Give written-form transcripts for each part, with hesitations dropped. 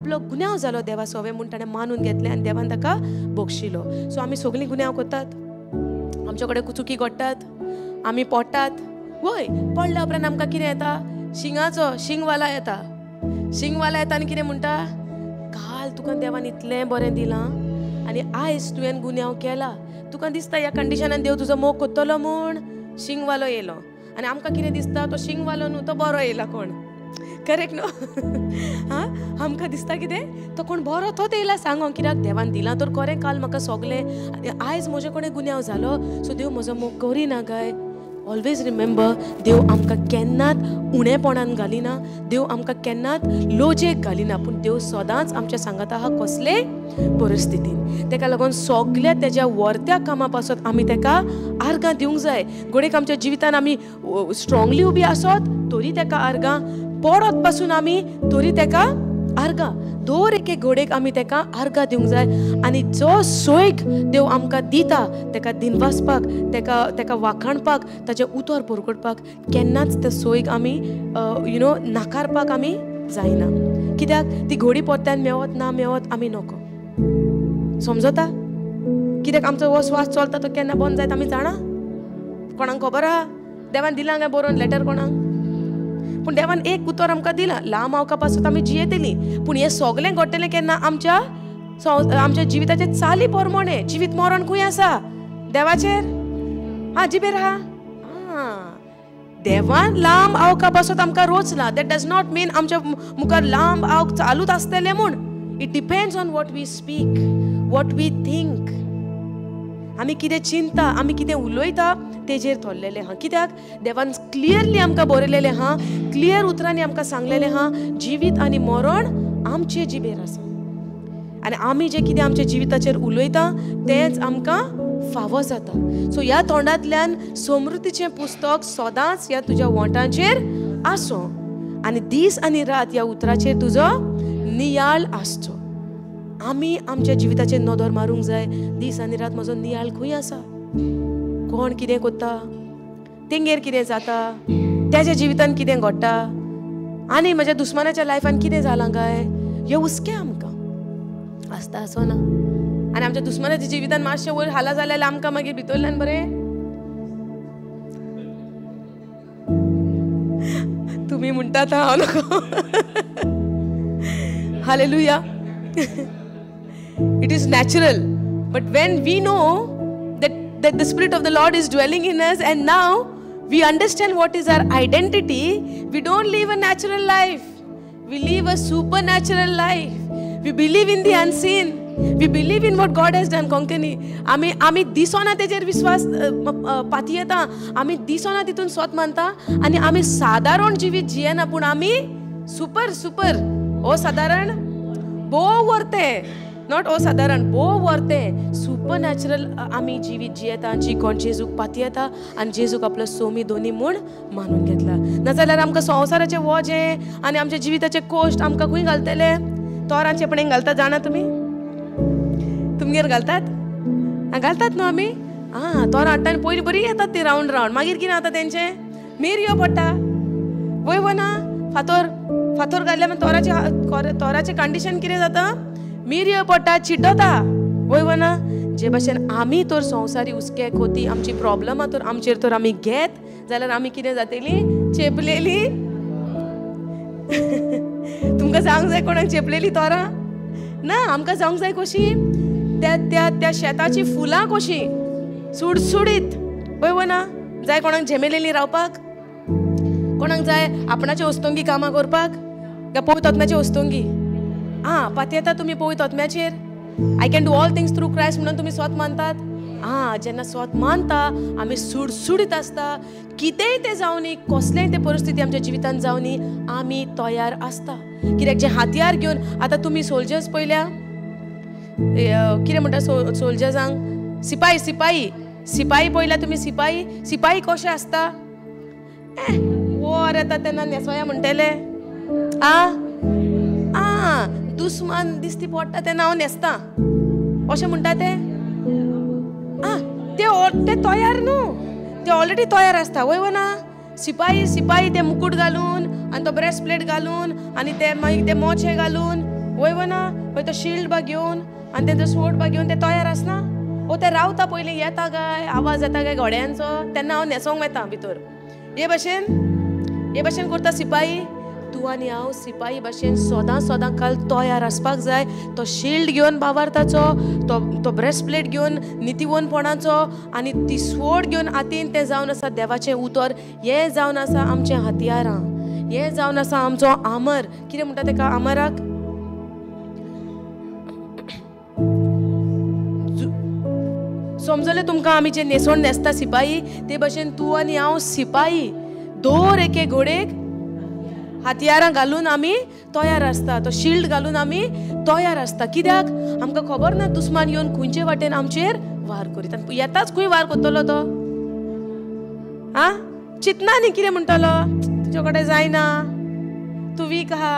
आपलो गुन्यांव जालो देवा सोवे म्हूण ताणें मानून घेतलें आनी देवान ताका बक्षिलो. सो आमी सगळीं गुन्यांव करतात, आमच्या कडेन चुकी घडटात, आमी पोडटात. वय पडल्या उपरांत आमकां कितें येता? शिंगाचो शिंगवाला येता. शिंगवाला येता आनी कितें म्हणटा? काल तुका देवान इतलें बरें दिलां आनी आयज तुवें गुन्यांव केला, तुका दिसता ह्या कंडिशनान देव तुजो मोग करतलो म्हूण. शिंगवालो येयलो आनी आमकां कितें दिसता? तो शिंगवालो न्हू, तो बरो येयला कोण, करेक्ट न्हू? हां, आमकां दिसता कितें तो कोण बरो तोच येयला सांगो, कित्याक देवान दिलां तर खरें काल म्हाका सोगलें आनी आयज म्हजे कडेन गुन्यांव जालो, सो देव म्हजो मोग करिना काय. ऑलवेज रिमेंबर, देव आमकां केन्नाच उणेपणान घालिना, देव आमकां केन्नाच लोजेक घालिना, पूण देव सदांच आमच्या सांगाता आहा कसले परिस्थितीन. तेका लागून सगल्या तेज्या वर्त्या कामा पासत आमी तेका आर्गां दिवंक जाय. घडयेक आमच्या जिवितान आमी स्ट्रांगली उबी आसत तरी तेका आर्गां, पडत पासून आमी तरी तेका आर्गां, दर एके घडयेक आमी तेका आर्गां दिवंक जाय. आनी जो सोयक देव आमकां दिता तेका दिनवासपाक, तेका तेका वाखाणपाक, ताचें उतर परगटपाक केन्नाच त्या सोयक आमी you know नाकारपाक आमी जायना. कित्याक ती घोडी परत्यान मेवत ना मेवत आमी नको समजता. कित्याक आमचो हो श्वास चलता तो केन्ना बंद जायत आमी जाणा? कोणाक खबर आहा? देवान दिलां काय बरोवन लेटर कोणाक? पूण देवान एक उतर आमकां दिलां, लांब आवका पासून आमी जियेतलीं. पूण हें सगळें घडटलें केन्ना? आमच्या आमच्या जिविताचे चाली प्रमाणे. जिवीत मरण खंय आसा? देवाचेर. हां, जिबेर आहा. आं, देवान लांब आवका पासून आमकां रोचला. That does not mean आमच्या मुखार लांब आवक चालूच आसतलें म्हूण. It depends on what we speak, what we think. आमी कितें चिंता, आमी कितें उलयता तेजेर थरलेलें आहा. कित्याक देवान क्लियरली आमकां बरयलेलें आहा, क्लियर उतरांनी आमकां सांगलेलें आहा, जिवीत आनी मरण आमचे जिबेर आसा आनी आमी जें कितें आमच्या जिविताचेर उलयता तेंच आमकां फावो जाता. सो ह्या तोंडांतल्यान समृद्धीचें पुस्तक सदांच ह्या तुज्या वोंटांचेर आसूं आनी दीस आनी रात ह्या उतराचेर तुजो नियाळ आसचो. आमी आमच्या जिविताचेर नदर मारूंक जाय. दीस आनी रात म्हजो नियाळ खंय आसा? कोण कितें करता, तेंगेर कितें जाता, तेज्या जिवितान कितें घडटा आनी म्हज्या दुस्मानाच्या लायफान कितें जालां काय, हे हुस्के आमकां आसता आसो ना. आनी आमच्या दुस्मानाच्या जिवितान मातशें वयर हाला जाल्यार आमकां मागीर भितरल्यान बरें तुमी म्हणटात हांव नको. Hallelujah. It is natural, but when we know that the Spirit of the Lord is dwelling in us and now we understand what is our identity, we don't live a natural life, we live a supernatural life. We believe in the unseen, we believe in what God has done. Konkani आमी आमी दिसोना तेजेर विश्वास पातयेता, आमी दिसोना तितून स्वत मानता आनी आमी सादारण जिवीत जियेना, पूण आमी सुपर सुपर ओ सादारण भोव वर्ते, not असादारण, भोव वर्ते सुपर नॅचरल आमी जिवीत जियेता, जी कोण जेजूक पातयेता आनी जेजूक आपलो सोमी दोनी म्हूण मानून घेतला. नाजाल्यार आमकां संवसाराचें वजें आनी आमच्या जिविताचे कोश्ट आमकां खंय घालतले? तोरांचे पणेंक घालतात जाणा तुमी? तुमगेर घालतात? आं, घालतात न्हू आमी. आं, तोरां हाडटा आनी पयलीं बरीं येतात ती रावंड रावंड, मागीर कितें जाता तेंचें? मिरयो पडटा. वय वो ना? फातोर फातोर घातल्यार मागीर तोराचें कंडिशन कितें जाता? मिरयो पडटा, चिड्डता. वय वो ना? जे भाशेन आमी तर संवसारी हुस्के खोती आमची प्रॉब्लमां तर आमचेर तर आमी घेत जाल्यार आमी कितें जातली? चेपलेली. तुमकां जावंक जाय कोणाक चेपलेली तोरां? ना, आमकां जावंक जाय कशी? त्या त्या त्या शेताची फुलां कशीं सुडसुडीत. वय वो ना? जाय कोणाक झेमेलेली रावपाक? कोणाक जाय आपणाचे वस्तुंगी कामां करपाक? काय पवित्र आत्म्याचे वस्तुंगी? आं, पातयेता तुमी पवित्र आत्म्याचेर? I can do all things through Christ म्हणून तुमी स्वत मानतात? आं, जेन्ना स्वत मानता आमी सुडसुडीत आसता. कितेंय तें जावनी, कसलेंय तें परिस्थिती आमच्या जिवितान जावनी, आमी तयार आसता. कित्याक जें हातयार घेवन आतां तुमी सोल्जर्स पळयल्या, कितें म्हणटा सोल्जर्सांक? सिपाही सिपाही सिपाही पळयल्या तुमी? सिपाही सिपाही कशें आसता? वोर येता तेन्ना न्हेसोया म्हणटले. आं आं, दुस्मान दिसती पडटा तेन्ना हांव न्हेसता अशें म्हणटा ते. आं, ते तयार न्हू, ते ऑलरेडी तयार आसता. वय वो ना? सिपाही सिपाही ते मुकूट घालून आनी तो ब्रेस्ट प्लेट घालून आनी ते मागीर ते मोचे घालून वय वना वय तो शिल्ड बा घेवन आनी तेंचो स्वोर्ड बा घेवन ते तयार आसना. ओ ते रावता पयलीं येता काय आवाज येता काय घोड्यांचो तेन्ना हांव न्हेसोंक वता भितर. हे भाशेन करता सिपाही. तूं आनी हांव सिपाही भाशेन सदां सदां काल तयार आसपाक जाय. तो शिल्ड घेवन बावार्थाचो, तो ब्रेस्टप्लेट घेवन नितीवनपणाचो आनी ती स्वोर्ड घेवन हातीन तें जावन आसा देवाचें उतर. हें जावन आसा आमचें हत्यारां, हें जावन आसा आमचो आमर. कितें म्हणटा तेका आमराक? समजलें तुमकां? आमी जे न्हेसण न्हेसता सिपाही ते भाशेन तूं आनी हांव सिपाही दर एके घोडेक हत्यारां घालून आमी तयार आसता, तो शिल्ड घालून आमी तयार आसता. कित्याक? आमकां खबर ना दुस्मान येवन खंयचे वाटेन आमचेर वार करीत. येताच खंय वार करतलो तो? आं, चिंतना न्ही कितें म्हणटलो, तुजे कडेन जायना, तूं वीक आहा,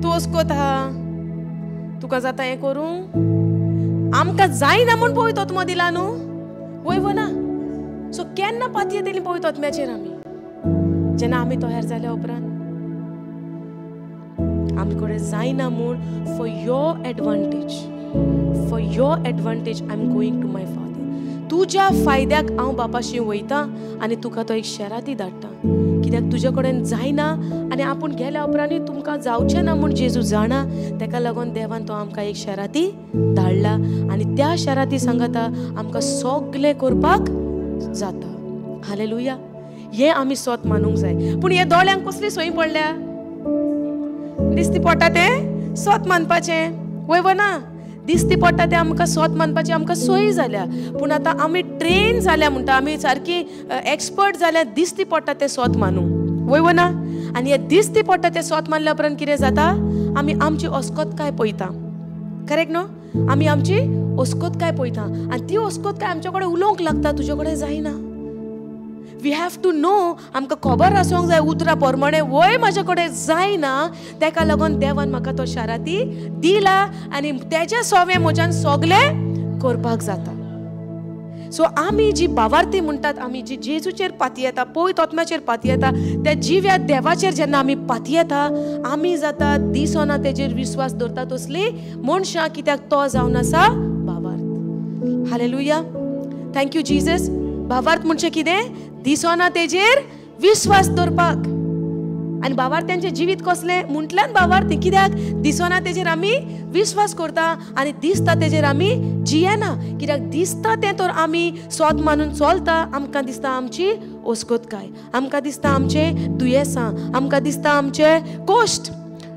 तूं अस्कोत आहा, तुका जाता हें करूं? आमकां जायना म्हूण पवित्र आत्मो दिला न्हू, वय वो ना? सो केन्ना पातयेतली पवित्र आत्म्याचेर आमी? जेन्ना आमी तयार जाल्या उपरांत. आमचे कडेन जायना म्हूण for your advantage, for your advantage I am going to my father. तुज्या फायद्याक हांव बापाशी वयता आनी तुका तो एक शेराती धाडटा. कित्याक तुजे कडेन जायना आनी आपूण गेल्या उपरांतूय तुमकां जावचें ना म्हूण जेजू जाणा. तेका लागून देवान तो आमकां एक शेराती धाडला आनी त्या शेराती सांगता आमकां सगलें करपाक जाता. हालेलुया. हें आमी सोत मानूंक जाय. पूण हे दोळ्यांक कसली सोय पडल्या? दिसती पडटा तें सोत मानपाचें, वय वो ना? दिसती पडटा तें आमकां सोत मानपाचें आमकां सोय जाल्या. पूण आतां आमी ट्रेन जाल्या म्हणटा, आमी सारकी एक्सपर्ट जाल्या दिसती पडटा तें सोत मानूंक, वय वो ना? आनी हें दिसती पडटा तें सोत मानल्या उपरांत कितें जाता? आमी आमची अस्कोतकाय पळयता, करेक्ट न्हू? आमी आमची अस्कोतकाय पळयता आनी ती अस्कोतकाय आमचे कडेन उलोवंक लागता, तुजे कडेन जायना. We have to know, आमकां खबर आसूंक जाय उतरां प्रमाणे वय म्हाजे कडेन जायना, तेका लागून देवान म्हाका तो शाराती दिला आनी तेज्या सोवें म्हज्यान सगलें करपाक जाता. सो आमी जी बावार्थी म्हणटात, आमी जी जेजूचेर पातयेता, पवित्र आत्म्याचेर पातयेता, त्या जिव्या देवाचेर जेन्ना आमी पातयेता आमी जाता दिसना तेजेर विस्वास दवरता तसली मनशां. कित्याक तो जावन आसा भावार्थ. Hallelujah, thank you Jesus. भावार्थ म्हणजे कितें? दिसना तेजेर विस्वास दवरपाक. आनी भावार्थ्यांचें जिवीत कसलें म्हटल्यान भावार्थी. कित्याक दिसना तेजेर आमी विस्वास करता आनी दिसता तेजेर आमी जियेना. कित्याक दिसता तें तर आमी सोत मानून चलता. आमकां दिसता आमची अस्कोतकाय, आमकां दिसता आमचें दुयेंसां, आमकां दिसता आमचे कश्ट,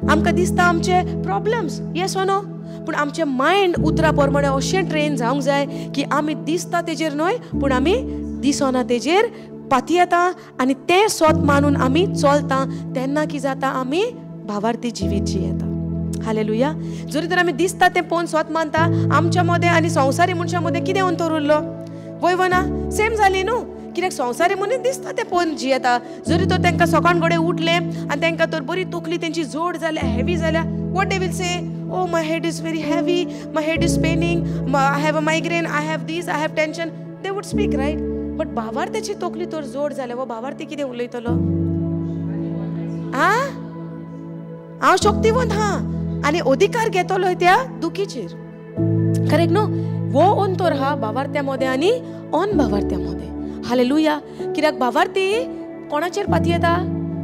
आमकां दिसता आमचे प्रॉब्लम्स, येस वो नो? पूण आमचें मायंड उतरां प्रमाणे अशें ट्रेन जावंक जाय की आमी दिसता तेजेर न्हय पूण आमी दिसना तेजेर पातयेता आनी तें सोत मानून आमी चलता. तेन्ना कितें जाता? आमी भावार्थी जिवीत जियेता. हालेलुया. जरी तर आमी दिसता तें पळोवन सोत मानता, आमच्या मदें आनी संवसारी मनशां मदें कितें अंतर उरलो? वय वो ना? सेम जाली न्हू? कित्याक संवसारी मनीस दिसता तें पळोवन जियेता. जरी तर तांकां सकाळ कडेन उठलें आनी तांकां तर बरी तकली तेंची जोड जाल्या, हेवी जाल्या, what they will say? Oh, my head is very heavy, my head is paining, I have a migraine, I have this, I have tension. They would speak, right? But भावार्थ्याची तकली तर जोड जाल्या, वो भावार्थी कितें उलयतलो? आं, हांव शक्तिवंत हा आनी अधिकार घेतलो त्या दुखीचेर, करेक्ट न्हू? वो अंतर हा भावार्थ्या मदें आनी अन भावार्थ्या मदें. हालेलुया. कित्याक भावार्थी कोणाचेर पातयेता?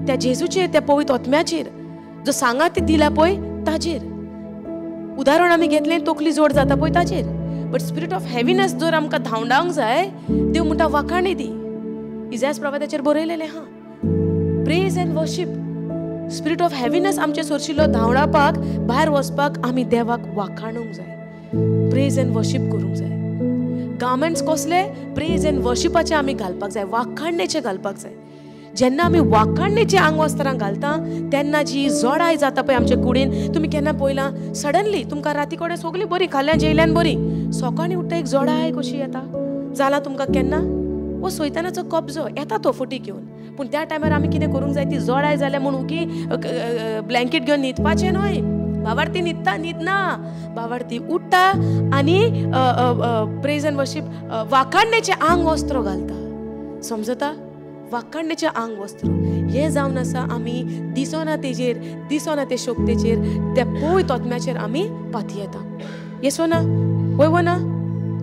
त्या जेजूचेर, त्या पवित्र आत्म्याचेर, जो सांगात दिला पळय ताजेर. उदाहरण आमी घेतलें तकली जोड जाता पळय ताजेर. बट स्पिरीट ऑफ हेवीनेस जर आमकां धांवडावंक जाय, देव म्हणटा वाखाणी दी. इजास प्रभाताचेर बरयलेलें हा, praise and worship. Spirit of heaviness आमचे सोरशिल्लो धांवडावपाक, भायर वचपाक आमी देवाक वाखाणूंक जाय, प्रेज एंड वर्शीप करूंक जाय. गार्मेंट्स कसले? प्रेज एंड वर्शिपाचे आमी घालपाक जाय, वाखाणणेचे घालपाक जाय. जेन्ना आमी वाखाणणेची आंगवस्त्रां घालता तेन्ना जी जोडाय जाता पळय आमचे कुडीन, तुमी केन्ना पळयलां? सडनली तुमकां राती कडेन सगळीं बरी खाल्यां जेयल्यान बरी, सकाळीं उठ्ठा एक जोडाय कशी येता. जालां तुमकां केन्ना? वो सैतानाचो कब्जो येता तो फटी घेवन. पूण त्या टायमार आमी कितें करूंक जाय? ती जोडाय जाल्या म्हूण उगी ब्लँकेट घेवन न्हिदपाचें न्हय. भावार्थी न्हिदता, न्हिदना, भावार्थी उठ्ठा आनी प्रेज एंड वर्शीप वाखाणणेचें आंगवस्त्र घालता. समजता? वाखाणण्याचें आंग वस्त्र हें जावन आसा आमी दिसना तेजेर, दिसना ते शक्तेचेर, त्या पवित्र आत्म्याचेर आमी पातयेता. येसो ना? वय वो ना?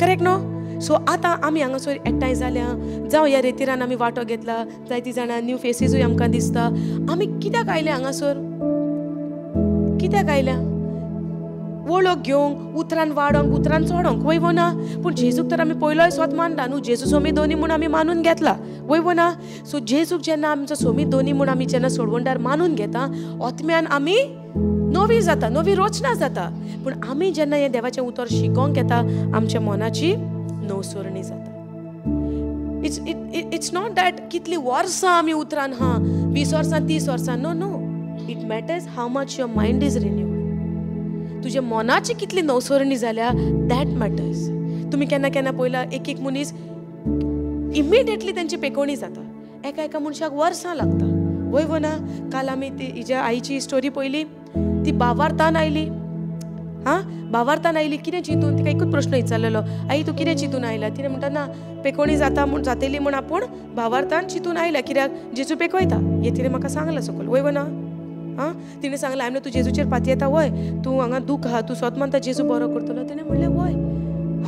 करेक्ट न्हू? सो आतां आमी हांगासर एकठांय जाल्या, जावं ह्या रेतिरान आमी वांटो घेतला, जायतीं जाणां न्यू फेसीसूय आमकां दिसता. आमी कित्याक आयले हांगासर? कित्याक आयल्या? वळख घेवंक, उतरान वाडोंक, उतरान चडोंक, वय वो ना? पूण जेजूक तर आमी पयलोय सोत मानला न्हू, जेजू सोमी दोनी म्हूण आमी मानून घेतला, वय वो ना? सो जेजूक जेन्ना आमचो सोमी दोनी म्हूण आमी जेन्ना सोडवणदार मानून घेता, आत्म्यान आमी नवी जाता, नवी रचना जाता. पूण आमी जेन्ना हें देवाचें उतर शिकोंक घेता, आमच्या मनाची नवसरणी जाता. It's not that कितली वर्सां आमी उतरान हा, 20 वर्सां 30 वर्सां, no no. It matters how much your mind is renewed. तुज्या मनाची कितली नवसरणी जाल्या, that matters. तुमी केन्ना केन्ना पळयला एक एक मनीस इमिडिएटली तेंची पेकोवणी जाता, एका एका मनशाक वर्सां लागता, वय वो ना? काल आमी ती हिज्या आईची स्टोरी पळयली, ती बावार्थान आयली. हां, बावार्थान आयली कितें चिंतून? तिका एकूच प्रश्न विचारलेलो, आई तूं कितें चिंतून आयला? तिणें म्हणटा ना, पेकोवणी जाता म्हूण जातली म्हूण आपूण बावार्थान चिंतून आयल्या, कित्याक जेजू पेकयता हें तिणें म्हाका सांगलां सकयल, वय वो ना? आं, तिणें सांगलें आमने तूं जेजूचेर पातयेता वय, तूं हांगा दूख आहा, तूं सोत मानता जेजू बरो करतलो? तिणें म्हणलें वय.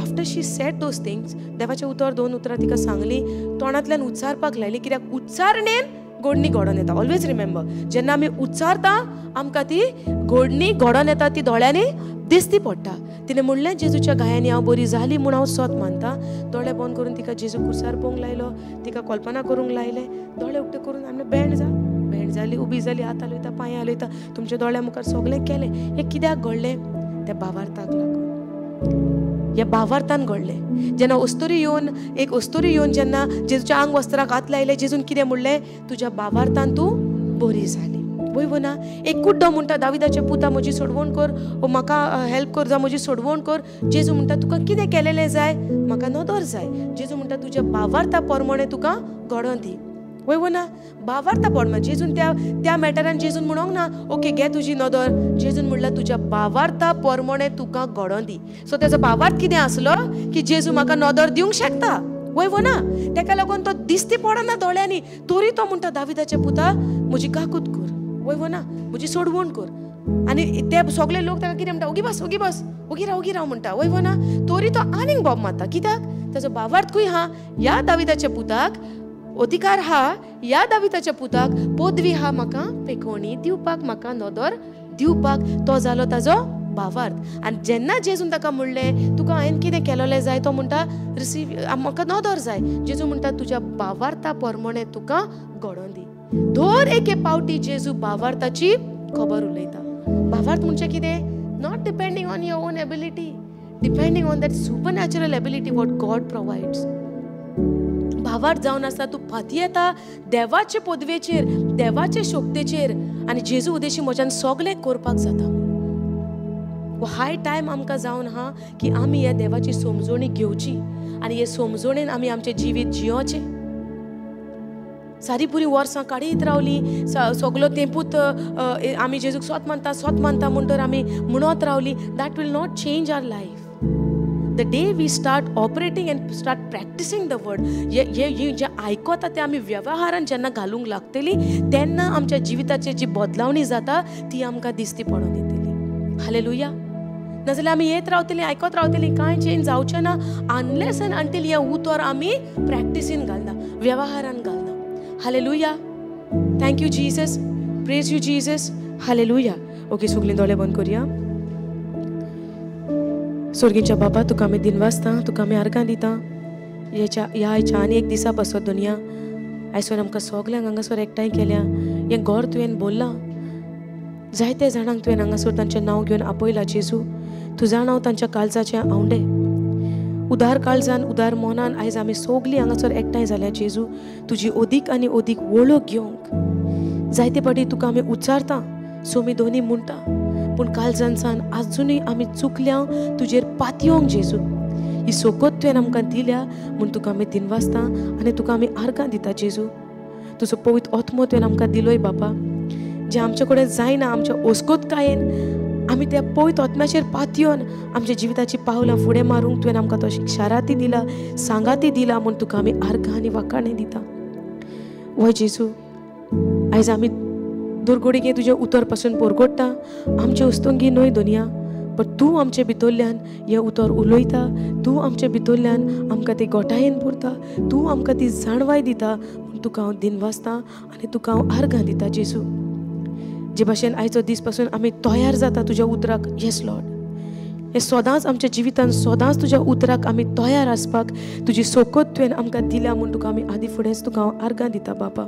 After she said those things, देवाचें उतर 2 उतरां तिका सांगली, तोंडांतल्यान उच्चारपाक लायली, कित्याक उच्चारणेन गोडणी घडोवन येता. ऑलवेज रिमेंबर, जेन्ना आमी उच्चारता आमकां ती गोडणी घडोवन येता, ती दोळ्यांनी दिसती पडटा. तिणें म्हणलें जेजूच्या गायांनी हांव बरी जाली म्हूण हांव सोत मानता. दोळे बंद करून तिका जेजू कुर्सार पोवंक लायलो, तिका कल्पना करूंक लायलें, दोळे उक्ते करून आमने बेंड जा, बेंड जाली, उबी जाली, हात हालयता, पांय हालयता, तुमच्या दोळ्या मुखार सगळें केलें. हें कित्याक घडलें? त्या भावार्थाक लागून, ह्या भावार्थान घडलें. जेन्ना अस्तुरी येवन, एक अस्तुरी येवन जेन्ना जेजूच्या आंग वस्त्राक हात लायले, जेजून कितें म्हणलें? तुज्या भावार्थान तूं बरी जाली, वय वो ना? एक कुड्डो म्हणटा, दाविदाच्या पुता म्हजी सोडवण कर, ओ म्हाका हेल्प कर, जावं म्हजी सोडवण कर. जेजू म्हणटा तुका कितें केलेलें जाय? म्हाका नदर जाय. जेजू म्हणटा तुज्या भावार्था प्रमाणे तुका घडोवन दी, वय वो ना? भावार्था प्रमाणे. जेजून त्या त्या मॅटरान जेजून म्हणोंक ना ओके घे तुजी नदर, जेजून म्हणल्यार तुज्या भावार्था प्रमाणे तुका घडोवन दी. सो तेजो भावार्थ कितें आसलो की जेजू म्हाका नदर दिवंक शकता, वय वो ना? तेका लागून तो दिसती पडना दोळ्यांनी, तरी तो म्हणटा दाविदाच्या पुता म्हजी काकूत कर, वय वो ना? म्हजी सोडवण कर. आनी ते सगळे लोक ताका कितें म्हणटा? ओगी बस, ओगी बस, ओगी राव, ओगी राव म्हणटा, वय वो ना? तरी तो आनीक बोब मारता, कित्याक? ताजो भावार्थूय हा, ह्या दाविदाच्या पुताक अधिकार हा, ह्या दाविताच्या पुताक पदवी हा, म्हाका पेकोवणी दिवपाक, म्हाका नदर दिवपाक. तो जालो ताजो भावार्थ. आनी जेन्ना जेजून ताका म्हणलें तुका हांवें कितें केलोलें जाय, तो म्हणटा रिसीव, म्हाका नदर जाय. जेजू म्हणटा तुज्या भावार्था प्रमाणे तुका घडोवन दी. दर एके पावटी जेजू भावार्थाची खबर उलयता. भावार्थ म्हणजे कितें? Not depending on your own ability, depending on that supernatural ability what God provides. भावार्थ जावन आसा तूं पातयेता देवाचे पदवेचेर, देवाचे शक्तेचेर, आनी जेजू उदेशी म्हज्यान सगळें करपाक जाता. हाय टायम आमकां जावन आहा की आमी ह्या देवाची समजोणी घेवची आनी हे समजोणेन आमी आमचें जिवीत जियोचें. सारी पुरी वर्सां काडीत रावली, सगलो तेंपूत आमी जेजूक सोत मानता, सोत मानता म्हणटर आमी म्हणत रावली. That will not change our life. The day we start operating and start practicing the word, हे जें आयकता तें आमी वेव्हारान जेन्ना घालूंक लागतली, तेन्ना आमच्या जिविताची जी बदलावणी जाता ती आमकां दिसती पडून येतली. हालेलुया. नाजाल्यार आमी येत रावतली, आयकत रावतली, कांय चेंज जावचें ना अनलेस एंड अंटील हें उतर आमी प्रॅक्टिसीन घालना, वेव्हारान घालना. Hallelujah. Thank you Jesus, praise you Jesus. Hallelujah. Okay, सगळीं दोळे बंद करुया. स्वर्गीच्या बाबा, तुका आमी दिनवासता, तुका आमी आर्गां दिता. ह्या ह्या आनी एक दिसा पासत दुनिया आयसर आमकां सगल्यांक हांगासर एकठांय केल्या. हें घर तुवें बोल्लां, जायते जाणांक तुवें हांगासर तांचें नांव घेवन आपयलां. जेजू, तूं जाणा तांच्या काळजाचें आवंडे. उदार काळजान, उदार मनान आयज आमी सगलीं हांगासर एकठांय जाल्या. जेजू, तुजी अदीक आनी अदीक वळख घेवंक जायते फावटी तुका आमी उच्चारता, सोमी दोनी म्हणटा, पूण काळजान सान आजुनूय आमी चुकल्या तुजेर पातयेवंक. जेजू, ही सोकोत तुवें आमकां दिल्या म्हूण तुका आमी दिनवासता आनी तुका आमी आर्गां दिता. जेजू, तुजो पवित्र आत्मो तुवें आमकां दिलोय बापा, जें आमचे कडेन जायना आमच्या ओस्कोतकायेन आमी त्या पवित्र आत्म्याचेर पातयेवन आमच्या जिविताची पावलां फुडें मारूंक तुवें आमकां तो शिक्षाराती दिला, सांगाती दिला म्हूण तुका आमी आर्गां आनी वाखाणें दिता. वय जेजू, आयज आमी दुर्गोडीगे तुजें उतर पासून पोरगोडटा. आमचे उस्तंगी न्हय दुनिया, बट तूं आमचे भितरल्यान हें उतर उलयता, तूं आमचे भितरल्यान आमकां ती गोठायेन पुरता, तूं आमकां ती जाणवाय दिता. म्हूण तुका हांव दिनवासता आनी तुका हांव आर्गां दिता जेजू. जे भाशेन आयचो दीस पासून आमी तयार जाता तुज्या उतराक. येस लॉर्ड, हें सदांच आमच्या जिवितान सदांच तुज्या उतराक आमी तयार आसपाक तुजी सोकत तुवें आमकां दिल्या म्हूण तुका आमी आदी फुडेंच तुका हांव आर्गां दिता बापा.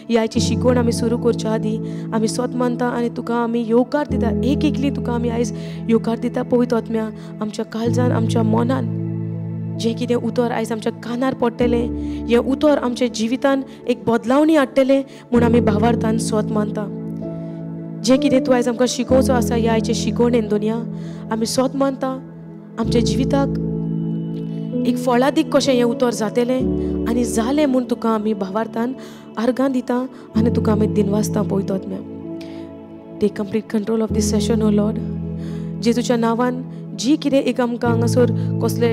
ही आयची शिकवण आमी सुरू करच्या आदीं आमी सोत मानता आनी तुका आमी येवकार दिता. एक एकली तुका आमी आयज येवकार दिता पवित्र आत्म्या. आमच्या काळजान, आमच्या मनान जें कितें उतर आयज आमच्या कानार पडटलें, हें उतर आमच्या जिवितान एक बदलावणी हाडटलें म्हूण आमी भावार्थान सोत मानता. जें कितें तूं आयज आमकां शिकोवचो आसा ह्या आयचे शिकवणेन दुनिया, आमी सोत मानता आमच्या जिविताक एक फळादीक कशें हें उतर जातलें आनी जालें म्हूण तुका आमी भावार्थान आर्गां दिता आनी तुका आमी दिनवासता पवित्र आत्म्या. Take complete control of this session O Lord. जेजूच्या नांवान जी कितें एक आमकां हांगासर कसले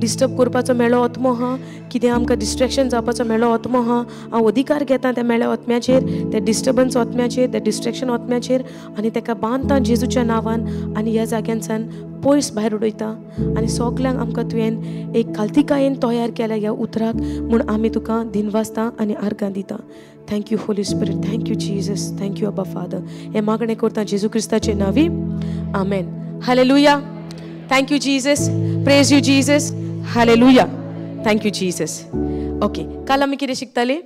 डिस्टर्ब करपाचो मेळो आत्मो आहा, कितें आमकां डिस्ट्रेक्शन जावपाचो मेळो आत्मो आहा, हांव अधिकार घेता त्या मेळ्या आत्म्याचेर, त्या डिस्टर्बन्स आत्म्याचेर, त्या डिस्ट्रेक्शन आत्म्याचेर आनी ताका बांदता जेजूच्या नांवान आनी ह्या जाग्यानसान पयस भायर उडयता. आनी सगल्यांक आमकां तुवें एक कालतिकायेन तयार केल्या ह्या उतराक म्हूण आमी तुका दिनवासता आनी आर्गां दिता. Thank you Holy Spirit, thank you Jesus, thank you Abba Father. हें मागणें करता जेजू क्रिस्ताचे नांवी, आमेन. Hallelujah. Thank you Jesus, praise you Jesus, hallelujah, thank you Jesus. Okay, काल आमी कितें शिकताली?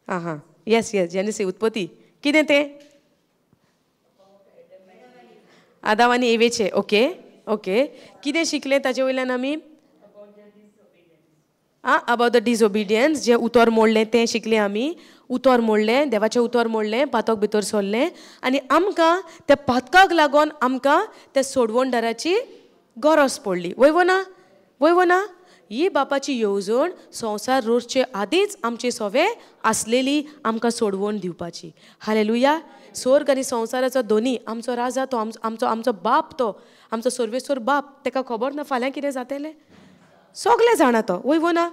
आं हां, येस येस, जेनेसीस, उत्पत्ती. कितें तें? आदाव आनी एवेचें. ओके ओके, कितें शिकलें ताजे वयल्यान आमी? आं, अबावट the disobedience, जें उतर मोडलें तें शिकलें आमी. उतर मोडलें, देवाचें उतर मोडलें, पातक भितर सरलें आनी आमकां त्या पातकाक लागून आमकां त्या सोडवणदाराची गरज पडली. वय वो ना? वय वो ना? ही बापाची येवजण संवसार रोजचे आदींच आमचे सोवे आसलेली, आमकां सोडवण दिवपाची. हालेलुया. स्वर्ग आनी संवसाराचो दोनी आमचो राजा तो, आमचो आमचो बाप तो, आमचो सर्वेस्वर बाप. ताका खबर ना फाल्यां कितें जातलें, सगलें जाणा तो. वय वो ना?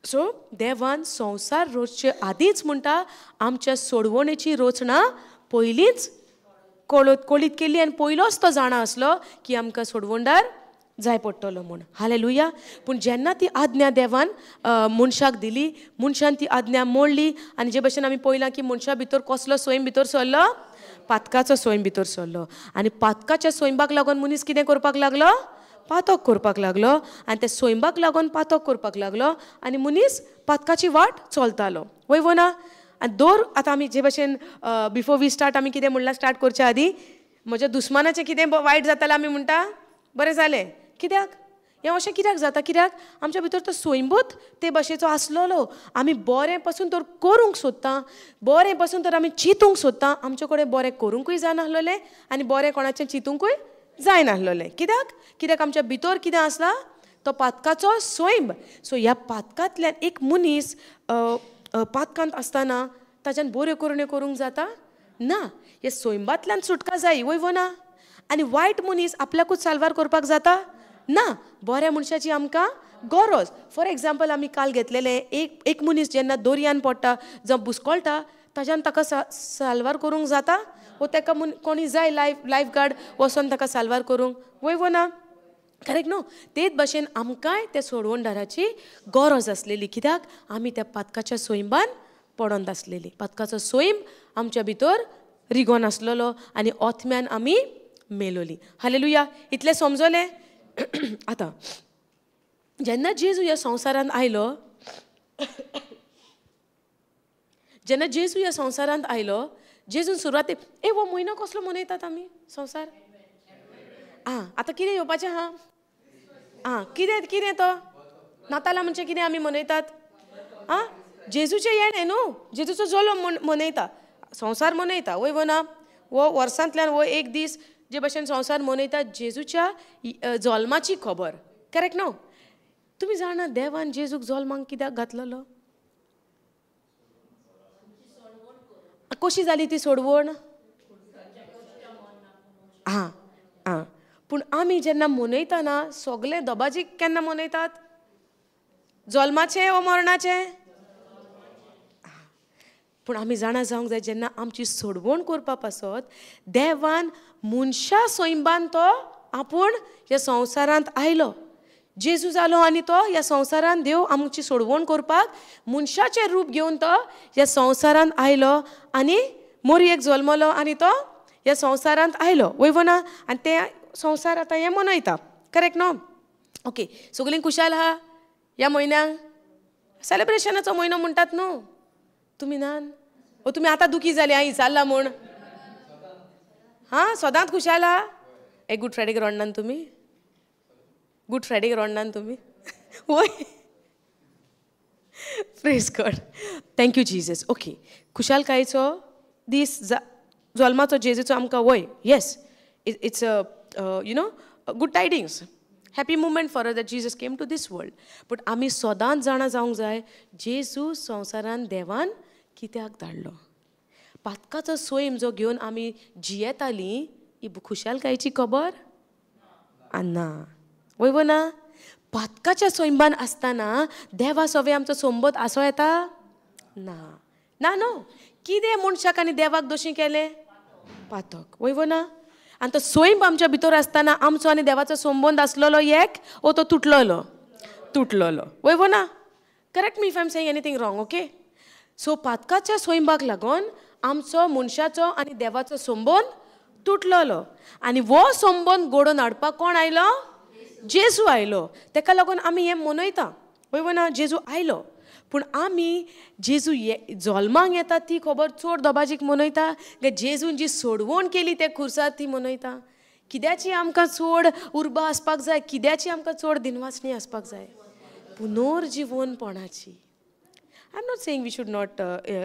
सो देवान संवसार रोजचे आदींच म्हणटा आमच्या सोडवणेची रचना पयलींच कळीत केली आनी पयलोच तो जाणा आसलो की आमकां सोडवणदार जाय पडटलो म्हूण. हालेलुया. पूण जेन्ना ती आज्ञा देवान मनशाक दिली, मनशान ती आज्ञा मोडली आनी जे भशेन आमी पळयलां की मनशा भितर कसलो स्वयं भितर सरलो? पातकाचो स्वयं भितर सरलो. आनी पातकाच्या स्वयंबाक लागून मनीस कितें करपाक लागलो? पातक करपाक लागलो. आनी त्या स्वयंबाक लागून पातक करपाक लागलो आनी मनीस पातकाची वाट चलतालो. वय वो ना? आनी दर आतां आमी जे भशेन बिफोर we start आमी कितें म्हणलां स्टार्ट करच्या आदीं, म्हज्या दुस्मानाचें कितें वायट जातालें आमी म्हणटा बरें जालें. कित्याक हें अशें कित्याक जाता? कित्याक आमच्या भितर तो स्वयंबूत ते भाशेचो आसलेलो. आमी बरें पासून तर करूंक सोदता, बरें पासून तर आमी चिंतूंक सोदता, आमचे कडेन बरें करूंकूय जायनासलेलें आनी बरें कोणाचें चिंतूंकूय जायनासलेलें. कित्याक? कित्याक आमच्या भितर कितें आसला? तो पातकाचो स्वयं. सो ह्या पातकांतल्यान एक मनीस पातकांत आसतना ताच्यान बऱ्यो करण्यो करूंक जाता ना. ह्या स्वयंबांतल्यान सुटका जाय. वय वो ना? आनी वायट मनीस आपल्याकूच साल्वार करपाक जाता ना. बऱ्या मनशाची आमकां गरज. फॉर एग्जाम्पल आमी काल घेतलेलें, एक एक मनीस जेन्ना दर्यान पडटा जावं बुसकोळटा ताच्यान ताका साल्वार करूंक जाता? वो ताका कोणी जाय लायफ गार्ड वचोन ताका साल्वार करूंक? वय वो ना? करेक्ट न्हू? तेच भाशेन आमकांय त्या सोडवणदाराची गरज आसलेली. कित्याक आमी त्या पातकाच्या स्वयंबान पडोन आसलेली. पातकाचो स्वयं आमच्या भितर रिगोन आसलेलो आनी ओथम्यान आमी मेलोली. हालेलुया. इतलें समजलें? आतां जेन्ना जेजू ह्या संवसारांत आयलो, जेन्ना जेजू ह्या संवसारांत आयलो, जेजून सुरवातेक ए हो म्हयनो कसलो मनयतात आमी संवसार? आं, आतां कितें येवपाचें आहा? आं, कितें कितें तो नातालां म्हणजे कितें आमी मनयतात? आं, जेजूचें येणें न्हू, जेजूचो जल्म मनयता, संवसार मनयता. वय वो ना? हो वर्सांतल्यान हो एक दीस जे भशेन संवसार मनयता जेजूच्या जल्माची खबर. करेक्ट न्हू? तुमी जाणा देवान जेजूक जल्माक कित्याक घातलेलो? कशी जाली ती सोडवण? आं आं, पूण आमी जेन्ना मनयतना सगळे दबाजी केन्ना मनयतात? जल्माचें वो मरणाचें? पूण आमी जाणा जावंक जाय, जेन्ना आमची सोडवण करपा पासत देवान मनशा सैंबान तो आपूण ह्या संवसारांत आयलो. जेजू जालो आनी तो ह्या संवसारांत देव आमची सोडवण करपाक मनशाचें रूप घेवन तो ह्या संवसारांत आयलो आनी मोरयेक जल्मलो आनी तो ह्या संवसारांत आयलो. वय ना? आनी ते संवसार आतां हें मनयता. करेक्ट न्हू? ओके, सगळीं खुशाल आहा ह्या म्हयन्यांक? सेलेब्रेशनाचो म्हयनो म्हणटात न्हू तुमी? नान ओ तुमी आतां दुखी जाली हांवें विचारलां म्हूण? हां, सदांच खुशाल आहा? एक गूड फ्रायडेक रोडनान तुमी? गूड फ्रायडेक रोडनान तुमी? वय, praise God, thank you Jesus. Okay, खुशालकायेचो दीस जल्माचो जेजूचो आमकां. वय, yes, it's a you know good tidings, happy moment for us that Jesus came to this world. But आमी सदांच जाणा जावंक जाय जेजू संवसारान देवान कित्याक धाडलो. पातकाचो स्वयं जो घेवन आमी जियेतालीं ही खुशालकायेची खबर ना. वय वो ना? पातकाच्या सैंबान आसतना देवा सवे आमचो संबंद आसो येता ना. ना न्हू? कितें मनशाक आनी देवाक दोशी केलें? पातक. वय वो ना? आनी तो सैम आमच्या भितर आसतना आमचो आनी देवाचो संबंद आसलेलो एक ओ तो तुटलेलो? तुटलेलो. वय वो ना? Correct me if I am saying anything wrong. Okay, so पातकाच्या सैंबाक लागून आमचो मनशाचो आनी देवाचो संबंद तुटलेलो आनी हो संबंद घडोवन हाडपाक कोण आयलो? जेजू आयलो. तेका लागून आमी हें मनयता. वय वो ना? जेजू आयलो. पूण आमी जेजू जल्माक येता ती खबर चड दबाजीक मनयता काय जेजून जी सोडवण केली ते खुर्सार ती मनयता? कित्याची आमकां चड उर्बा आसपाक जाय? कित्याची आमकां चड दिनवासणी आसपाक जाय? पुनर्जिवनपणाची. I am not saying we should not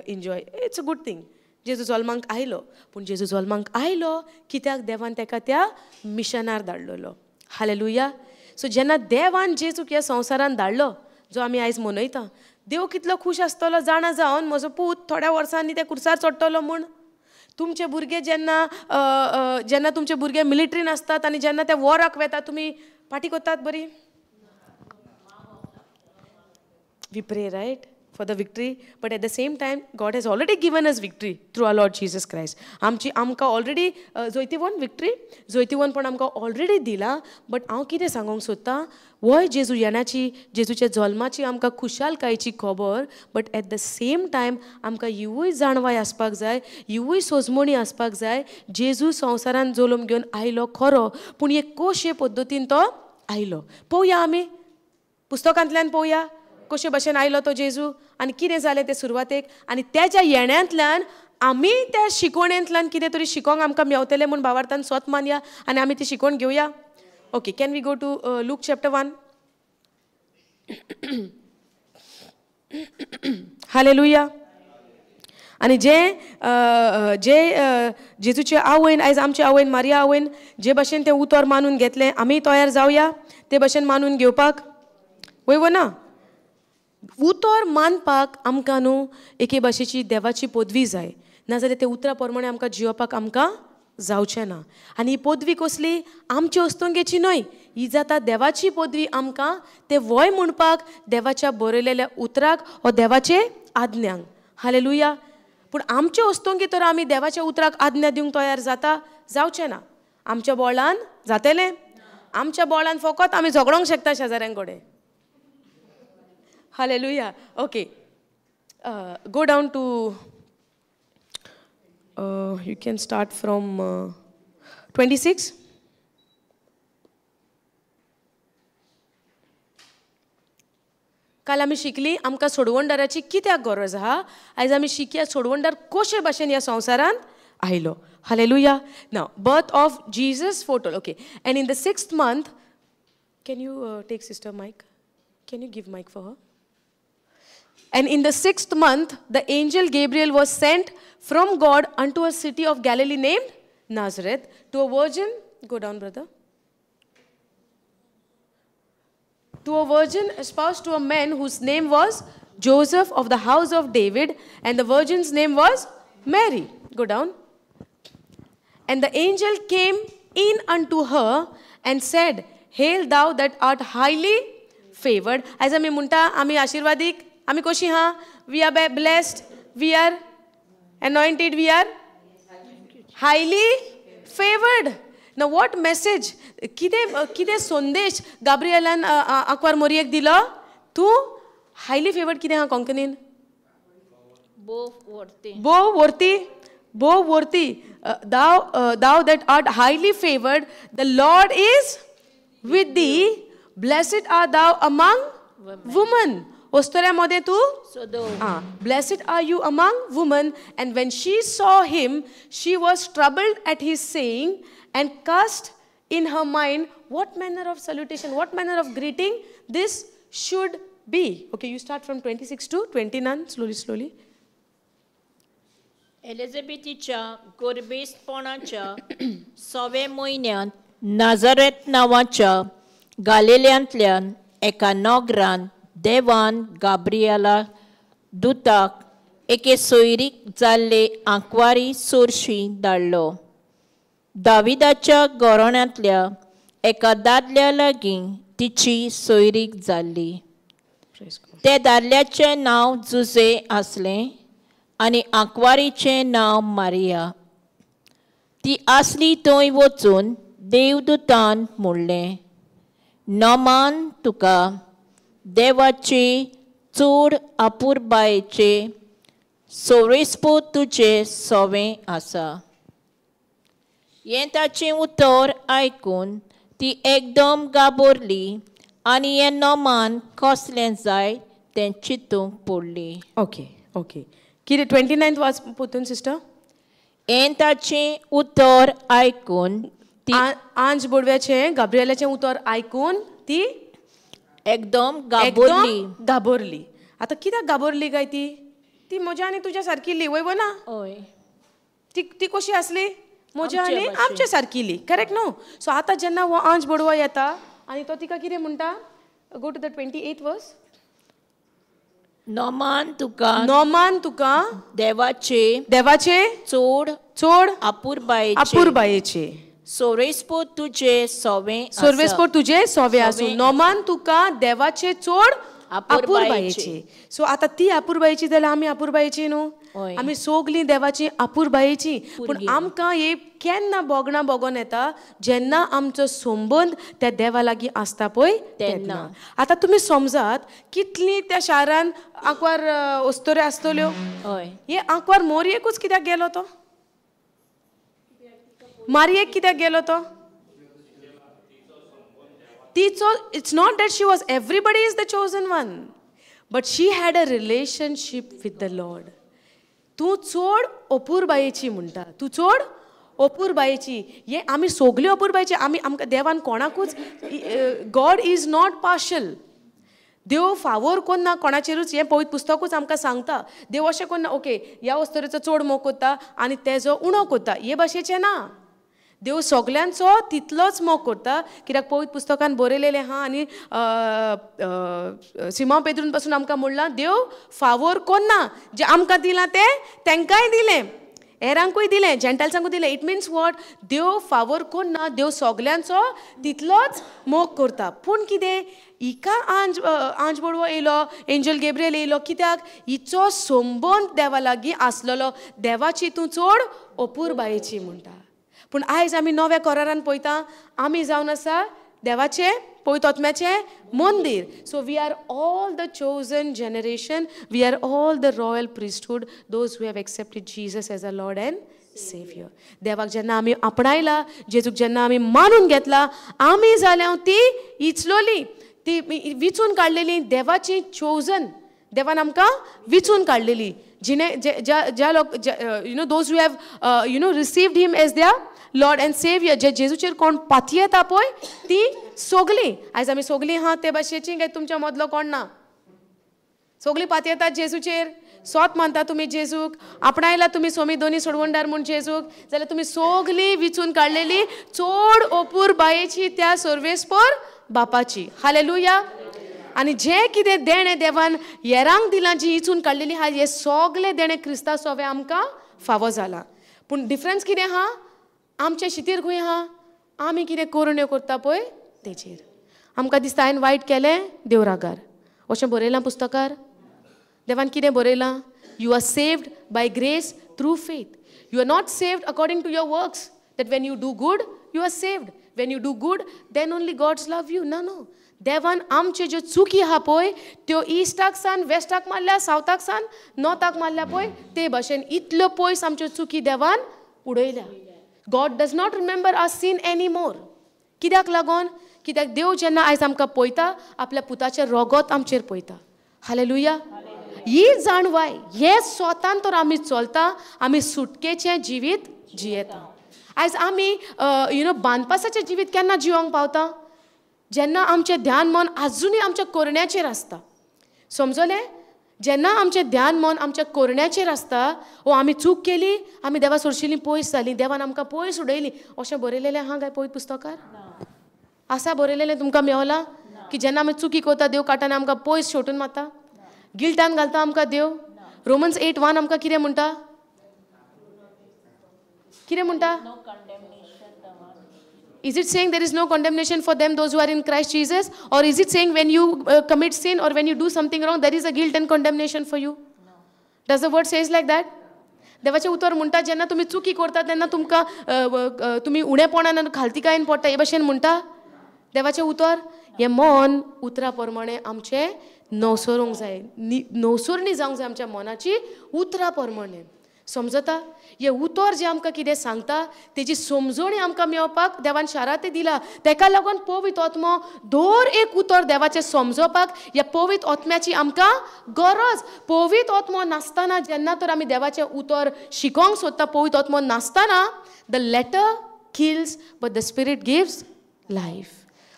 enjoy, it's a good thing. जेजू जल्माक आयलो, पूण जेजू जल्माक आयलो कित्याक? देवान तेका त्या मिशनार धाडलेलो. हालेलुया. सो जेन्ना देवान जेजूक ह्या संवसारान धाडलो जो आमी आयज मनयता, देव कितलो खूश आसतलो जाणा जावन म्हजो पूत थोड्या वर्सांनी त्या खुर्सार चडटलो म्हूण. तुमचे भुरगे जेन्ना जेन्ना तुमचे भुरगे मिलिट्रीन आसतात आनी जेन्ना ते वॉराक वेतात तुमी पाटी कोतात बरी? We pray, right, for the victory, but at the same time God has already given us victory through our Lord Jesus Christ. आमची आमकां ऑलरेडी जैतिवंत विक्ट्री, जैतिवंतपण आमकां ऑलरेडी दिलां. बट हांव कितें सांगूंक सोदतां, वय जेजू येण्याची, जेजूच्या जल्माची आमकां खुशालकायेची खबर, but at the same time आमकां हिवूय जाणवाय आसपाक जाय, हिवूय सोजमणी आसपाक जाय. जेजू संवसारान जल्म घेवन आयलो खरो, पूण एक कशे पद्दतीन तो आयलो पळोवया. आमी पुस्तकांतल्यान पळोवया कशे भशेन आयलो तो जेजू आनी कितें जालें तें सुरवातेक, आनी तेच्या येण्यांतल्यान आमी त्या शिकवणेंतल्यान कितें तरी शिकोंक आमकां मेवतलें म्हूण भावार्थान स्वत मानया आनी आमी ती शिकवण घेवया. Okay, can we go to Luke chapter 1? Hallelujah. आनी जे जे जेजूचे आवयन आयज आमचे आवयन मारिया आवयन जे भशेन तें उतर मानून घेतलें, आमी तयार जावया ते भशेन मानून घेवपाक. वय वो ना? उतर मानपाक आमकां न्हू एके भाशेची देवाची पदवी जाय, नाजाल्यार ते उतरा प्रमाणे आमकां जियोवपाक आमकां जावचें ना. आनी ही पदवी कसली? आमची वस्तुंगेची न्हय, ही जाता देवाची पदवी. आमकां ते वय म्हणपाक देवाच्या बरयलेल्या उतराक वो देवाचे आज्ञांक. हालेलुया. पूण आमचे वस्तुंगी तर आमी देवाच्या उतराक आज्ञा दिवंक तयार जाता? जावचें ना. आमच्या बोळान जातलें? आमच्या बोळान फकत आमी झगडोंक शकता शेजाऱ्यां कडेन. Hallelujah. Okay, go down to you can start from 26. काल आमी शिकली आमकां सोडवणदाराची कित्याक गरज आहा. आयज आमी शिकया सोडवणदार कशे भाशेन ह्या संवसारांत आयलो. Hallelujah. Now birth of Jesus foretold. Okay, and in the 6th month, can you take sister mic? Can you give mic for her? And in the 6th month, the angel Gabriel was sent from God unto a city of Galilee named Nazareth to a virgin. Go down, brother. To a virgin espoused to a man whose name was Joseph of the house of David, and the virgin's name was Mary. Go down. And the angel came in unto her and said, Hail thou that art highly favoured. आयज आमी म्हणटा आमी आशिर्वादीक, आमी कशी आहा? We are blessed, we are anointed, we are highly favoured. Now what message, कितें कितें संदेश गाब्रिएलान आंकवार मोरयेक दिलो? तूं हायली फेवर्ड. कितें आहा कोंकणीन? भोव वर्ती, भोव वर्ती. Thou that art highly favoured, the Lord is with thee, blessed art thou among women. ओस्तोऱ्या मदें तूं ah, blessed are you among women. And when she saw him, she was troubled at his saying and cast in her mind what manner of salutation, what manner of greeting this should be. Okay, you start from 26 to 29, slowly, slowly. एलिझाबेथीच्या गर्भेस्तपणाच्या 6व्या म्हयन्यांत Nazareth नांवाच्या गालिल्यांतल्यान एका नगरांत देवान Gabriella दुताक एके सोयरीक जाल्ले आंकवारी सोरशी धाडलो. दाविदाच्या घराण्यांतल्या एका दादल्या लागीं तिची सोयरीक जाल्ली. ते दादल्याचें नांव जुजे आसलें आनी आंकवारीचें नांव मारिया. ती आसली थंय वचून देवदूतान म्हणलें, नमान तुका, देवाचे चड अपुरबायेचे सोरेस्पो तुजें सोवें आसा. हें ताचें उतर आयकून ती एकदम घाबरली आनी हें नमान कसलें जाय तें चिंतूंक पडली. ओके ओके, कितें 29 वाच पोतून सिस्टर. हें ताचें उतर आयकून ती आंज बोडव्याचें गाब्रिएलाचें उतर आयकून ती एकदम घाबरली. घाबरली. आतां कित्याक घाबरली काय ती? ती म्हज्या आनी तुज्या सारकिल्ली, वय ना? हय. ती ती कशी आसली? म्हज्या आनी आमच्या सारकिल्ली, करेक्ट न्हू? सो आतां जेन्ना हो आंज बोडवो येता आनी तो तिका कितें म्हणटा? Go to the 28th verse. Noman तुका, नोमान तुका देवाचे, देवाचे चड चड अपुरबायेचे, अपुरबायेचे सोरेस्पो तुजे सोवें, सोरवेस्पो तुजे सोवे आसूं. नोमान तुका देवाचे चड अपुरबायेचे. सो आतां ती अपुरबायेची जाल्यार आमी अपुरबायेची न्हू? आमी सगलीं देवाची अपुरबायेची. पूण आमकां हे केन्ना भोगणां भोगोन येता? जेन्ना आमचो संबंद त्या देवा लागीं आसता पळय तेन्ना. आतां तुमी समजात कितलीं त्या शारान आंकवार अस्तोऱ्यो आसतल्यो. हे आंकवार मोरयेकूच कित्याक गेलो तो? मारयेक कित्याक गेलो तो? तिचो, it's not that she was, everybody is the chosen one, but she had a relationship with the Lord. तूं चड अपुरबायेची म्हणटा, तूं चड अपुरबायेची. हे आमी सगल्यो अपुरबायेची. आमी आमकां देवान कोणाकूच, गॉड is not partial. देव फावोर कोन्ना कोणाचेरूच. हें पवित्र पुस्तकूच आमकां सांगता, देव अशें कोन्ना ओके ह्या वस्तुरेचो चड मोग कोत्ता आनी तेजो उणो कोत्ता, हे भाशेचें ना. देव सगल्यांचो तितलोच मोग करता, कित्याक पवित्र पुस्तकान बरयलेलें आहा आनी सिमांव पेद्रून पासून आमकां म्हणलां देव फावोर कोन्ना, जें आमकां दिलां तें तेंकांय दिलें, हेरांकूय दिलें, जेंटाल्सांकूय दिलें. It means what? देव फावोर कोन्ना, देव सगल्यांचो तितलोच मोग करता. पूण कितें, हिका आंज आंज बोडवो येयलो, एंजल गेब्रियल येयलो, कित्याक? हिचो संबंद देवा लागीं आसलेलो. देवाची तूं चड अपुरबायेची म्हणटा. पूण आयज आमी नव्या करारान पळयता, आमी जावन आसा देवाचें पवित्र आत्म्याचें मंदीर. So we are all the chosen generation, we are all the royal priesthood, those who have accepted Jesus as a Lord and saviour. देवाक जेन्ना आमी आपणायला, जेजूक जेन्ना आमी मानून घेतला, आमी जाल्या ती इचलोली, ती विचून काडलेली, देवाची चोजन, देवान आमकां विचून काडलेली. जिणे ज्या ज्या लोक, you know, those who have you know received him as their Lord and saviour, जे जेजूचेर कोण पातयेता पळय ती सगलीं. आयज आमी सगलीं आहा ते भाशेची, काय तुमच्या मदलो कोण ना? सगलीं पातयेतात जेजूचेर, सोत मानता तुमी जेजूक, आपणायला तुमी सोमी दोनी सोडवणदार म्हूण जेजूक, जाल्यार तुमी सगलीं विचून काडलेली चड अपुरबायेची त्या सर्वेस्पर बापाची. हालेलुया. आनी जें कितें देणें देवान येरांक दिलां, जी इचून काडलेली आहा, हें सगलें देणें क्रिस्ता सोवे आमकां फावो जालां. पूण डिफरन्स कितें आहा? आमचें शितीर खंय आहा? आमी कितें करण्यो करता पळय तेजेर. आमकां दिसता हांवें वायट केलें देव रागार. अशें बरयलां पुस्तकार? देवान कितें बरयलां? You are saved by grace through faith. You are not saved according to your works, that when you do good you are saved, when you do good then only God's love you. ना no, देवान आमच्यो ज्यो चुकी आहा पळय त्यो stock सान वेस्टाक मारल्या, सावथाक सान नॉर्थाक मारल्या पळय, ते भाशेन इतल्यो पयस आमच्यो चुकी देवान उडयल्या. God does not remember our sin any more. कित्याक लागून? कित्याक देव जेन्ना आयज आमकां पळयता आपल्या पुताचें रोगोत आमचेर पळयता. हालेलुया. ही जाणवाय, हे स्वतान तर आमी चलता, आमी सुटकेचें जिवीत जियेता. आयज आमी you know बांदपासाचें जिवीत केन्ना जिवंक पावता? जेन्ना आमचें ध्यान मन आजुनूय आमच्या कोरण्याचेर आसता. समजलें? जेन्ना आमचें ध्यान मन आमच्या कोरण्याचेर आसता, ओ आमी चूक केली, आमी देवा सोरशिली पयस जाली, देवान आमकां पयस उडयली, अशें बरयलेलें आहा काय पळय पुस्तकार? आसा बरयलेलें तुमकां मेवलां की जेन्ना आमी चुकी करता देव काटान आमकां पयस शेवटून मारता, गिल्टान घालता आमकां देव? रोमन्स 8:1 आमकां कितें म्हणटा? कितें म्हणटा? Is it saying there is no condemnation for them, those who are in Christ Jesus? Or is it saying when you commit sin or when you do something wrong, there is a guilt and condemnation for you? No. Does the word says like that? देवाचें उतर म्हणटा जेन्ना तुमी चुकी करता तेन्ना तुमकां तुमी उणेपणान खालतीकायेन पडटा हे भाशेन म्हणटा देवाचें उतर? हें मन उतरा प्रमाणे आमचें नवसरूंक जाय, नवसरणी जावंक जाय आमच्या मनाची उतरा प्रमाणे. समजता? हें उतर जें आमकां कितें सांगता तेजी समजणी आमकां मेळपाक देवान शाराते दिला. तेका लागून पवित्र आत्मो दर एक उतर देवाचें समजोवपाक ह्या पवित्र आत्म्याची आमकां गरज. पवित्र आत्मो नासतना जेन्ना तर आमी देवाचें उतर शिकोवंक सोदता, पवित्र आत्मो नासतना the letter kills but the spirit gives life.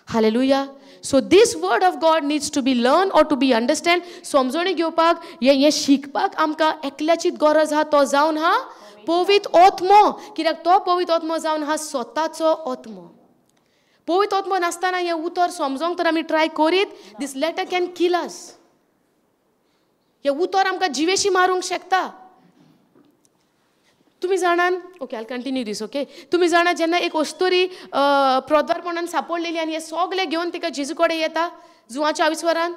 Hallelujah. So this word of God needs to be learn or to be understand. समजणी घेवपाक हें शिकपाक आमकां एकल्याचीच गरज आहा, तो जावन आहा पवित्र आत्मो. कित्याक तो पवित्र आत्मो जावन आहा स्वताचो आत्मो. पवित्र आत्मो नासतना हें उतर समजोंक तर आमी ट्राय करीत, this letter can kill us. हें उतर आमकां जिवेशी मारूंक शकता. तुमी जाणान? Okay, I continue this. Okay, तुमी जाणा जेन्ना एक अस्तुरी प्रोद्वारपणान सापडलेली आनी हे सगळे घेवन तिका जेजू कडेन येता जुवाच्या आविस्वरान,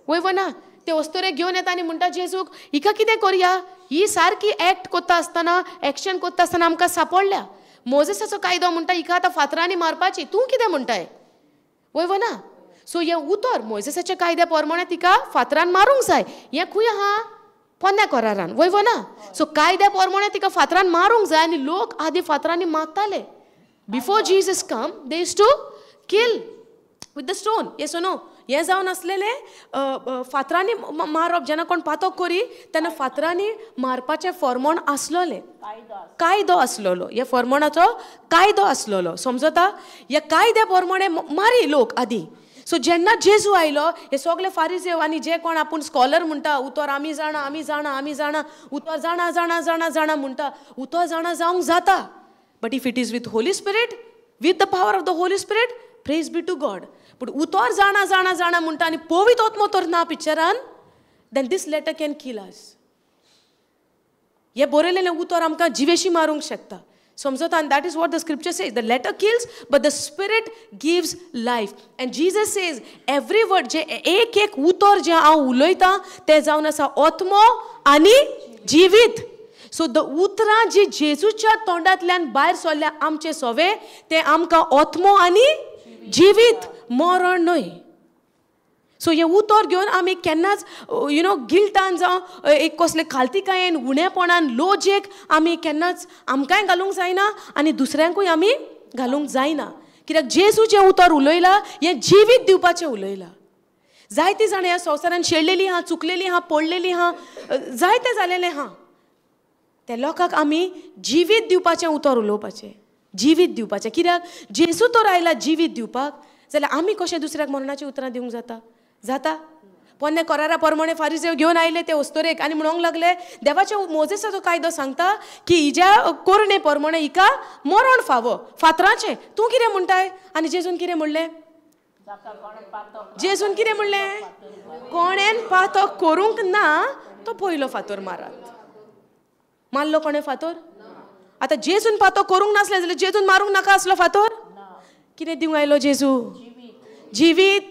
वय वो ना, ते अस्तुरेक घेवन येता आनी म्हणटा जेजूक, हिका कितें करया, ही सारकी एक्ट करता आसतना, एक्शन करता आसतना आमकां सापडल्या. मोजेसाचो कायदो म्हणटा हिका आतां फातरांनी मारपाची, तूं कितें म्हणटाय? वय वो ना? सो हें उतर मोजेसाच्या कायद्या प्रमाणे तिका फातरान मारूंक जाय. हें खंय आहा? पोन्न्या करारान, वय वो ना? सो कायद्या प्रमाणे तिका फातरान मारूंक जाय आनी लोक आदी फातरांनी मारताले. Before Jesus come they used to kill with the stone. Yes no? हें जावन आसलेलें फातरांनी मारप. जेन्ना कोण पातक करी तेन्ना फातरांनी मारपाचें फॉर्मोण आसलोलें, कायदो आसलोलो. ह्या फॉर्मोणाचो कायदो आसलोलो. समजता? ह्या कायद्या प्रमाणे मारी लोक आदी. सो जेन्ना जेजू आयलो हे सगळे फारिजेव आनी जे कोण आपूण स्कॉलर म्हणटा, उतर आमी जाणा, आमी जाणा, आमी जाणा, उतर जाणा जाणा जाणा जाणा म्हणटा, उतर जाणा जावंक जाता. But if it is with Holy Spirit, with the power of the Holy Spirit, praise be to God. पूण उतर जाणा जाणा जाणा म्हणटा आनी पवित्र आत्मो तर ना पिक्चरान, then this letter can kill us. हें बरयलेलें उतर आमकां जिवेशी मारूंक शकता. समजता? And that is what the scripture says. The letter kills, but the spirit gives life. And Jesus says, every word, जे एक एक उतर जे हांव उलयतां तें जावन आसा आत्मो आनी जिवीत. सो the उतरां जी जेजूच्या तोंडांतल्यान भायर सरल्या आमचे सोवे, तें आमकां आत्मो आनी जिवीत, मरण न्हय. सो हें उतर घेवन आमी केन्नाच you know गिल्टान जावं एक कसले खालतीकायेन उणेपणान लोजेक आमी केन्नाच आमकांय घालूंक जायना आनी दुसऱ्यांकूय आमी घालूंक जायना. कित्याक जेजू जें उतर उलयलां हें जिवीत दिवपाचें उलयलां. जायतीं जाणां ह्या संवसारान शेळलेलीं आहा, चुकलेलीं आहा, पडलेलीं आहा, जायतें जालेलें आहा. त्या लोकांक आमी जिवीत दिवपाचें उतर उलोवपाचें, जिवीत दिवपाचें. कित्याक जेजू तर आयला जिवीत दिवपाक, जाल्यार आमी कशें दुसऱ्याक मरणाचीं उतरां दिवंक जाता? जाता? पोन्ने करारा प्रमाणे फारिजेव घेवन आयले ते अस्तुरेक आनी म्हणूंक लागले, देवाच्या मोजेसाचो कायदो सांगता की हिज्या कोरणे प्रमाणे हिका मरण फावो फातराचें, तूं कितें म्हणटाय? आनी जेजून कितें म्हणलें? जेजून कितें म्हणलें? कोणेन पातक करूंक ना तो पयलो फातर मारात. मारलो कोणें फातर? आतां जेजून पातक करूंक नासलें जाल्यार जेजून मारूंक नाका आसलो फातर? कितें दिवंक आयलो जेजू? जिवीत.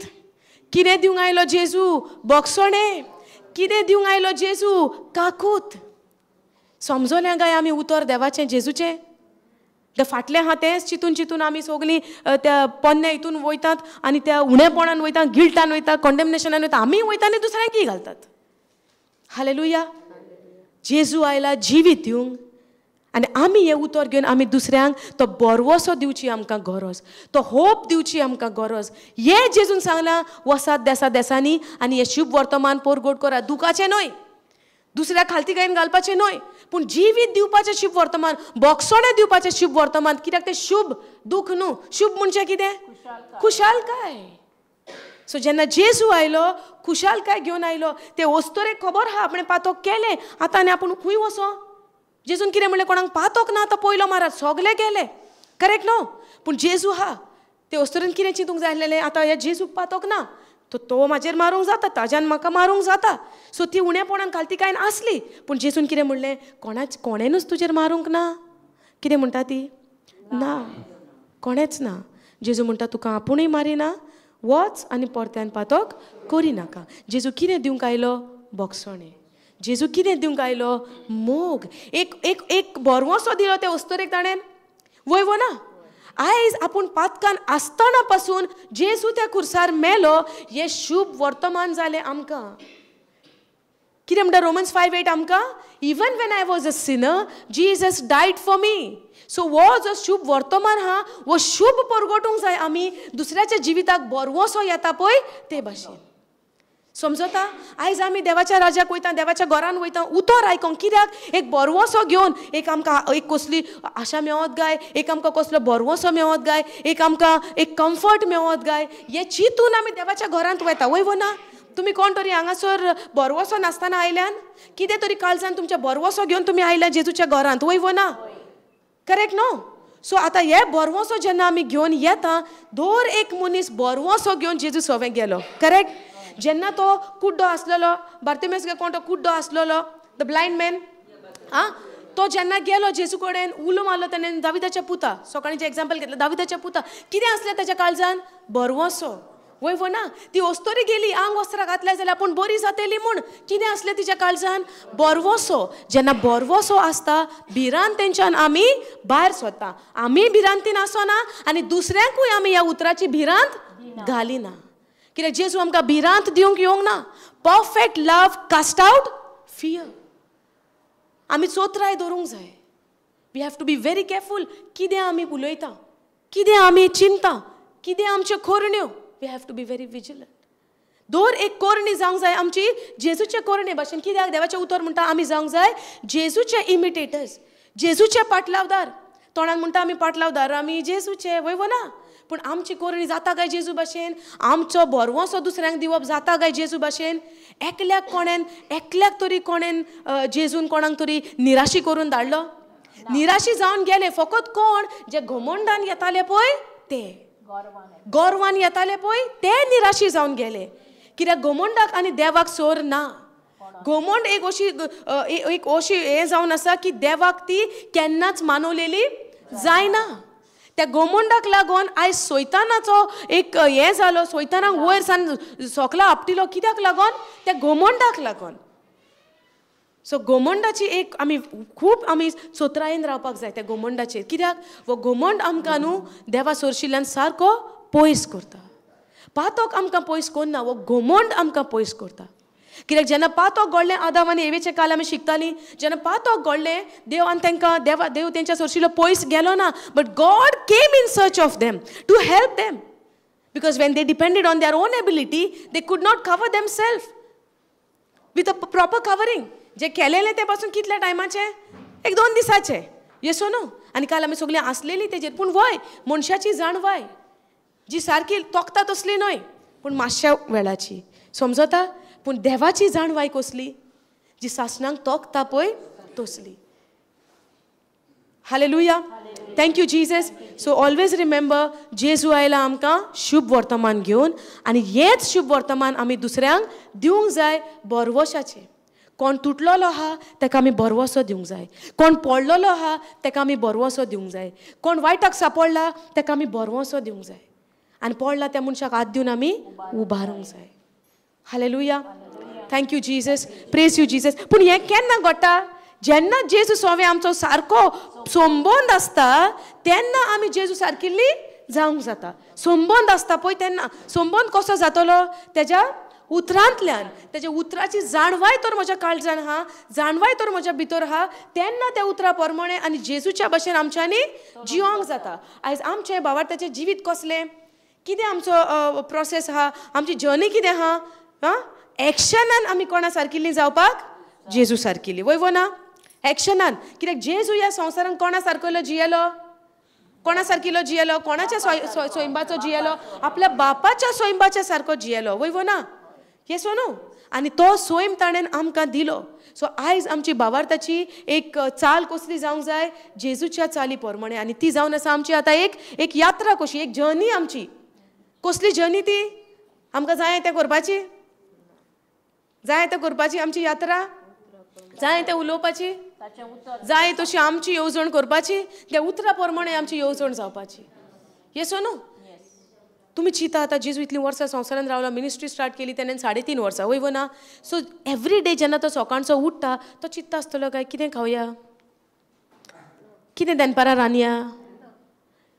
कितें दिवंक आयलो जेजू? बोगसोणें. कितें दिवंक आयलो जेजू? काकूत. समजोलें काय आमी उतर देवाचें, जेजूचें? ते फाटलें आहा तेंच चिंतून चिंतून आमी सगळीं त्या पोन्न्या हितून वयतात आनी त्या उणेपणान वयता, गिल्टान वयता, कॉन्डेमनेशनान वयता, आमी वयता आनी दुसऱ्यांकय घालतात. हालेलुया. जेजू आयला जिवीत दिवंक आनी आमी हें उतर घेवन आमी दुसऱ्यांक तो बरवसो दिवची आमकां गरज, तो होप दिवची आमकां गरज. हें जेजून सांगलां, वसात देसा देसांनी आनी हें शुभ वर्तमान परगट करात. दुखाचें न्हय, दुसऱ्या खालती गायन घालपाचें न्हय, पूण जिवीत दिवपाचें शुभ वर्तमान, बोगसोणें दिवपाचें शुभ वर्तमान. कित्याक तें शुभ, दूख न्हू. शुभ म्हणजे कितें? खुशालकाय. सो जेन्ना जेजू आयलो खुशालकाय घेवन आयलो. ते वस्तुरेक खबर आहा आपणें पातोक केलें, आतां आनी आपूण खंय वचो? जेजून कितें म्हणलें? कोणाक पातोक ना आतां पयलो मारात, सगले गेले. करेक्ट न्हू? पूण जेजू आहा. ते वस्तुरेन कितें चिंतूंक जाय आसलेलें? आतां ह्या जेजूक पातोक ना, तो म्हाजेर मारूंक जाता, ताज्यान म्हाका मारूंक जाता. सो ती उणेपणान खालती कांय आसली. पूण जेजून कितें म्हणलें? कोणेनूच तुजेर मारूंक ना. कितें म्हणटा ती? ना, कोणेच ना. जेजू म्हणटा तुका आपुणूय मारिना, वच आनी परत्यान पातोक करिनाका. जेजू कितें दिवंक आयलो? बोगसोणें. जेजू कितें दिवंक आयलो? मोग. एक एक एक बरवसो दिलो ते वस्तुरेक ताणें. वय वो ना? आयज आपूण पातकान आसतना पासून जेजू त्या खुर्सार मेलो, हें शुभ वर्तमान जालें आमकां. कितें म्हणटा रोमन्स 5:8 आमकां? Even when I was a sinner, Jesus died for me. So हो जो शुभ वर्तमान आहा हो शुभ परगटूंक जाय आमी दुसऱ्याच्या जिविताक बरवसो येता पळय ते भाशेन. समजता? आयज आमी देवाच्या राजाक वयता, देवाच्या घरान वयता उतर आयकोंक. कित्याक? एक बरवसो घेवन, एक आमकां एक कसली आशा मेवत गाय, एक आमकां कसलो बरवसो मेवत गाय, एक आमकां एक कम्फर्ट मेवत गाय, हें चिंतून आमी देवाच्या घरांत वयता. वय वो ना? तुमी कोण तरी हांगासर बरवसो नासतना आयल्यान, कितें तरी काळजान तुमच्या बरवसो घेवन तुमी आयल्या जेजूच्या घरांत. वय वो ना? करेक्ट न्हू? सो आतां हे बरवसो जेन्ना आमी घेवन येता, दर एक मनीस बरवसो घेवन जेजू सवें गेलो. करेक्ट? जेन्ना तो कुड्डो आसलेलो, बार्तिमेस कोण तो कुड्डो आसलेलो, the blind man, आं, तो जेन्ना गेलो जेजू कडेन उलो मारलो तेणें, दाविदाच्या पुता. सकाळीं जें एग्जाम्पल घेतलें, दाविदाच्या पुता. कितें आसलें ताच्या काळजान? बरवसो. वय वो ना? ती वस्तोरी गेली, आंग वस्त्रां घातल्या जाल्यार आपूण बरी जातली म्हूण. कितें आसलें तिच्या काळजान? बरवसो. जेन्ना बरवसो आसता, भिरांत तेंच्यान आमी भायर सरता. आमी भिरांतीन आसना आनी दुसऱ्यांकूय आमी ह्या उतराची भिरांत घालिना. कित्याक जेजू आमकां भिरांत दिवंक येवंक ना. Perfect love cast out fear. आमी चोत्राय दवरूंक जाय. We have to be very careful कितें आमी उलयता, कितें आमी चिंता, कितें आमच्यो करण्यो. We have to be very vigilant. दर एक करणी जावंक जाय आमची जेजूचे करणे भाशेन. कित्याक देवाचें उतर म्हणटा आमी जावंक जाय जेजूचे इमिटेटर्स, जेजूचे पाटलावदार. तोंडान म्हणटा आमी पाटलावदार, आमी जेजूचे. वय वो ना? पूण आमची करणी जाता काय जेजू भाशेन? आमचो बरवसो दुसऱ्यांक दिवप जाता काय जेजू भाशेन? एकल्याक कोणेन, एकल्याक तरी कोणेन जेजून कोणाक तरी निराशी करून धाडलो? निराशी जावन गेले फकत कोण? जे घमंडान येताले पळय ते, गोरवान येताले पळय ते निराशी जावन गेले. कित्याक घमंडाक आनी देवाक सोर ना. घमंड एक अशी एक अशी हें जावन आसा की देवाक ती केन्नाच मानवलेली जायना. त्या घमंडाक लागून आयज सैतानाचो एक हें जालो, सैतानाक वयर सान सोकला आपटिलो. कित्याक लागून? त्या घमंडाक लागून. सो घमंडाची एक आमी खूब आमी चोत्रायेन रावपाक जाय त्या घमंडाचेर. कित्याक हो घमंड आमकां न्हू देवा सोरशिल्ल्यान सारको पयस करता. पातोक आमकां पयस करना, हो घमंड आमकां पयस करता. कित्याक जेन्ना पातोक घडलें, आदाम आनी एवेचें काल आमी शिकतालीं, जेन्ना पातोक घडलें देव आनी तांकां देवा देव तेंच्या सोरशिल्लो पयस गेलो ना, but God came in search of them to help them, because when they depended on their own ability they could not cover them self with a proper covering. जे केलेलें तें पासून कितल्या टायमाचें? एक दोन दिसाचें. येसो न्हू? आनी काल आमी सगळीं आसलेलीं तेजेर. पूण वय मनशाची जाणवाय जी सारकी तोखता तसली न्हय, पूण मातश्या वेळाची. समजता? पूण देवाची जाणवाय कसली? जी सासणांक तोखता पळय तसली. Hallelujah. Thank you Jesus. So always remember, जेजू आयला आमकां शुभ वर्तमान घेवन आनी हेंच शुभ वर्तमान आमी दुसऱ्यांक दिवंक जाय. बरवशाचें. कोण तुटलेलो आहा ताका आमी बरवसो दिवंक जाय, कोण पडलेलो आहा ताका आमी बरवसो दिवंक जाय, कोण वायटाक सापडला ताका आमी बरवसो दिवंक जाय. आनी पडला त्या मनशाक हात दिवन आमी उबारूंक जाय. Hallelujah. Thank you Jesus. Praise you Jesus. पूण हें केन्ना घडटा? जेन्ना जेजू सोवे आमचो सारको संबंद आसता तेन्ना आमी जेजू सारकिल्ली जावंक जाता. संबंद आसता पळय तेन्ना. संबंद कसो जातलो? तेज्या उतरांतल्यान. तेज्या उतराची जाणवाय तर म्हज्या काळजान आहा, जाणवाय तर म्हज्या भितर आहा, तेन्ना त्या उतरा प्रमाणे आनी जेजूच्या भशेन आमच्यांनी जिवंक जाता. आयज आमचें भावार्थाचें जिवीत कसलें, कितें आमचो प्रोसेस आहा, आमची जर्नी कितें आहा? आं, एक्शनान आमी कोणा सारकिल्ली जावपाक? जेजू सारकिल्ली. वय वो ना? एक्शनान. कित्याक जेजू ह्या संवसारान कोणा सारकेलो जियेलो? कोणा सारकिलो जियेलो? कोणाच्या सोयंबाचो जियेलो? आपल्या बापाच्या सोयंबाच्या सारको जियेलो. वय वो ना? येस वो न्हू? आनी तो स्वयं ताणें आमकां दिलो. सो आयज आमची भावार्थाची एक चाल कसली जावंक जाय? जेजूच्या चाली प्रमाणे. आनी ती जावन आसा आमची आतां एक एक यात्रा कशी, एक जर्नी आमची. कसली जर्नी ती? आमकां जाय तें करपाची, जाय तें करपाची आमची यात्रा, जाय तें उलोवपाची, जाय तशी आमची येवजण करपाची, त्या उतरा प्रमाणे आमची येवजण जावपाची. येस वो न्हू? तुमी चिंता आतां जेजू इतलीं वर्सां संवसारान रावला, मिनिस्ट्री स्टार्ट केली तेणें 3.5 वर्सां. वय वो ना? सो एवरी डे जेन्ना तो सकाळचो उठ्ठा तो चिंता आसतलो काय कितें खावया, कितें दनपारां रांदया,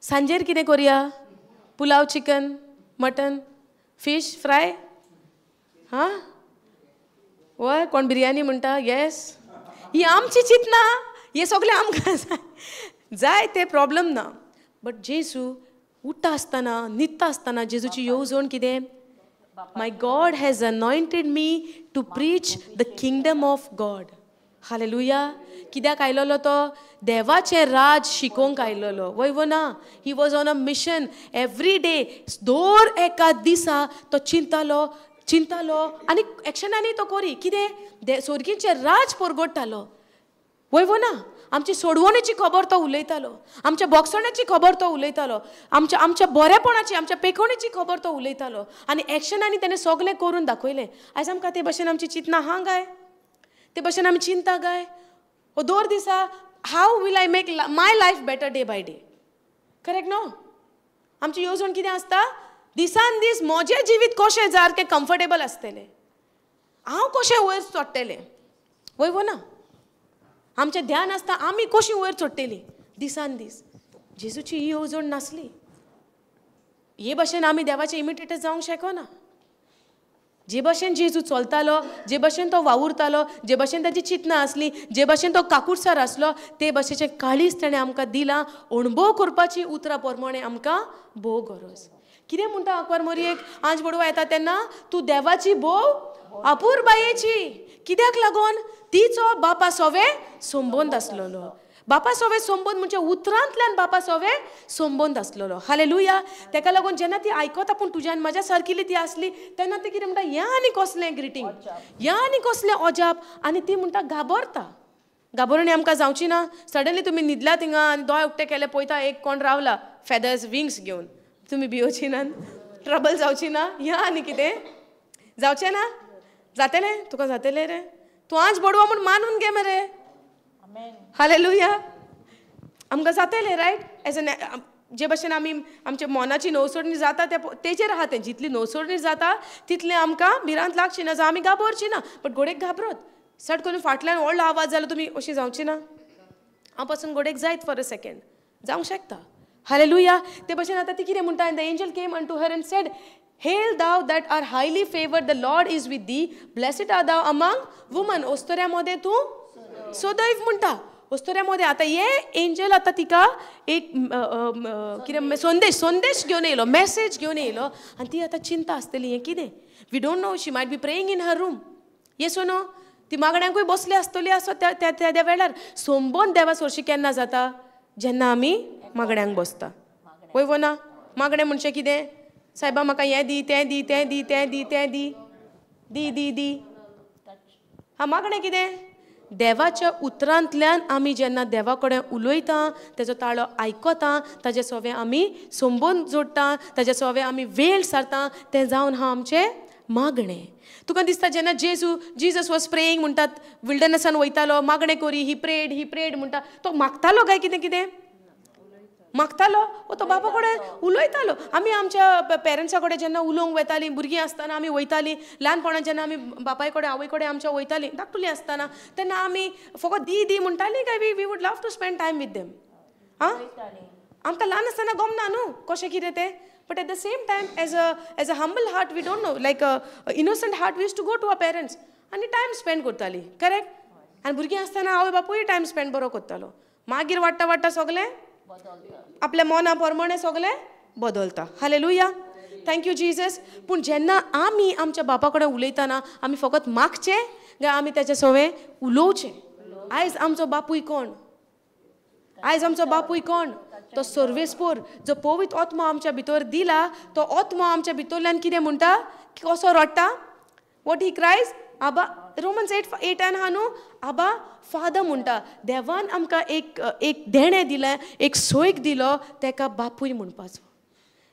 सांजेर कितें करया, pulao, chicken, mutton, fish fry, हां वय कोण बिरयानी म्हणटा. येस, ही आमची चिंतना, हे सगळें आमकां जाय ते प्रॉब्लम ना. बट जेजू उठ्ठा आसतना, न्हिदता आसतना जेजूची येवजण कितें? My God has anointed me to preach the kingdom of God. Hallelujah. कित्याक आयलोलो तो? देवाचें राज शिकोवंक आयलोलो. वय वो ना? He was on a mission every day. दर एका दिसा तो चिंतालो, चिंतालो आनी एक्शनांनी तो करी कितें? सोर्गीचें राज परगडटालो. वय वो ना? आमची सोडवणेची खबर तो उलयतालो, आमच्या बोगसण्याची खबर तो उलयतालो, आमच्या आमच्या बरेपणाची, आमच्या पेखवणेची खबर तो उलयतालो. आनी एक्शनांनी तेणें सगळें करून दाखयलें. आयज आमकां ते भशेन आमची चिंतना आहा काय? ते भशेन आमी चिंता काय? हो दर दिसा how will I make my life better day by day? Correct न्हू? आमची येवजण कितें आसता? दिसान दीस म्हजें जिवीत कशें सारकें कम्फर्टेबल आसतलें, हांव कशें वयर चडटलें. वय वो ना? आमचें ध्यान आसता आमी कशी वयर चडटली दिसान दीस. जेजूची ही येवजण नासली. हे भशेन आमी देवाचे इमिटेटर जावंक शकना. जे भशेन जेजू चलतालो, जे भशेन तो वावुरतालो, जे भशेन ताची चिंतना आसली, जे भशेन तो काकुळसार आसलो, ते भशेचें काळीज ताणें आमकां दिलां. अणभव करपाची उतरां प्रमाणे आमकां भोव गरज. कितें म्हणटा अकबर मोरयेक आंज बडवा येता तेन्ना? तूं देवाची भोव अपुरबायेची. कित्याक लागून? तिचो बापा सोवे संबंद आसलेलो. बापा सोवे संबंद म्हणजे उतरांतल्यान बापा सोवे संबंद आसलेलो. हालेलुया. तेका लागून जेन्ना ती आयकता पूण तुज्यान म्हज्या सारकिली ती आसली तेन्ना ती कितें म्हणटा, ह्या आनी कसलें ग्रिटींग, ह्या आनी कसलें अजाप. आनी ती म्हणटा घाबरता. घाबरणी आमकां जावची ना. सडनली तुमी न्हिदला थिंगा आनी दोळे उक्ते केले पळयता एक कोण रावला फेदर्स विंग्स घेवन, तुमी भियोची ना, ट्रबल जावची ना. ह्या आनी कितें जावचें ना? जातलें तुका, जातलें रे, तूं आज बडवा म्हूण मानून घे मरे. हालेलुया. आमकां जातलें रायट? एज एन जे भशेन आमी आमच्या मनाची नवसोडणी जाता ते तेजेर आहा तें. जितली नवसोडणी जाता तितलें आमकां भिरांत लागची ना, जावं आमी घाबरची ना. बट घोडेक घाबरत सट करून फाटल्यान व्हडलो आवाज जालो तुमी अशी जावची ना. हांव पासून घोडेक जायत फॉर अ सेकेंड जावंक शकता. हालेलुया. ते भशेन आतां ती कितें म्हणटा? The angel came unto her and said, Hail thou that art highly favoured, the Lord is with thee, blessed art thou among women. ओस्तोऱ्या मदें तूं सदैव म्हणटा. ओस्तोऱ्या मदें आतां हे एंजल आतां तिका एक कितें संदेश संदेश घेवन येयलो, मॅसेज घेवन येयलो. आनी ती आतां चिंता आसतली हें कितें? We don't know, she might be praying in her room. Yes no? ती मागण्यांकूय बसली आसतली आसत त्या त्या वेळार. संबंद देवा सोरशी केन्ना जाता? जेन्ना आमी मागण्यांक बसता. वय वो ना? मागणें म्हणजे कितें? सायबा म्हाका हें दी, तें दी, तें दी, तें दी, तें दी, दी दी दी. हा, मागणें कितें? देवाच्या उतरांतल्यान आमी जेन्ना देवा कडेन उलयता, तेजो ताळो आयकता, ताजे सोवे आमी संबंद जोडटा, ताजे सोवे आमी वेळ सारता, तें जावन हा आमचें मागणें. तुका दिसता जेन्ना जेजू जीजस वॉज प्रेईंग म्हणटात, विल्डरनसान वयतालो मागणें करी, ही प्रेड ही प्रेड म्हणटा, तो मागतालो काय कितें कितें? मागतालो वो तो बापा कडेन उलयतालो. आमी आमच्या पेरंट्सा कडेन जेन्ना उलोवंक वेतालीं, भुरगीं आसतना आमी वयतालीं, ल्हानपणान जेन्ना आमी बापाय कडेन आवय कडेन आमच्या वयतालीं धाकटुलीं आसतना, तेन्ना आमी फकत दी दी म्हणटालीं काय we would love to spend time with them. आं, आमकां ल्हान आसतना गमना न्हू कशें कितें तें, but at the same time as a humble heart we don't know, like a innocent heart we use to go to our parents आनी टायम स्पेंड करतालीं. करेक्ट? आनी भुरगीं आसतना आवय बापूय टायम स्पेंड बरो करतालो. मागीर वाडटा वाडटा सगलें आपल्या मना प्रमाणे सगलें बदलता. Hallelujah, thank you Jesus. पूण जेन्ना आमी आमच्या बापा कडेन उलयतना आमी फकत मागचें काय आमी तेच्या सवें उलोवचें? आयज आमचो बापूय कोण? आयज आमचो बापूय कोण? तो सर्वेस्पोर जो पवित्र आत्मो आमच्या भितर दिला, तो आत्मो आमच्या भितरल्यान कितें म्हणटा, कसो रडटा, what he cries, Abba. Romans 8:8 आहा न्हू, आबा फादर म्हणटा. देवान आमकां एक एक देणें दिलें, एक सोयक दिलो, तेका बापूय म्हणपाचो.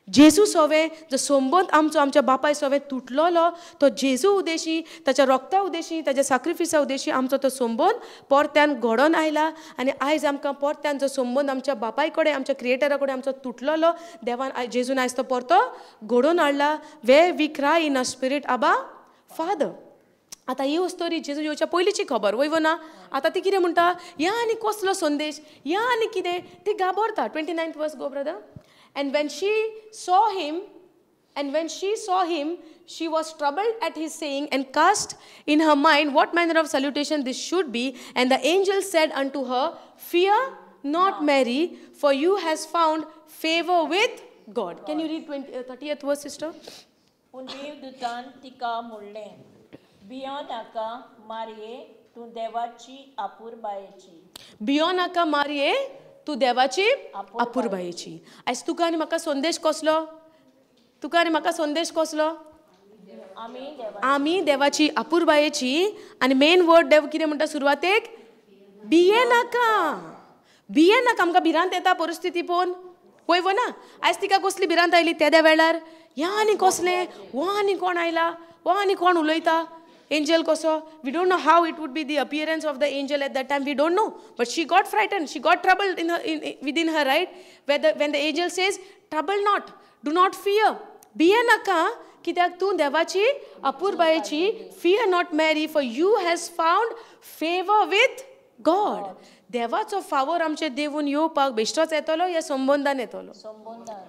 जेजू सोवे जो संबंद आमचो आमच्या बापाय सोवे तुटलोलो, तो जेजू उदेशी, ताच्या रोगता उदेशी, ताच्या साक्रिफिसा उदेशी आमचो तो संबंद परत्यान घडोवन आयला. आनी आयज आमकां परत्यान जो संबंद आमच्या बापाय कडेन, आमच्या क्रिएटरा कडेन आमचो तुटलोलो, देवान जेजून आयज तो परतो घडोवन हाडला. Way we cry in a spirit Abba father. आतां ही स्टोरी जेजू येवच्या पयलींची खबर वय वो ना. आतां ती कितें म्हणटा, ह्या आनी कसलो संदेश, ह्या आनी कितें, ती घाबरता. 29th verse go brother. And when she saw him, she was troubled at his saying and cast in her mind what manner of salutation this should be. And the angel said unto her, Fear not, Mary, for you has found favor with God. Can you read 30th verse, sister? पूण देवदूतान तिका म्हणलें, भियो नाका मारये, तूं देवाची आपुरबायेची. भियो नाका मारये, तूं देवाची आपुरबायेची. आयज तुका आनी म्हाका संदेश कसलो? तुका आनी म्हाका संदेश कसलो? आमी देवाची आपुरबायेची. आनी मेन वर्ड देव कितें म्हणटा सुरवातेक? भिये नाका. भिये नाका. आमकां भिरांत येता परिस्थिती पळोवन, पळय वो ना. आयज तिका कसली भिरांत आयली तेद्या वेळार? ह्या आनी कसलें, हो आनी कोण आयला, हो आनी कोण उलयता, एंजल कसो. We don't know how it would be the appearance of the angel at that time, we don't know, but she got frightened, she got troubled in her within her, right? When the angel says trouble not, do not fear, भिये नाका कित्याक तूं देवाची अपुरबायेची. Fear not Mary, for you has found favour with God. देवाचो फावोर आमचे देवून येवपाक बेश्टोच येतलो या संबंदान येतलो?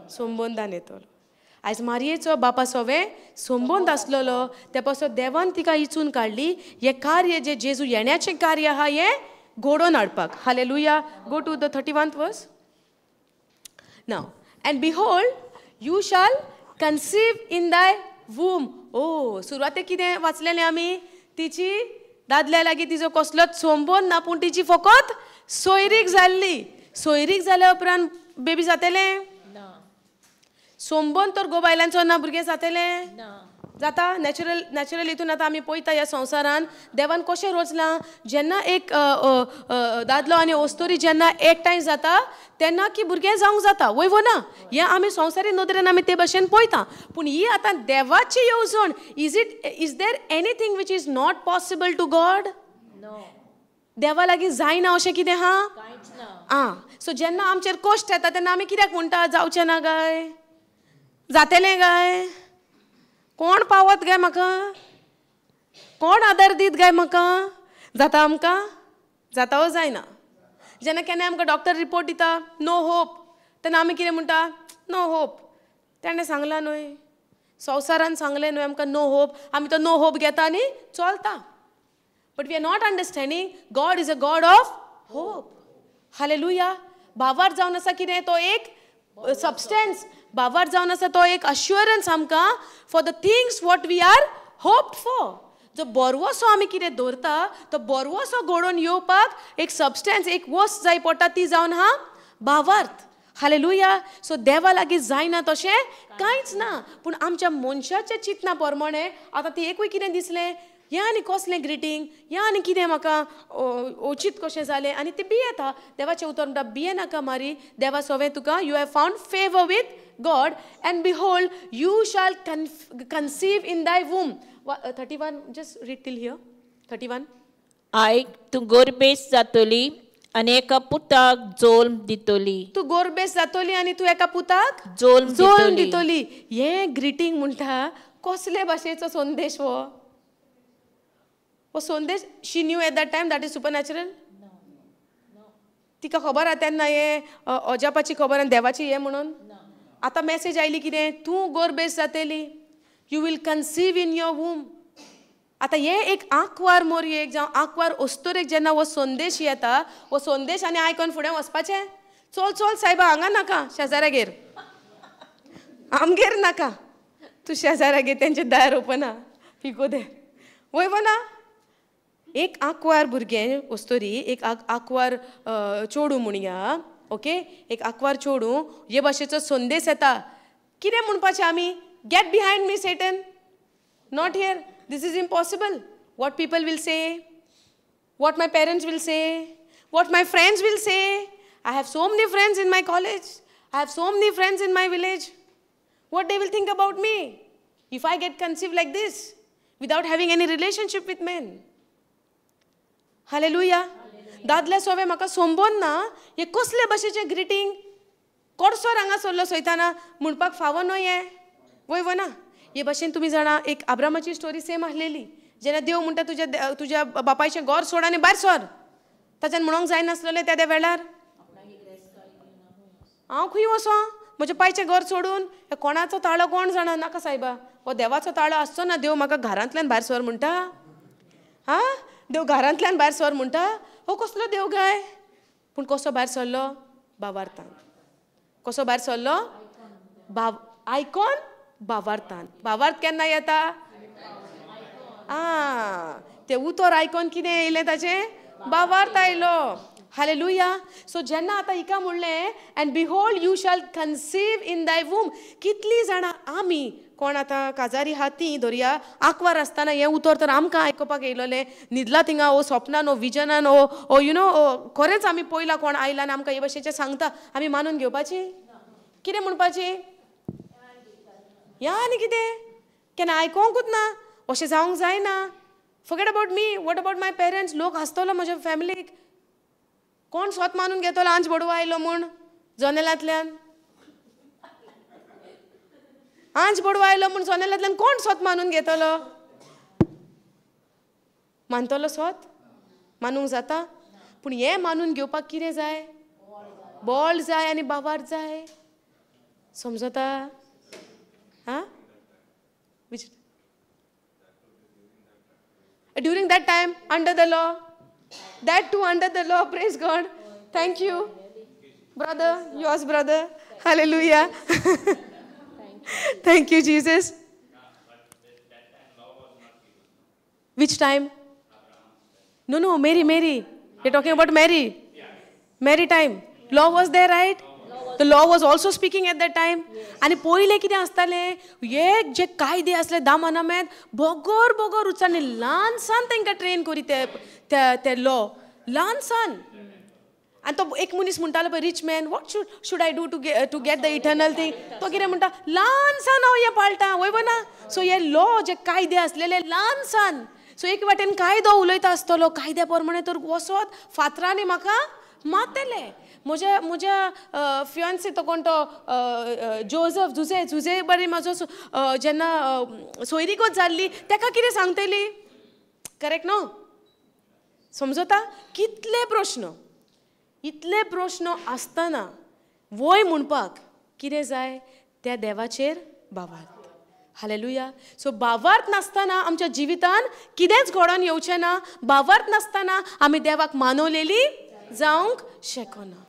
संबंदान येतलो. आयज मारयेचो बापा सोवे संबंद आसलेलो, त्या पासून देवान तिका इचून काडली हें कार्य जें जेजू येण्याचें कार्य आहा हें घडोवन हाडपाक. Hallelujah. Go to the 31st verse. Now and behold you shall conceive in thy womb. ओ सुरवातेक कितें वाचलेलें आमी? तिची दादल्या लागीं तिचो कसलोच संबंद ना, पूण तिची फकत सोयरीक जाल्ली. सोयरीक जाल्या उपरांत बेबी जातलें? संबंद तर गो बायलांचो ना, भुरगें जातलें? जाता नॅचरल. नॅचरल हितून आतां आमी पळयता ह्या संवसारान देवान कशें रचलां, जेन्ना एक दादलो आनी अस्तुरी जेन्ना एकठांय जाता तेन्ना की भुरगें जावंक जाता, वय वो ना. हें आमी संवसारी नदरेन आमी ते भशेन पळयता, पूण ही आतां देवाची येवजण. Is there anything which is not possible to God? देवा लागीं जायना अशें कितें आहा? आं, सो जेन्ना आमचेर कश्ट येता तेन्ना आमी कित्याक म्हणटा जावचें ना काय, जातलें काय, कोण पावत काय म्हाका, कोण आदार दीत काय म्हाका? जाता आमकां? जाता वो जायना? जेन्ना केन्ना आमकां डॉक्टर रिपोर्ट दिता नो होप, तेन्ना आमी कितें म्हणटा? No hope. तेणें सांगलां न्हय, संवसारान सांगलें न्हय आमकां नो होप, आमी तो नो होप घेता आनी चलता. But we are not understanding God is a God of hope. Hallelujah. भावार जावन आसा कितें तो एक सबस्टन्स, बाबार जावन आसा तो एक अश्युरन्स आमकां for the things what we are hoped for. जो बरवसो आमी कितें दवरता तो बरवसो घडोवन येवपाक एक सबस्टन्स, एक वस्त जाय पडटा, ती जावन आहा भावार्थ. हालेलुया. सो देवा लागीं जायना तशें कांयच ना, पूण आमच्या मनशाच्या चिंतना प्रमाणे आतां ती एकूय कितें दिसलें, ह्या आनी कसलें ग्रिटींग, ह्या आनी कितें म्हाका ओचीत कशें जालें, आनी ती भियेता. देवाचें उतर म्हणटा भिये नाका मारी, देवा सोवें तुका you have found favour with God, and behold you shall conceive in thy womb. 31, just read till here. 31. आयक, तूं गर्भेस्त जातली आनी एका पुताक जोल्म दितली. तूं गोरबेस जातली आनी तूं एका पुताक जोल्म दितली. हें ग्रिटींग म्हणटा कसले भाशेचो संदेश हो? हो संदेश she knew at that time that is supernatural. तिका खबर आहा तेन्ना हें अजापाची खबर आनी देवाची हें म्हणून. आतां मॅसेज आयली कितें? तूं गोरबेस जातली, you will conceive in your womb. आतां हें एक आंकवार मोरयेक जावं आंकवार अस्तुरेक जेन्ना हो संदेश येता, हो संदेश आनी आयकोन फुडें वचपाचें, चल चल सायबा हांगा नाका, शेजाऱ्यागेर, आमगेर नाका, तूं शेजाऱ्यागेर तेंचें दार ओपन आहा, you go there. वय वना एक आंकवार भुरगें अस्तुरी, एक आंकवार चेडूं म्हणया, ओके, एक आंकवार चेडूं हे भाशेचो संदेश येता, कितें म्हणपाचें आमी? Get behind me Satan, not here, this is impossible. What people will say, what my parents will say, what my friends will say. I have so many friends in my college, I have so many friends in my village. What they will think about me if I get conceived like this without having any relationship with men. Hallelujah. दादले सोवे म्हाका सोंबोन ना, हे कसले भाशेचें greeting? कोडसोर हांगा सरलो सोयताना म्हणपाक फावो न्हय हें. वय वना हे भाशेन तुमी जाणा एक आब्रामाची स्टोरी सेम आसलेली. जेन्ना देव म्हणटा तुज्या तुज्या बापायचें घर सोड आनी भायर सर, ताच्यान म्हणोंक जायनासलेलें त्या वेळार हांव खंय वचों म्हज्या पायचें घर सोडून? कोणाचो ताळो कोण जाणा, नाका सायबा, हो देवाचो ताळो आसचो ना, देव म्हाका घरांतल्यान भायर सर म्हणटा. आं, देव घरांतल्यान भायर सर म्हणटा, हो कसलो देव काय? पूण कसो भायर सरलो? बावार्थान. कसो भायर सरलो? आयकोन बावार्थान. बावार्थ केन्ना येता? आं, तें उतर आयकोन कितें येयलें ताचें? बावार्थ आयलो. हालेलुया. सो जेन्ना आतां हिका म्हणलें and behold you shall conceive in thy womb, कितलीं जाणां आमी कोण आतां काजारी आहा तीं धरया आंकवार आसतना हें उतर तर आमकां आयकुपाक येयलोलें, न्हिदला थिंगा ओ सपनान ओ विजनान ओ ओ you know खरेंच आमी पयला कोण आयला आनी आमकां हे भाशेचें सांगता, आमी मानून घेवपाची? कितें म्हणपाची? ह्या आनी कितें केन्ना आयकोंकूच ना, अशें जावंक जायना. Forget about me, what about my parents? लोक हांसतलो म्हज्या फॅमिलीक, कोण स्वत मानून घेतलो आंज बडवा आयलो म्हूण जनेलांतल्यान? आंज बडवा आयलो म्हूण जनेलांतल्यान कोण स्वत मानून घेतलो? मानतलो स्वत? मानूंक जाता? पूण हें मानून घेवपाक कितें जाय? बळ जाय आनी बावार जाय. समजता? आं, during that time under the law, that too under the law. Praise God. Thank you brother, yours brother. Hallelujah. Thank you Jesus. Which time? No no, Mary, Mary, you're talking about Mary. Mary time law was there, right? The law was also speaking at that time. आनी पयलें कितें आसतालें, एक जे कायदे आसले दामानामेत बगर बगर उच्चारणी ल्हान सान तांकां ट्रेन करी ते लॉ ल्हान सान. आनी तो एक मनीस म्हणटालो पळय, rich man, what should I do to get the eternal thing? तो कितें म्हणटा, ल्हान सान हांव हें पाळटा. वय ना? सो हे लॉ जे कायदे आसलेले ल्हान सान. सो एक वाटेन कायदो उलयता आसतलो, कायद्या प्रमाणे तर वचत फातरांनी म्हाका मारतले. म्हज्या म्हज्या फियांसे तो कोण तो जोजफ झुजे, झुजे बरी म्हाजो जेन्ना सोयरीगत जाल्ली ताका कितें सांगतली? करेक्ट न्हू? समजता? कितले प्रश्न, इतले प्रश्न आसतना वय म्हणपाक कितें जाय? त्या देवाचेर भावार्थ. हालेलुया. सो भावार्थ नासतना आमच्या जिवितान कितेंच घडोवन येवचें ना. भावार्थ नासतना आमी देवाक मानवलेली जावंक शकना.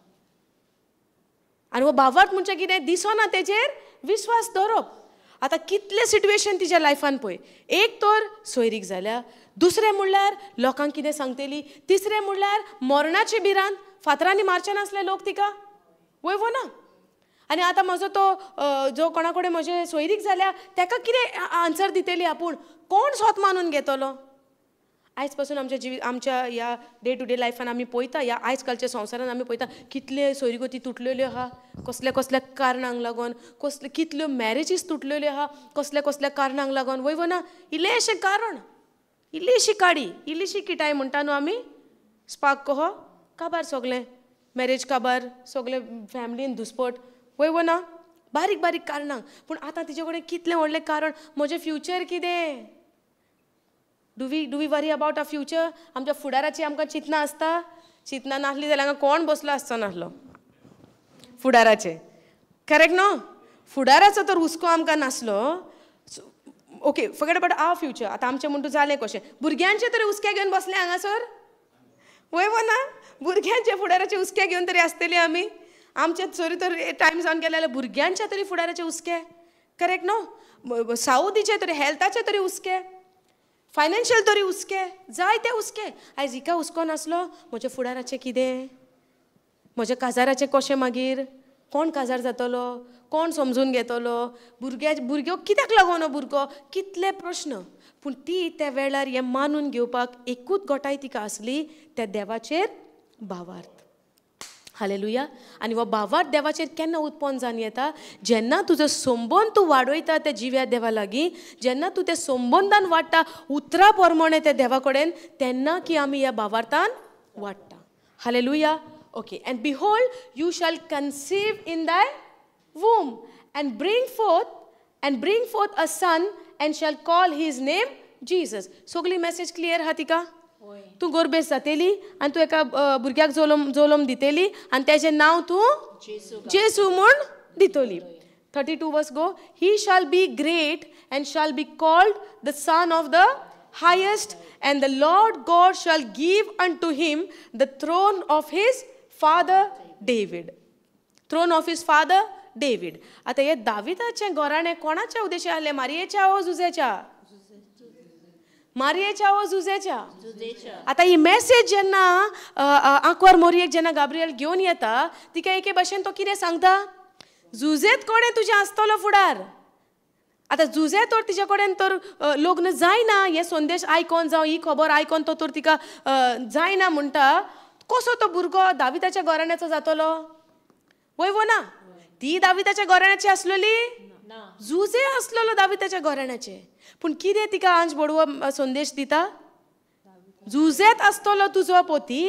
आनी हो भावार्थ म्हणजे कितें? दिसना तेजेर विस्वास दवरप. आतां कितलें सिट्युएशन तिच्या लायफान पळय, एक तर सोयरीक जाल्या, दुसरें म्हणल्यार लोकांक कितें सांगतली, तिसरें म्हणल्यार मरणाची भिरांत, फातरांनी मारचे नासले लोक तिका. वय वो ना? आनी आतां म्हजो तो जो कोणा कडेन म्हजे सोयरीक जाल्या ताका कितें आन्सर दितली आपूण? कोण स्वत मानून घेतलो? आयज पासून आमच्या जिवीत, आमच्या ह्या डे टू डे लायफान आमी पळयता, ह्या आयज कालच्या संवसारान आमी पळयता कितले सोयरीगती तुटलेल्यो आहा, कसल्या कसल्या कारणांक लागून, कसले कितल्यो मॅरेजीस तुटलेल्यो आहा, कसल्या कसल्या कारणांक लागून. वय ना? इल्लेशें कारण, इल्लीशी काडी, इल्लीशी किटाय म्हणटा न्हू आमी, स्पार्क कहो काबार सगळें मॅरेज काबार सगळें फॅमिलीन दुस्पट वय वो ना बारीक बारीक कारणां. पूण आतां तिचे कडेन कितलें व्हडलें कारण, म्हजें फ्युचर कितें? Do we worry about our future? आमच्या फुडाराची आमकां चिंतना आसता? चिंतना नासली जाल्यार हांगा कोण बसलो आसचो नासलो फुडाराचें. करेक्ट न्हू? फुडाराचो तर हुस्को आमकां नासलो. Okay, forget about our future. आतां आमचें म्हूण तूं जालें कशें, भुरग्यांचे तरी हुस्के घेवन बसले हांगासर वय वो ना? भुरग्यांचे फुडाराचे हुस्के घेवन तरी आसतली आमी. आमचे सरी तर टायम जावन गेले जाल्यार भुरग्यांच्या तरी फुडाराचे हुस्के. करेक्ट न्हू? सावदीचे तरी, हेल्थाचे तरी हुस्के, फायनान्शियल तरी हुस्के, जायते हुस्के. आयज हिका हुस्को नासलो म्हज्या फुडाराचें कितें, म्हज्या काजाराचें कशें, मागीर कोण काजार जातलो, कोण समजून घेतलो, भुरग्यो कित्याक लागून हो भुरगो, कितले प्रश्न. पूण ती त्या वेळार हें मानून घेवपाक एकूच गोटाय तिका आसली, त्या देवाचेर भावार्थ. हालेलुया. आनी हो भावार्थ देवाचेर केन्ना उत्पन्न जावन येता? जेन्ना तुजो संबंद तूं वाडयता त्या जिव्या देवा लागीं, जेन्ना तूं त्या संबंदान वाडटा उतरा प्रमाणे त्या देवा कडेन, तेन्ना की आमी ह्या भावार्थान वाडटा. Hallelujah. Okay. And behold you shall conceive in thy womb and bring forth a son and shall call his name Jesus. सगली मॅसेज क्लियर आहा तिका? तूं गोरबेस जातेली आनी तूं एका भुरग्याक जोलोम दितेली आनी तेजें नांव तूं जेजू म्हूण दितली. 32 verse go. He shall be great and shall be called the son of the highest, and the Lord God shall give unto him the throne of his father David. Throne of his father David. आतां हें दाविदाचें घराणें कोणाच्या उद्देशान आसलें? मारयेच्या वो जुजेच्या? मारयेच्या वो जुजेच्या? आतां ही message जेन्ना आंकवार मोरयेक जेन्ना गाब्रियल घेवन येता, तिका एके भाशेन तो कितें सांगता? जुजेत कडेन तुजें आसतलो फुडार. आतां जुजे तर तिचे कडेन तर लग्न जायना, हे संदेश आयकोन जावं ही खबर आयकोन तो तर तिका जायना म्हणटा, कसो तो भुरगो दाविदाच्या घराण्याचो जातलो? वय वो ना? ती दाविदाच्या घराण्याची आसलेली, जुजे आसलेलो दाविदाच्या घराण्याचे. पूण कितें तिका आंज बडवो संदेश दिता? जुजेत आसतलो तुजो पोती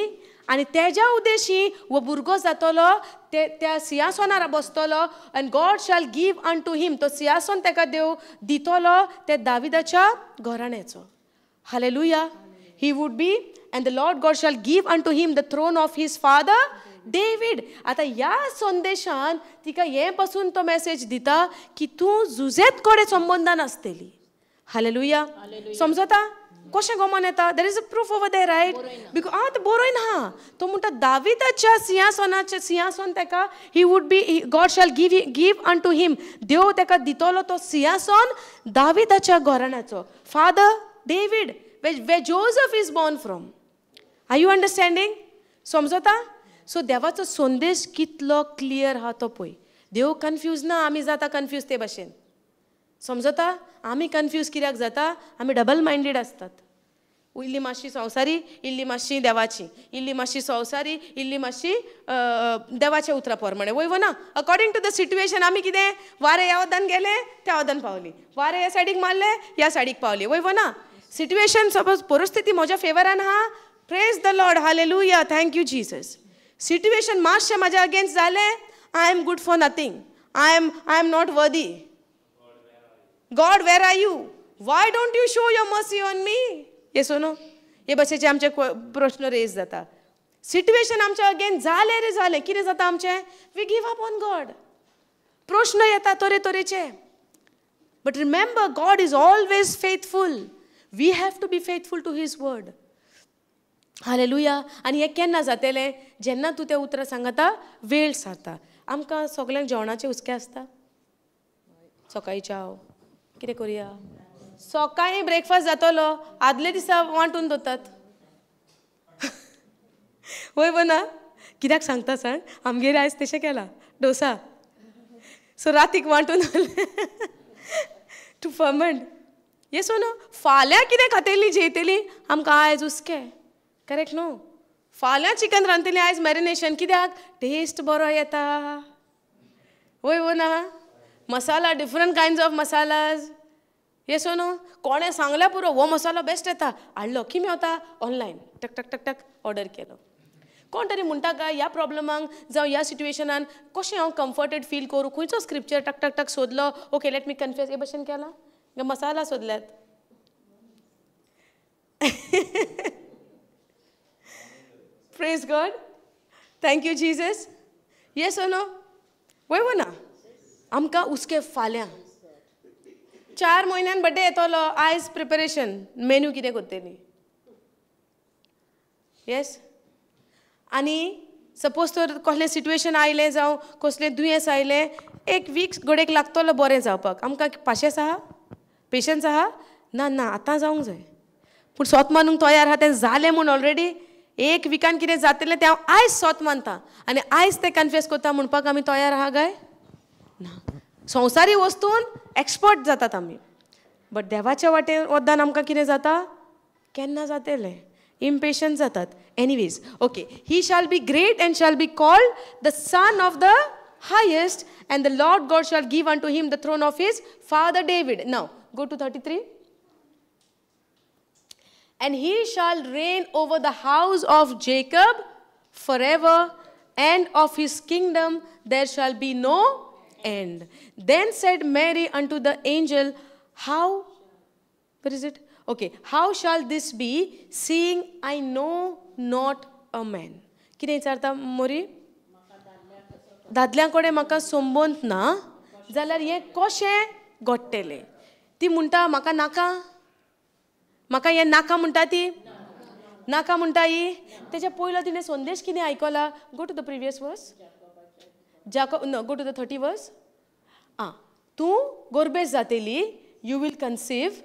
आनी तेज्या उद्देशी हो भुरगो जातलो, त्या सिंहासनार बसतलो, and God shall give unto him, तो सिंहासन तेका देव दितलो त्या दाविदाच्या घराण्याचो. Hallelujah. He would be, and the Lord God shall give unto him the throne of his father David. आतां ह्या संदेशान तिका हें पासून तो मॅसेज दिता की तूं जुजेत कडेन संबंदान आसतली. हालेलुया. समजता कशें गमन येता? There is a proof over there, right? Because आं तो बरोवन आहा, तो म्हणटा दाविदाच्या सिंहासनाचें सिंहासन तेका he would be, God shall give unto him, देव तेका दितलो तो सिंहासन दाविदाच्या घराण्याचो, father David, where Joseph is born from. Are you understanding? समजता? सो देवाचो संदेश कितलो क्लियर आहा तो पळय. देव कन्फ्यूज ना, आमी जाता कन्फ्यूज ते भाशेन. समजता? आमी कन्फ्यूज कित्याक जाता? आमी डबल मायंडेड आसतात. इल्ली मातशी संवसारी, इल्ली मातशी देवाची, इल्ली मातशी संवसारी, इल्ली मातशी देवाच्या उतरा प्रमाणे. वय वो ना? अकॉर्डिंग टू the situation आमी कितें, वारें ह्या वदान गेलें त्या वदान पावली, वारें ह्या सायडीक मारलें ह्या सायडीक पावली. वय वो ना? सिट्युएशन सपोज परिस्थिती म्हज्या फेवरान आहा, praise the Lord, hallelujah, thank you Jesus. Situation मातशें म्हाज्या अगेन्स्ट जालें, I am good for nothing, I am not worthy. God, where are you? Why don't you show your mercy on me? Yes or no? हे भाशेचे आमचे प्रश्न rays जाता. Situation आमच्या again जालें रे जालें, कितें जाता आमचें? We give up on God. प्रश्न येता तरेतरेचे. But remember, God is always faithful. We have to be faithful to his word. Hallelujah. आनी हें केन्ना जातलें? जेन्ना तूं त्या उतरां सांगता वेळ सारता. आमकां सगल्यांक जेवणाचे हुस्के आसता. सकाळीं च्याव कितें करुया, सकाळीं ब्रेकफास्ट जातलो, आदले दिसा वांटून दवरतात. वय वो ना? कित्याक सांगता सांग, आमगेर आयज तशें केलां डोसा, सो रातीक वांटून दवरलें टू फर्मंट. येस वो नो? फाल्यां कितें खातली जेयतली आमकां आयज हुस्के. करेक्ट न्हू? फाल्यां चिकन रांदतली, आयज मॅरिनेशन, कित्याक? टेस्ट बरो येता. वय वो ना? Masala, different kinds of masalas. Yes or no? कोणें सांगल्यार पुरो हो मसालो बेस्ट येता, हाडलो की मेवता ऑनलायन, टक टक टक टक ऑर्डर केलो. कोण तरी म्हणटा काय ह्या प्रॉब्लमांक जावं ह्या सिट्युएशनान कशें हांव कम्फर्टेड फील करूं, खंयचो स्क्रिप्चर टक टक टक सोदलो, ओके let me confess, हे भशेन केलां काय masala सोदल्यात? Praise God, thank you Jesus. Yes or no? वय वो ना? आमकां उसके फाल्यां 4 म्हयन्यान बड्डे येतलो, आयज प्रिपरेशन मेन्यू कितें करतली. येस. आनी सपोज तर कसलें सिट्युएशन आयलें जावं कसलें दुयेंस आयलें, एक वीक घडयेक लागतलो बरें जावपाक. आमकां पाशेंस आहा, पेशन्स आहा? ना ना, आतां जावंक जाय. पूण सोत मानूंक तयार आहा, तें जालें म्हूण ऑलरेडी एक विकान कितें जातलें तें हांव आयज सोत मानता आनी आयज तें कन्फेस करता म्हणपाक आमी तयार आहा काय ना? संवसारी वस्तून एक्सपर्ट जातात आमी, बट देवाच्या वाटेन वद्दान आमकां कितें जाता, केन्ना जातलें, इम्पेशंट जातात. Anyways, okay, he shall be great and shall be called the son of the highest, and the Lord God shall give unto him the throne of his father David. Now go to 33. And he shall reign over the house of Jacob forever, and of his kingdom there shall be no end. Then said Mary unto the angel, how, where is it? Okay, how shall this be, seeing I know not a man? कितें विचारता मोरी? दादल्यां कडेन म्हाका संबंद ना जाल्यार हें कशें घडटलें? ती म्हणटा म्हाका नाका, म्हाका हें नाका म्हणटा ती, नाका म्हणटा ही. तेच्या पयलो तिणें संदेश कितें आयकला? Go to the previous verse, Jacob, no, go to the 30 verse. आं, तूं गोरबेज जातली, you will conceive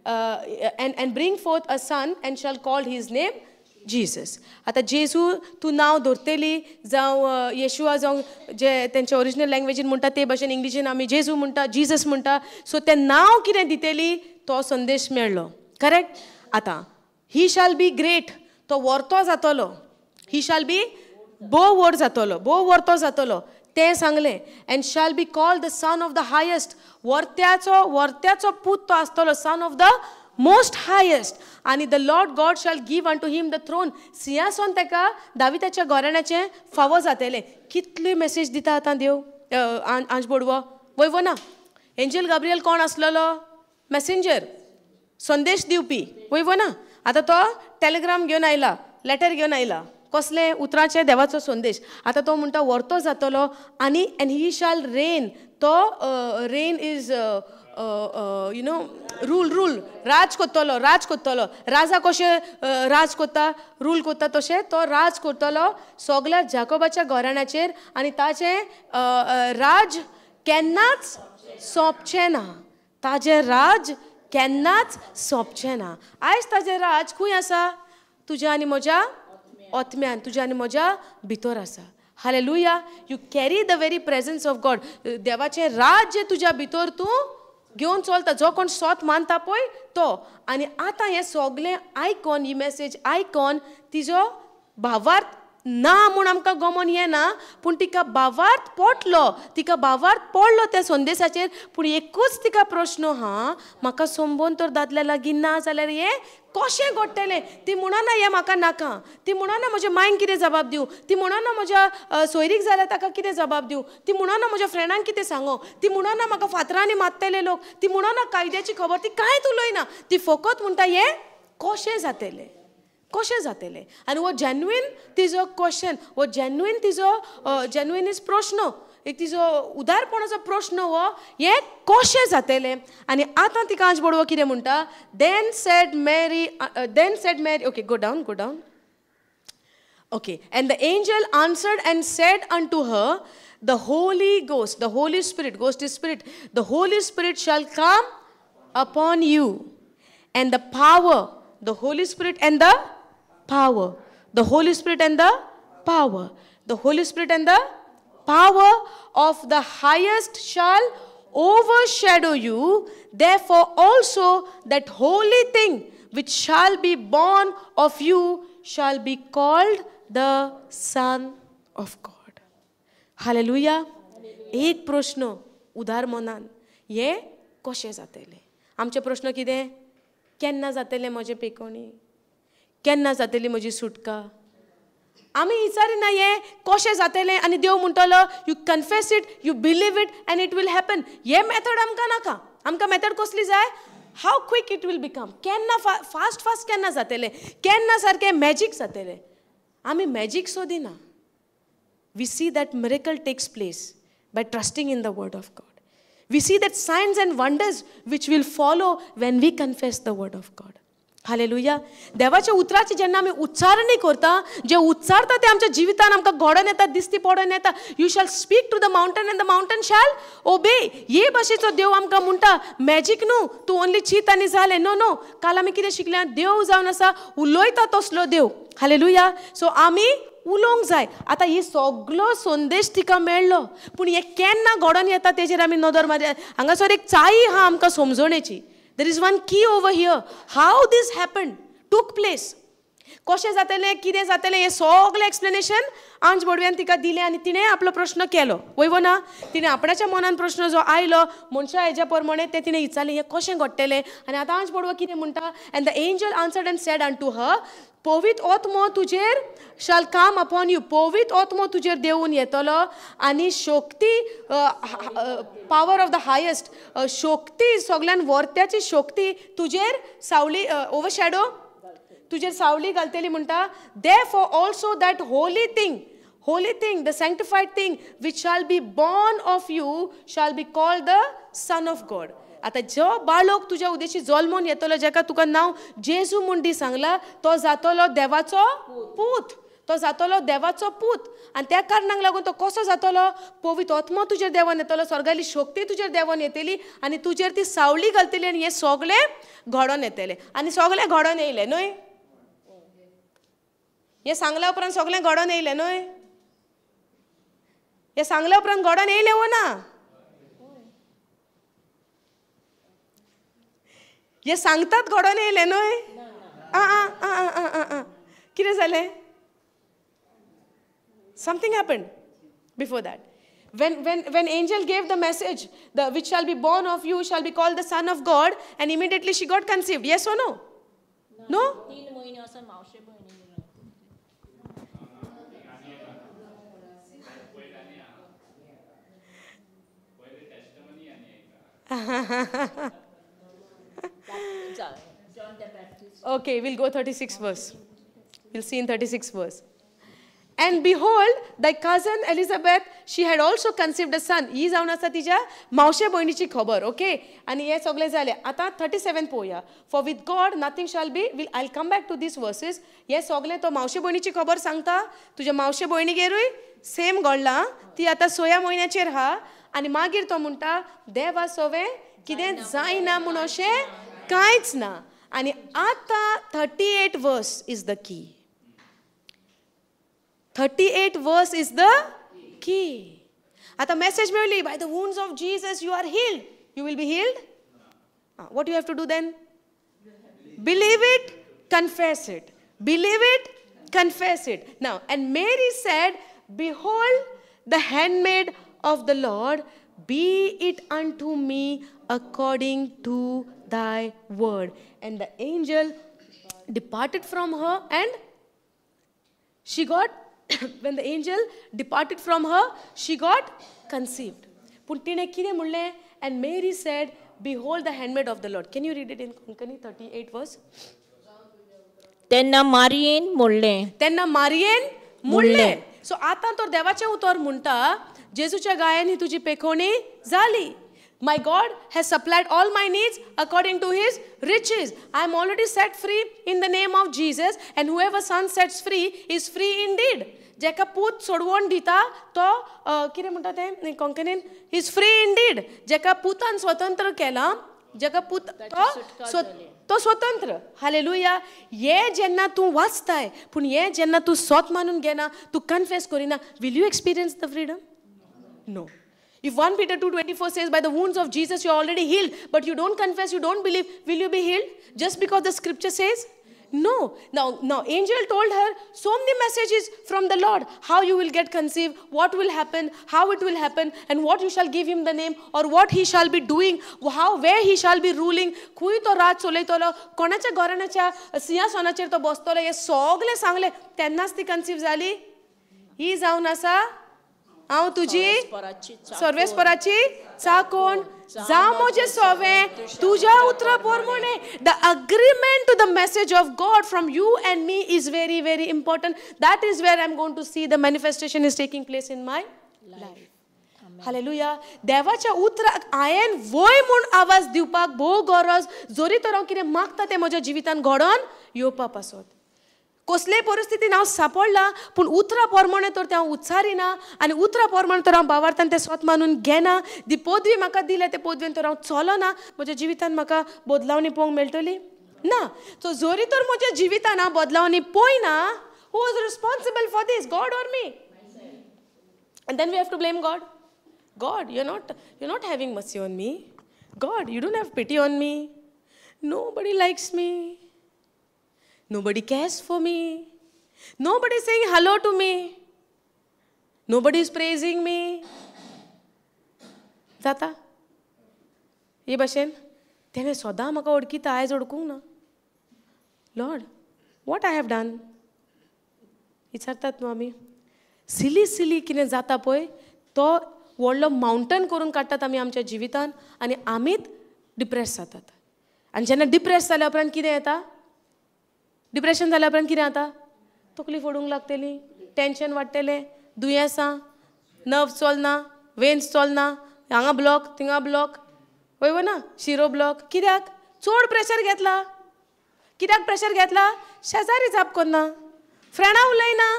and bring forth a son and shall call his name Jesus. आतां जेजू तूं नांव दवरतली, जावं येशुआ, जावं जे तेंच्या ओरिजिनल लँग्वेजीन म्हणटा ते भाशेन इंग्लिशीन आमी जेजू म्हणटा, जीजस म्हणटा. सो तें नांव कितें दितली तो संदेश मेळ्ळो, करेक्ट? आतां he shall be great, तो व्हरतो जातलो, he shall be भोव व्हड जातलो, भोव व्हरतो जातलो तें सांगलें. And shall be called the son of the highest, व्हरत्याचो व्हरत्याचो पूत तो आसतलो, son of the most highest. आनी the Lord God shall give unto him the throne, सिंहासन ताका दाविताच्या घराण्याचें फावो जातलें. कितली मेसेज दिता आतां देव आंज बोडवो वय वो ना? एंजल गाब्रियल कोण आसलेलो? मॅसेंजर, संदेश दिवपी, वय वो ना? आतां तो टेलिग्राम घेवन आयला, लेटर घेवन आयला, कसलें उतराचें देवाचो संदेश. आतां तो म्हणटा व्हरतो जातलो आनी एंड he शाल रेन, तो reign is you know rule, rule, राज करतलो, राज करतलो. राजा कशें राज करता, रूल करता, तशें तो राज करतलो सगल्या जाकोबाच्या घराण्याचेर आनी ताचें राज केन्नाच सोंपचें ना, ताजें राज केन्नाच सोंपचें ना. आयज ताजें राज खंय आसा? तुज्या आनी म्हज्या आत्म्यान, तुज्या आनी म्हज्या भितर आसा. Hallelujah. You carry the very presence of God. देवाचें राज्य तुज्या भितर तूं घेवन चलता, जो कोण सोत मानता पळय तो. आनी आतां हें सगलें आयकॉन, ही मॅसेज आयकॉन तिजो भावार्थ ना म्हूण आमकां गमन येना, पूण तिका भावार्थ पोटलो, तिका भावार्थ पडलो त्या संदेशाचेर. पूण एकूच तिका प्रश्न हा, म्हाका संबंद तर दादल्या लागीं ना जाल्यार हें कशें घडटलें? ती म्हणना हें म्हाका नाका, ती म्हणना म्हज्या मायन कितें जबाब दिवं, ती म्हणना म्हज्या सोयरीक जाल्यार ताका कितें जबाब दिवं, ती म्हणना म्हज्या फ्रेंडांक कितें सांगो, ती म्हणना म्हाका फातरांनी मारतले लोक, ती म्हणना कायद्याची खबर, ती कांयच उलयना. ती फकत म्हणटा हें कशें जातलें, कशें जातलें. आनी हो जेन्युइन तिजो क्वेश्चन, हो जेन्युइन तिजो जेन्युइन is प्रश्न, एक तिजो उदारपणाचो प्रश्न हो, हें कशें जातलें. आनी आतां तिका आंज बोडवो कितें म्हणटा? Then said Mary, then said Mary, okay, go down, go down. Okay, and the angel answered and said unto her, the Holy Ghost, the Holy Spirit, ghost is spirit, the Holy Spirit shall come upon you, and the power, the Holy Spirit and the power, the Holy Spirit and the power, the Holy Spirit and the power of the highest shall overshadow you. Therefore also that holy thing which shall be born of you shall be called the Son of God. Hallelujah. एक प्रश्न उदार मनान, हें कशें जातलें? आमचें प्रश्न कितें? केन्ना जातलें म्हजें पेकोणी? केन्ना जातली म्हजी सुटका? आमी विचारिना हें कशें जातलें आनी देव म्हणटलो you confess it, you believe it and it will happen. हे मेथड आमकां नाका. आमकां मेथड कसली जाय? How quick it will become, केन्ना फास्ट फास्ट केन्ना जातलें, केन्ना सारकें मॅजीक जातलें. आमी मॅजीक सोदिना. We see that miracle takes place by trusting in the word of God. We see that signs and wonders which will follow when we confess the word of God. Hallelujah. देवाच्या उतराचे जेन्ना आमी उच्चारणी करता, जे उच्चारता ते आमच्या जिवितान आमकां घडोवन येता, दिसती पडोवन येता. You shall speak to the mountain and the mountain shall obey. हे भाशेचो देव आमकां म्हणटा, मॅजीक न्हू, तूं ओनली चीत आनी जालें. नो नो, काल आमी कितें शिकल्या? देव जावन आसा उलयता तसलो देव. हालेलुया. सो आमी उलोवंक जाय. आतां ही सगलो संदेश तिका मेळ्ळो, पूण हें केन्ना घडोवन येता तेजेर आमी नदर मारया. हांगासर एक चाई आहा आमकां समजोवणेची. There is one key over here. How this happened, took place. कशें जातलें, कितें जातलें, हें सगळें एक्सप्लेनेशन आंज बोडव्यान तिका दिलें आनी तिणें आपलो प्रश्न केलो. वय वो ना? तिणें आपणाच्या मनान प्रश्न जो आयलो मनशा हेज्या प्रमाणे तें तिणें विचारलें, हें कशें घडटलें. आनी आतां आंज बोडवो कितें म्हणटा? And the angel answered and said unto her, पवित्र आत्मो तुजेर शाल काम अपॉन you, पवित्र आत्मो तुजेर देवून येतलो आनी शक्ती, पावर ऑफ the highest, शक्ती सगल्यान वर्त्याची शक्ती तुजेर सावली, ओवरशॅडो तुजेर सावली घालतली. म्हणटा therefore also that holy thing, holy thing, the sanctified thing which shall be born of you shall be called the son of God. आतां जो बाळक तुज्या उदेशी जल्मोन येतलो, जेका तुका नांव जेजू म्हूण दी सांगला, तो जातलो देवाचो पूत, तो जातलो देवाचो पूत. आनी त्या कारणाक लागून तो कसो जातलो? पवित्र आत्मो तुजेर देवान येतलो, स्वर्गाली शक्ती तुजेर देवान येतली आनी तुजेर ती सावली घालतली आनी हें सगळें घडोवन येतलें. आनी सगळें घडोवन येयलें न्हय? हें सांगल्या उपरांत सगळें घडोवन येयलें न्हय? हें सांगल्या उपरांत घडोवन येयलें वो ना? हे सांगतात घडोवन येयलें न्हय? आं आं आं आं आं कितें जालें? Something happened before that. When angel gave the message, the which shall be born of you shall be called the son of God, and immediately she got conceived. Yes or no? No? Okay, we'll go 36 verse. We'll see in 36 verse. And behold, thy cousin Elizabeth, she had also conceived a son. ही जावन आसा तिच्या मावशे भयणीची खबर. Okay, आनी हे सगळें जालें. आतां 37 पळोवया. For with God nothing shall be. I come back to these verses. हे सगळें तो मावशे भयणीची खबर सांगता. तुज्या मावशे भयणीगेरूय सेम घडलां. ती आतां 6 म्हयन्याचेर आहा. आनी मागीर तो म्हणटा देवा सवें कितें जायना म्हूण अशें कांयच ना. आनी आतां 38 verse is the key. 38 verse is the key. आतां मॅसेज मेळ्ळी, by the wounds of Jesus you are healed. You will be healed. What you have to do then? Believe it, confess it. Believe it, confess it. Now, and Mary said, behold the handmaid of the Lord, be it unto me according to thy word. And the angel departed from her, and she got, when the angel departed from her, she got conceived. Pun tine kide mulle? And Mary said, behold the handmaid of the Lord. Can you read it in Konkani, 38 verse? Tenna Mariyen mulle. Tenna Mariyen mulle. So आता तर देवाचे उतर म्हणटा, जेजूच्या गायांनी तुजी पेखोणी जाली. My God has supplied all my needs according to his riches. I am already set free in the name of Jesus, and whoever son sets free is free indeed. जेका पूत सोडवण दिता तो कितें म्हणटा तें कोंकणीन, is free indeed. जेका पुतान स्वतंत्र केला, जेका पूत तो स्वतंत्र. हालेलुया. हे जेन्ना तूं वाचताय, पूण हे जेन्ना तूं स्वत मानून घेना, तूं कन्फेस करिना, will you experience the freedom? No. If 1 Peter 2:24 says, by the wounds of Jesus you are already healed, but you don't confess, you don't believe, will you be healed? Just because the scripture says? No. Now angel told her so many messages from the Lord, how you will get conceived, what will happen, how it will happen, and what you shall give him the name, or what he shall be doing, how, where he shall be ruling, खूंय तो राज चलयतलो, कोणाच्या घराण्याच्या सिंहासनाचेर तो बसतलो, हें सगळें सांगलें. तेन्नाच ती conceive जाली. ही जावन आसा हांव तुजी सर्वेस्पराची चाकोण, जावं म्हजें सवें तुज्या उतरा प्रमाणे. The agreement to the message of God from you and me is very very important. That is where I am going to see the manifestation is taking place in my life. Hallelujah. देवाच्या उतराक हांवें वय म्हूण आवाज दिवपाक भोव गरज, जरी तर हांव कितें मागता तें म्हज्या जिवितान घडोवन येवपा पासत. कसलेय परिस्थितीन हांव सांपडलां पूण उतरा प्रमाणे तर तें हांव उच्चारिना आनी उतरा प्रमाणे तर हांव भावार्थान तें स्वत मानून घेना. ती पदवी म्हाका दिल्या ते पदवेन तर हांव चलना, म्हज्या जिवितान म्हाका बदलावणी पळोवंक मेळटली ना. सो जरी तर म्हज्या जिवितान हांव बदलावणी पळयना, who is responsible for this, God or me? And then we have to blame God. God, you not having mercy on me. God, you don't have pity on me. Nobody likes me. Nobody cares for me. Nobody is saying hello to me. Nobody is praising me. जाता हे भाशेन तेणें सदां म्हाका वळखीता, आयज वळखूंक ना. Lord, what I have done? विचारतात न्हू आमी. सिली सिली कितें जाता पळय, तो व्हडलो मावंटन करून काडटात आमी आमच्या जिवितान आनी आमीच डिप्रेस जातात. आनी जेन्ना डिप्रेस जाल्या उपरांत कितें येता? डिप्रेशन जाल्या उपरांत कितें जाता? तकली फोडूंक लागतली, टेंशन वाडटलें, दुयेंसां, नर्व चलना, वेन्स चलना, हांगा ब्लॉक थिंगा ब्लॉक, वय ना, शिरो ब्लॉक. कित्याक? चड प्रेशर घेतला. कित्याक प्रेशर घेतला? शेजारी जाप करना, फ्रेंडां उलयना,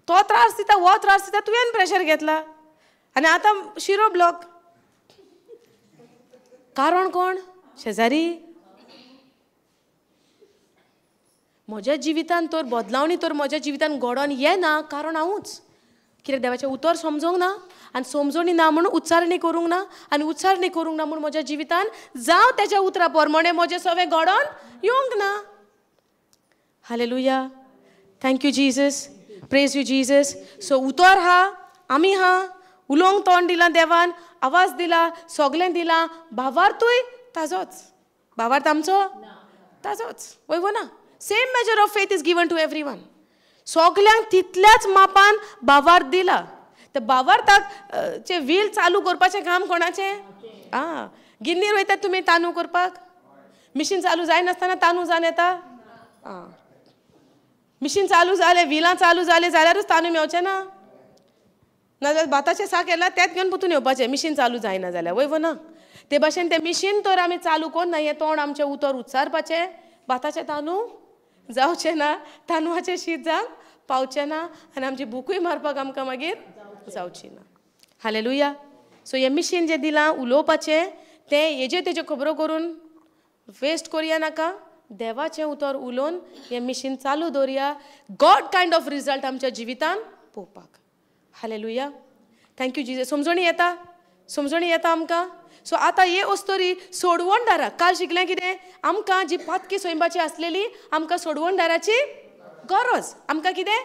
तो त्रास दिता हो त्रास दिता, तुवें प्रेशर घेतला आनी आतां शिरो ब्लॉक. कारण कोण? शेजारी. म्हज्या जिवितान तर बदलावणी तर म्हज्या जिवितान घडोवन येना, कारण हांवूच कित्याक देवाचें उतर समजोंक ना आनी समजोणी ना म्हणून उच्चारणी करूंक ना आनी उच्चारणी करूंक ना म्हूण म्हज्या जिवितान जावं तेज्या उतरा प्रमाणे म्हजें सगळें घडोवन येवंक ना. Hallelujah. Thank you Jesus. Praise you Jesus. So उतर हा, आमी हा, उलोवंक तोंड दिलां देवान, आवाज दिला, सगळें दिलां, भावार्थूय ताजोच. भावार्थ आमचो ताजोच, वय वो ना? Same measure of faith is given to everyone. सगल्यांक तितल्याच मापान भावार्थ दिला. तर भावार्थाक चे व्हील चालू करपाचें काम कोणाचें? आं, गिन्नीर वयतात तुमी तांदूळ करपाक, मिशीन चालू जायनासतना तांदूळ जावन येता. आं, मिशीन चालू जालें, व्हिलां चालू जालें जाल्यारूच तांदूळ मेवचें ना. नाजाल्यार भाताचें साक येला तेंच घेवन परतून येवपाचें, मिशीन चालू जायना जाल्यार, वय वो ना? ते भाशेन तें मिशीन तर आमी चालू करना, हें तोंड आमचें उतर उच्चारपाचें, भाताचें तांदूळ जावचें ना, तांदळाचें शीत जावंक पावचें ना आनी आमची भुकूय मारपाक आमकां मागीर जावची ना. हालेलुया. सो हें मिशीन जें दिलां उलोवपाचें तें हेजे तेज्यो खबरो करून वेस्ट करया नाका. देवाचें उतर उलोवन हें मिशीन चालू दवरया, गॉड कायंड ऑफ रिजल्ट आमच्या जिवितान पळोवपाक. हालेलुया. Thank you Jesus. समजणी येता? समजणी येता आमकां? सो आतां हे अस्तोरी सोडवणदाराक काल शिकलें कितें? आमकां जी पातकी स्वयंपाची आसलेली आमकां सोडवणदाराची गरज. आमकां कितें?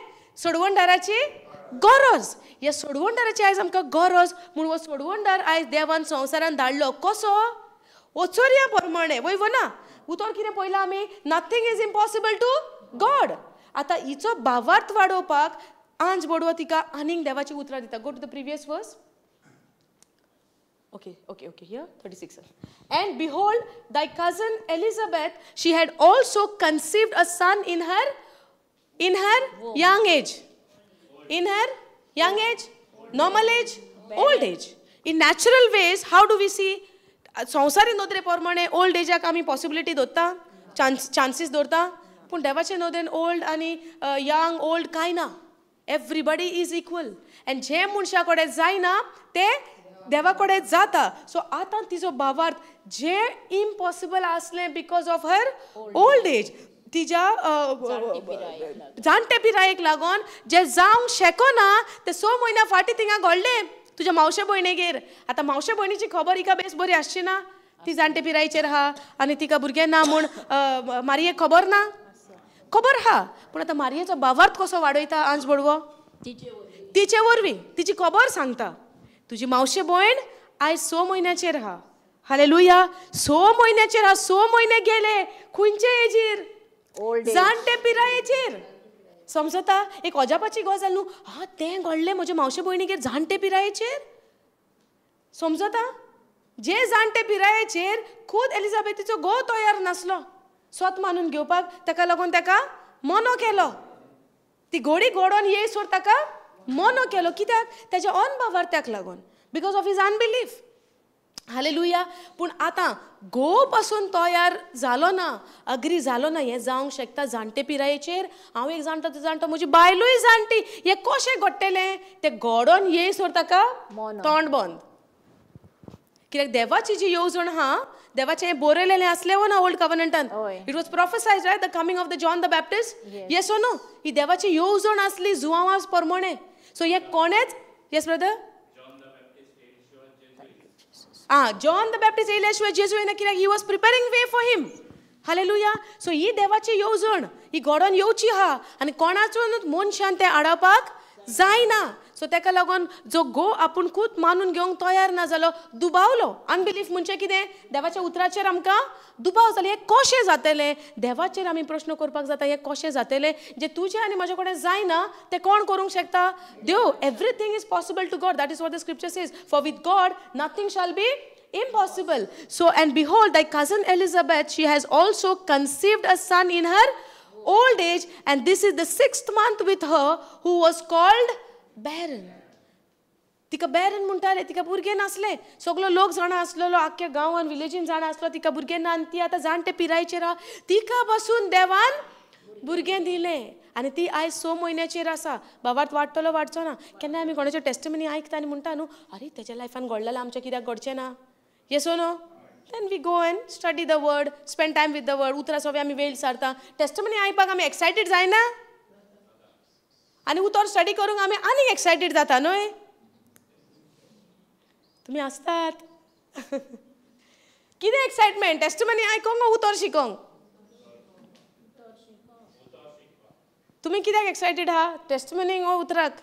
सोडवणदाराची गरज. ह्या सोडवणदाराची आयज आमकां गरज म्हूण हो सोडवणदार आयज देवान संवसारान धाडलो. कसो? ओचोरया प्रमाणे, वय वो ना? उतर कितें पळयलां आमी? Nothing is impossible to God. आतां हिचो भावार्थ वाडोवपाक आंज बोडवो तिका आनीक देवाची उतरां दिता. Go to the previous verse. Okay, okay, okay, here, 36. And behold, thy cousin Elizabeth, she had also conceived a son in her young age. In her young age, normal age, old age. In natural ways, how do we see? संसारी नदरे प्रमाणे old एजाक आमी possibility दवरता, chances दवरता, पूण देवाचे नदरेन old आनी यंग ओल्ड कांय ना. Everybody is equal. And जे मनशा कडेन जायना ते देवा कडेन जाता. सो आतां तिजो भावार्थ जे इम्पॉसिबल आसलें because of her old age, तिज्या जाणटे पिरायेक लागून जे जावंक शकना ते 6 म्हयन्या फाटीं थिंगा घडलें तुज्या मावशे भयणीगेर. आतां मावशे भयणीची खबर हिका बेस बरी आसची ना, ती जाणटे पिरायेचेर आहा आनी तिका भुरगें ना म्हूण मारयेक खबर ना. खबर आहा. पूण आतां मारयेचो भावार्थ कसो वाडयता आंज बडवो? तिचे वरवीं तिची खबर सांगता, तुजी मावशे भयण आयज 6 म्हयन्याचेर आहा. हालेलुया. 6 म्हयन्याचेर आहा. 6 म्हयने गेले खंयचे एजीर? जाणटे पिरायेचेर. समजता? एक अजापाची गजाल न्हू. हा, तें घडलें म्हज्या मावशे भयणीगेर जाणटे पिरायेचेर. समजता? जे जाणटे पिरायेचेर खूद एलिझाबेथीचो घोव तयार नासलो स्वत मानून घेवपाक, ताका लागून ताका मनो केलो. ती घोडी घडोवन येयसर ताका मनो केलो. कित्याक? ताच्या अनभावार्थ्याक लागून, because of his unbelief. Hallelujah. पूण आतां घोव पासून तयार जालो ना, अग्री जालो ना, हें जावंक शकता जाणटे पिरायेचेर. हांव एक जाणटो, तो जाणटो, म्हजी बायलूय जाणटी, हें कशें घडटलें? तें घडोवन येयसर ताका तोंड बंद. कित्याक देवाची जी येवजण आहा, देवाचें हें बरयलेलें आसलें वो ना old कवनंटान, it was prophesied right, the coming of the John the Baptist. Yes or no? ही देवाची येवजण आसली जुवांवास प्रमाणे. सो हें कोणेच? Yes brother. Ah, John the Baptist येयल्या शिवाय जेजू येयना, कित्याक he was preparing way for him. Hallelujah. So ही देवाची येवजण ही घडोवन येवची आहा आनी कोणाचो मनशान तें आडावपाक जायना. सो ताका लागून जो घोव आपूण खूद मानून घेवंक तयार ना जालो, दुबावलो. अनबिलीफ म्हणजे कितें? देवाच्या उतराचेर आमकां दुबाव जालो. हें कशें जातलें? देवाचेर आमी प्रश्न करपाक जाता, हें कशें जातलें? जें तुजें आनी म्हजे कडेन जायना तें कोण करूंक शकता? देव. Everything is possible to God. That is what the scripture says. For with God nothing shall be impossible. So, and behold, thy cousin Elizabeth, she has also conceived a son in her old age, and this is the 6th month with her who was called barren. तिका baron म्हणटाले, तिका भुरगें नासलें. सगलो लोक जाणा आसलेलो, आख्ख्या गांवान विलेजीन जाणा आसलो तिका भुरगें ना, आनी ती आतां जाणटे पिरायेचेर आहा. तिका बसून देवान भुरगें दिलें आनी ती आयज 6 म्हयन्याचेर आसा. भावार्थ वाडटलो वाडचो ना. केन्ना आमी कोणाच्यो टेस्टिमनी आयकता आनी म्हणटा न्हू, अरे तेच्या लायफान घडलेलें आमचें कित्याक घडचें ना? Yes or no? Then we go and study the word, spend time with the word. उतरां सगळें आमी वेळ सारता. टेस्टिमनी आयकपाक आमी एक्सायटेड जायना? आनी उतर स्टडी करूंक आमी आनीक एक्सायटेड जाता न्हय? तुमी आसतात. कितें एक्सायटमेंट? टेस्टिमनी आयकोंक वो उतर शिकोंक? तुमी कित्याक एक्सायटेड आहा? टेस्टिमनी वो उतराक?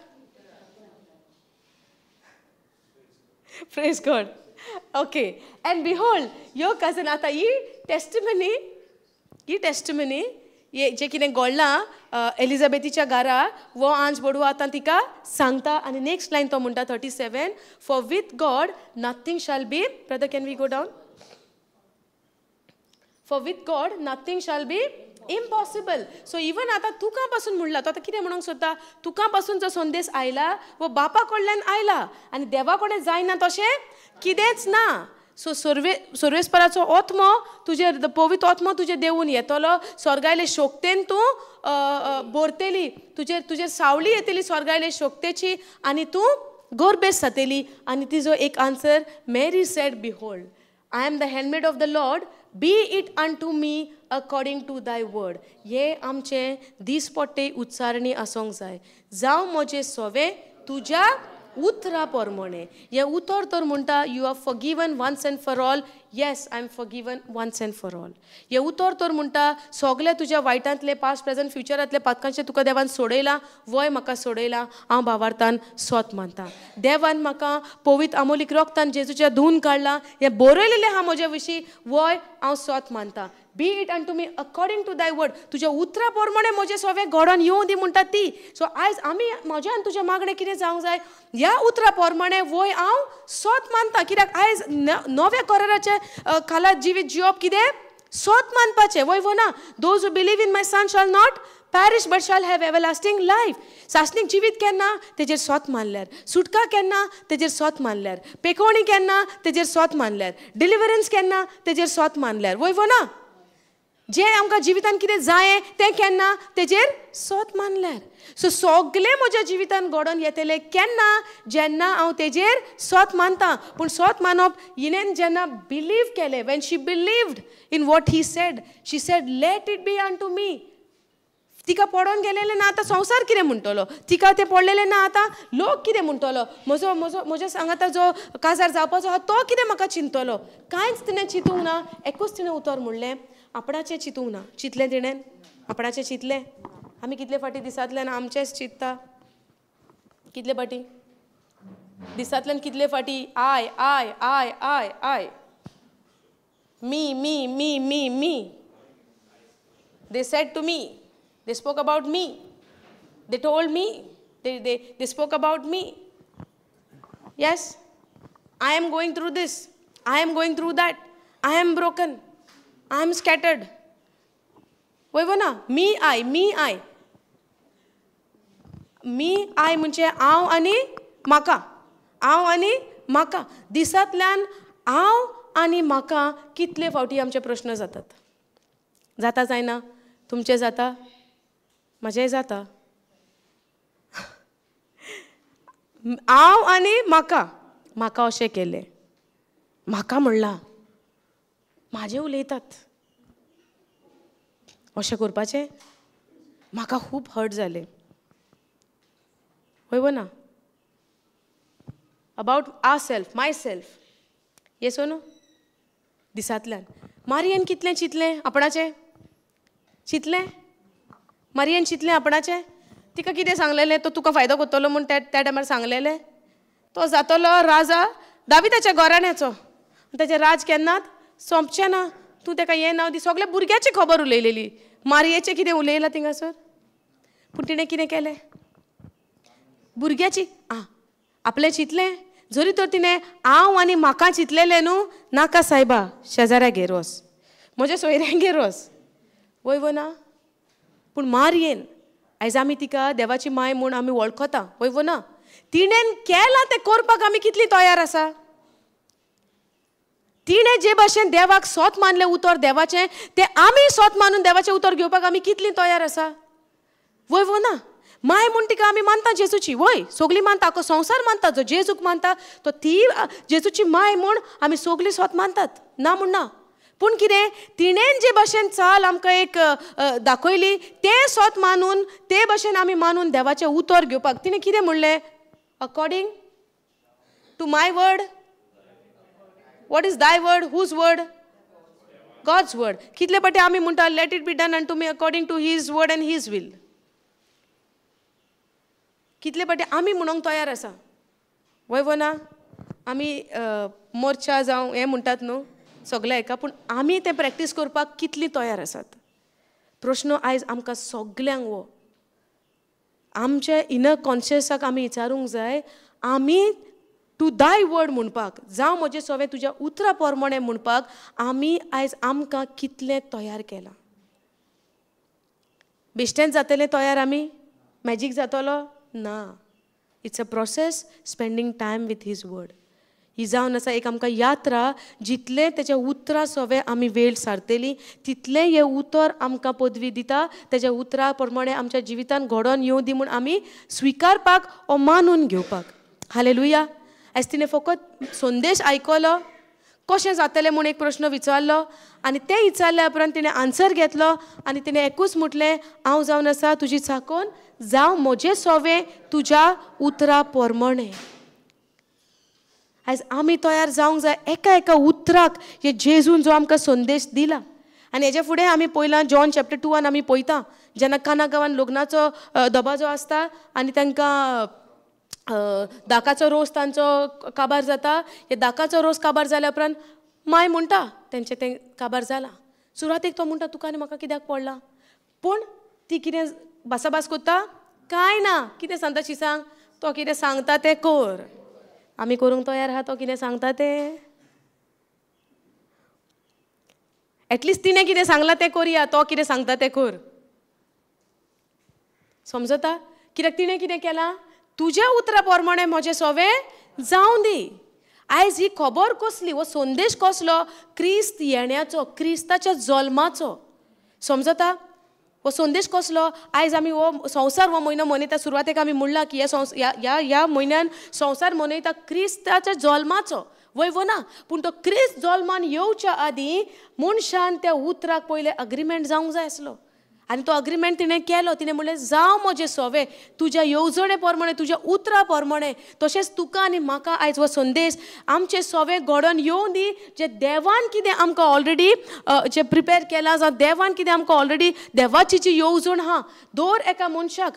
Praise God. Okay, and behold, your cousin. आतां ही टेस्टिमनी, ही टेस्टिमनी जें कितें घडलां एलिझाबेथीच्या घरा, वो आंज बडवो आतां तिका सांगता. आनी नेक्स्ट लायन तो म्हणटा 37, for with God nothing shall be. Brother, can we go down? For with God nothing shall be impossible. So even आतां तुका पासून म्हणला, तो आतां कितें म्हणूंक सोदता? तुका पासून जो संदेश आयला वो बापा कडल्यान आयला आनी देवा कडेन जायना तशें कितेंच ना. सो सर्वेस्पराचो आत्मो तुजेर, पवित्र आत्मो तुजेर देवून येतलो, स्वर्गायले शक्तेन तूं भरतली, तुजेर तुजेर सावली येतली स्वर्गायले शक्तेची आनी तूं गोरबेस जातली. आनी तिजो एक answer, Mary said, behold, I am the handmaid of the Lord, be it unto me according to thy word. हे आमचें दीसपट्टे उच्चारणी आसूंक जाय. जावं म्हजें सवें तुज्या उतरा प्रमाणे. हें उतर तर म्हणटा, you are forgiven once and for all. Yes, I am forgiven once and for all. हें उतर तर म्हणटा, सगळे तुज्या वायटांतले पास्ट प्रेजंट फ्युचरांतले पातकांचे तुका देवान सोडयलां, वय म्हाका सोडयलां. हांव भावार्थान स्वत मानता. देवान म्हाका पवित्र आमोलीक रोगतान जेजूच्या धुवन काडलां, हें बरयलेलें आहा म्हज्या विशीं, वय हांव स्वत मानता. Be it unto me according to thy word. तुज्या उतरा प्रमाणे म्हजें सगळें घडोवन येवं दी म्हणटा ती. सो आयज आमी म्हजें आनी तुजें मागणें कितें जावंक जाय? ह्या उतरा प्रमाणे वय हांव स्वत मानता. कित्याक आयज नव्या कराराचे खाला जिवीत जिवप कितें? स्वत मानपाचें. वय वो ना? Those who believe in my son shall not perish but shall have everlasting life. सासणीक जिवीत केन्ना? तेजेर स्वत मानल्यार. सुटका केन्ना? तेजेर स्वत मानल्यार. पेकोवणी केन्ना? तेजेर स्वत मानल्यार. डिलिवरन्स केन्ना? तेजेर स्वत मानल्यार. वय वो ना? जें आमकां जिवितान कितें जाय तें केन्ना? तेजेर स्वत मानल्यार. सो सगलें म्हज्या जिवितान घडोवन येतलें केन्ना? जेन्ना हांव तेजेर स्वत मानता. पूण स्वत मानप हिणेन जेन्ना बिलीव केलें, when she believed in what he said, she said let it be unto me. तिका पडोन गेलेलें ना आतां संवसार कितें म्हणटलो, तिका तें पडलेलें ना आतां लोक कितें म्हणटलो, म्हजो म्हजो म्हज्या सांगाता जो काजार जावपाचो आहा तो कितें म्हाका चिंततलो. कांयच तिणें चिंतूंक ना. एकूच तिणें उतर म्हणलें, आपणाचें चिंतूंक ना. चिंतलें तिणें? आपणाचें चिंतलें? आमी कितले फाटी दिसांतल्यान आमचेंच चिंतता? कितले फाटी दिसांतल्यान, कितले फाटी I I I I I, me me me me me, they said to me, they spoke about me, they told me, they they they spoke about me, yes, I am going through this, I am going through that, I am broken, I am scattered. वय वो ना? मी I, me I, me I म्हणजे हांव आनी म्हाका, हांव आनी म्हाका. दिसांतल्यान हांव आनी म्हाका कितले फावटी आमचे प्रश्न जातात? जाता जायना? तुमचें जाता, म्हजेंय जाता. हांव आनी म्हाका, म्हाका अशें केलें, म्हाका म्हणलां, म्हाजें उलयतात, अशें करपाचें, म्हाका खूब हर्ट जालें. हय वो ना? About our self, my self, yes or no? दिसांतल्यान मारियेन कितलें चिंतलें आपणाचें? चिंतलें मारियेन? चिंतलें आपणाचें? तिका कितें सांगलेलें? तो तुका फायदो करतलो म्हूण त्या टायमार सांगलेलें. तो जातलो राजा दाविदाच्या घराण्याचो, ताचें राज केन्नाच सोंपचें ना, तूं ताका हें नांव दी. सगल्या भुरग्याची खबर उलयलेली, मारयेचें कितें उलयलां थिंगासर? पूण तिणें कितें केलें? भुरग्याची आं आपलें चिंतलें. जरी तर तिणें हांव आनी म्हाका चिंतलेलें न्हू, नाका सायबा, शेजाऱ्यागेर वच, म्हज्या सोयऱ्यांगेर वच. वय वो ना? पूण मारयेन आयज आमी तिका देवाची माय म्हूण आमी वळखता. वय वो ना? तिणें केलां तें करपाक आमी कितली तयार आसा? तिणें जे भाशेन देवाक सोत मानलें उतर देवाचें, तें आमी सोत मानून देवाचें उतर घेवपाक आमी कितली तयार आसा? वय वो ना? माय म्हूण तिका आमी मानता जेजूची, वय सगळीं मानता, आख्खो संवसार मानता, जो जेजूक मानता तो ती जेजूची माय म्हूण आमी सगळीं सोत मानतात, ना म्हूण ना. पूण कितें, तिणें जे भाशेन चाल आमकां एक दाखयली तें सोत मानून, ते भाशेन आमी मानून देवाचें उतर घेवपाक तिणें कितें म्हणलें? According to my word. What is thy word? Whose word? God's word. कितले पाटी आमी म्हणटा let it be done unto me according to his word and his will. कितले पाटी आमी म्हणूंक तयार आसा? वय वो ना? आमी मोर्चा जावं हें म्हणटात न्हू सगळें एका, पूण आमी तें प्रॅक्टीस करपाक कितली तयार आसात? प्रश्न आयज आमकां सगल्यांक हो आमच्या इनर कॉन्शियसाक आमी विचारूंक जाय, आमी टू दाय वर्ड म्हणपाक, जावं म्हजें सवें तुज्या उतरा प्रमाणें म्हणपाक आमी आयज आमकां कितलें तयार केलां? बेश्टेंच जातलें तयार आमी? मॅजीक जातलो ना. It's a process, spending time with his word. ही जावन आसा एक आमकां यात्रा, जितलें तेच्या उतरां सवें आमी वेळ सारतली तितलें हें उतर आमकां पदवी दिता. तेच्या उतरा प्रमाणें आमच्या जिवितान घडोवन येवं दी म्हूण आमी स्विकारपाक ओ मानून घेवपाक. हालेलुया. आयज तिणें फकत संदेश आयकलो, कशें जातलें म्हूण एक प्रश्न विचारलो आनी तें विचारल्या उपरांत तिणें आन्सर घेतलो आनी तिणें एकूच म्हटलें, हांव जावन आसा तुजी चाकोन, जावं म्हजें सोवें तुज्या उतरा प्रमाणें. आयज आमी तयार जावंक जाय एका एका उतराक हे जेजून जो आमकां संदेश दिला. आनी हेच्या फुडें आमी पळयलां जॉन चॅप्टर 2 आमी पळयता, जेन्ना काना गांवान लग्नाचो दबाजो आसता आनी तांकां दाकाचो रोस तांचो काबार जाता. हे दाकाचो रोस काबार जाल्या उपरांत माय म्हणटा तेंचें तें काबार जालां. सुरवातेक तो म्हणटा तुका आनी म्हाका कित्याक पडलां? पूण ती कितें भासाभास करता? कांय ना. कितें सांगता शिसांक? तो कितें सांगता तें कर. आमी करूंक तयार आहा तो कितें सांगता तें? एटलिस्ट तिणें कितें सांगलां तें करया, तो कितें सांगता तें कर. समजता? कित्याक तिणें कितें केलां? तुज्या उतरा प्रमाणें म्हजें सोवें जावं दी. आयज ही खबर कसली, हो संदेश कसलो? क्रिस्त येण्याचो, क्रिस्ताच्या जल्माचो. समजता? हो संदेश कसलो? आयज आमी हो संवसार हो म्हयनो मनयता. सुरवातेक आमी म्हणलां की ह्या ह्या ह्या म्हयन्यान संवसार मनयता क्रिस्ताच्या जल्माचो. वय वो ना? पूण तो क्रिस्त जल्मान येवच्या आदीं मनशान त्या उतराक पयलें अग्रीमेंट जावंक जाय आसलो. आनी तो अग्रीमेंट तिणें केलो. तिणें म्हणलें जावं म्हजें सोवे तुज्या येवजणे प्रमाणे, तुज्या उतरा प्रमाणे. तशेंच तुका आनी म्हाका आयज हो संदेश आमचें सोवे घडोवन येवं दी, जे देवान कितें आमकां ऑलरेडी जे प्रिपेर केलां, जावं देवान कितें आमकां ऑलरेडी देवाची जी येवजण आहा दर एका मनशाक.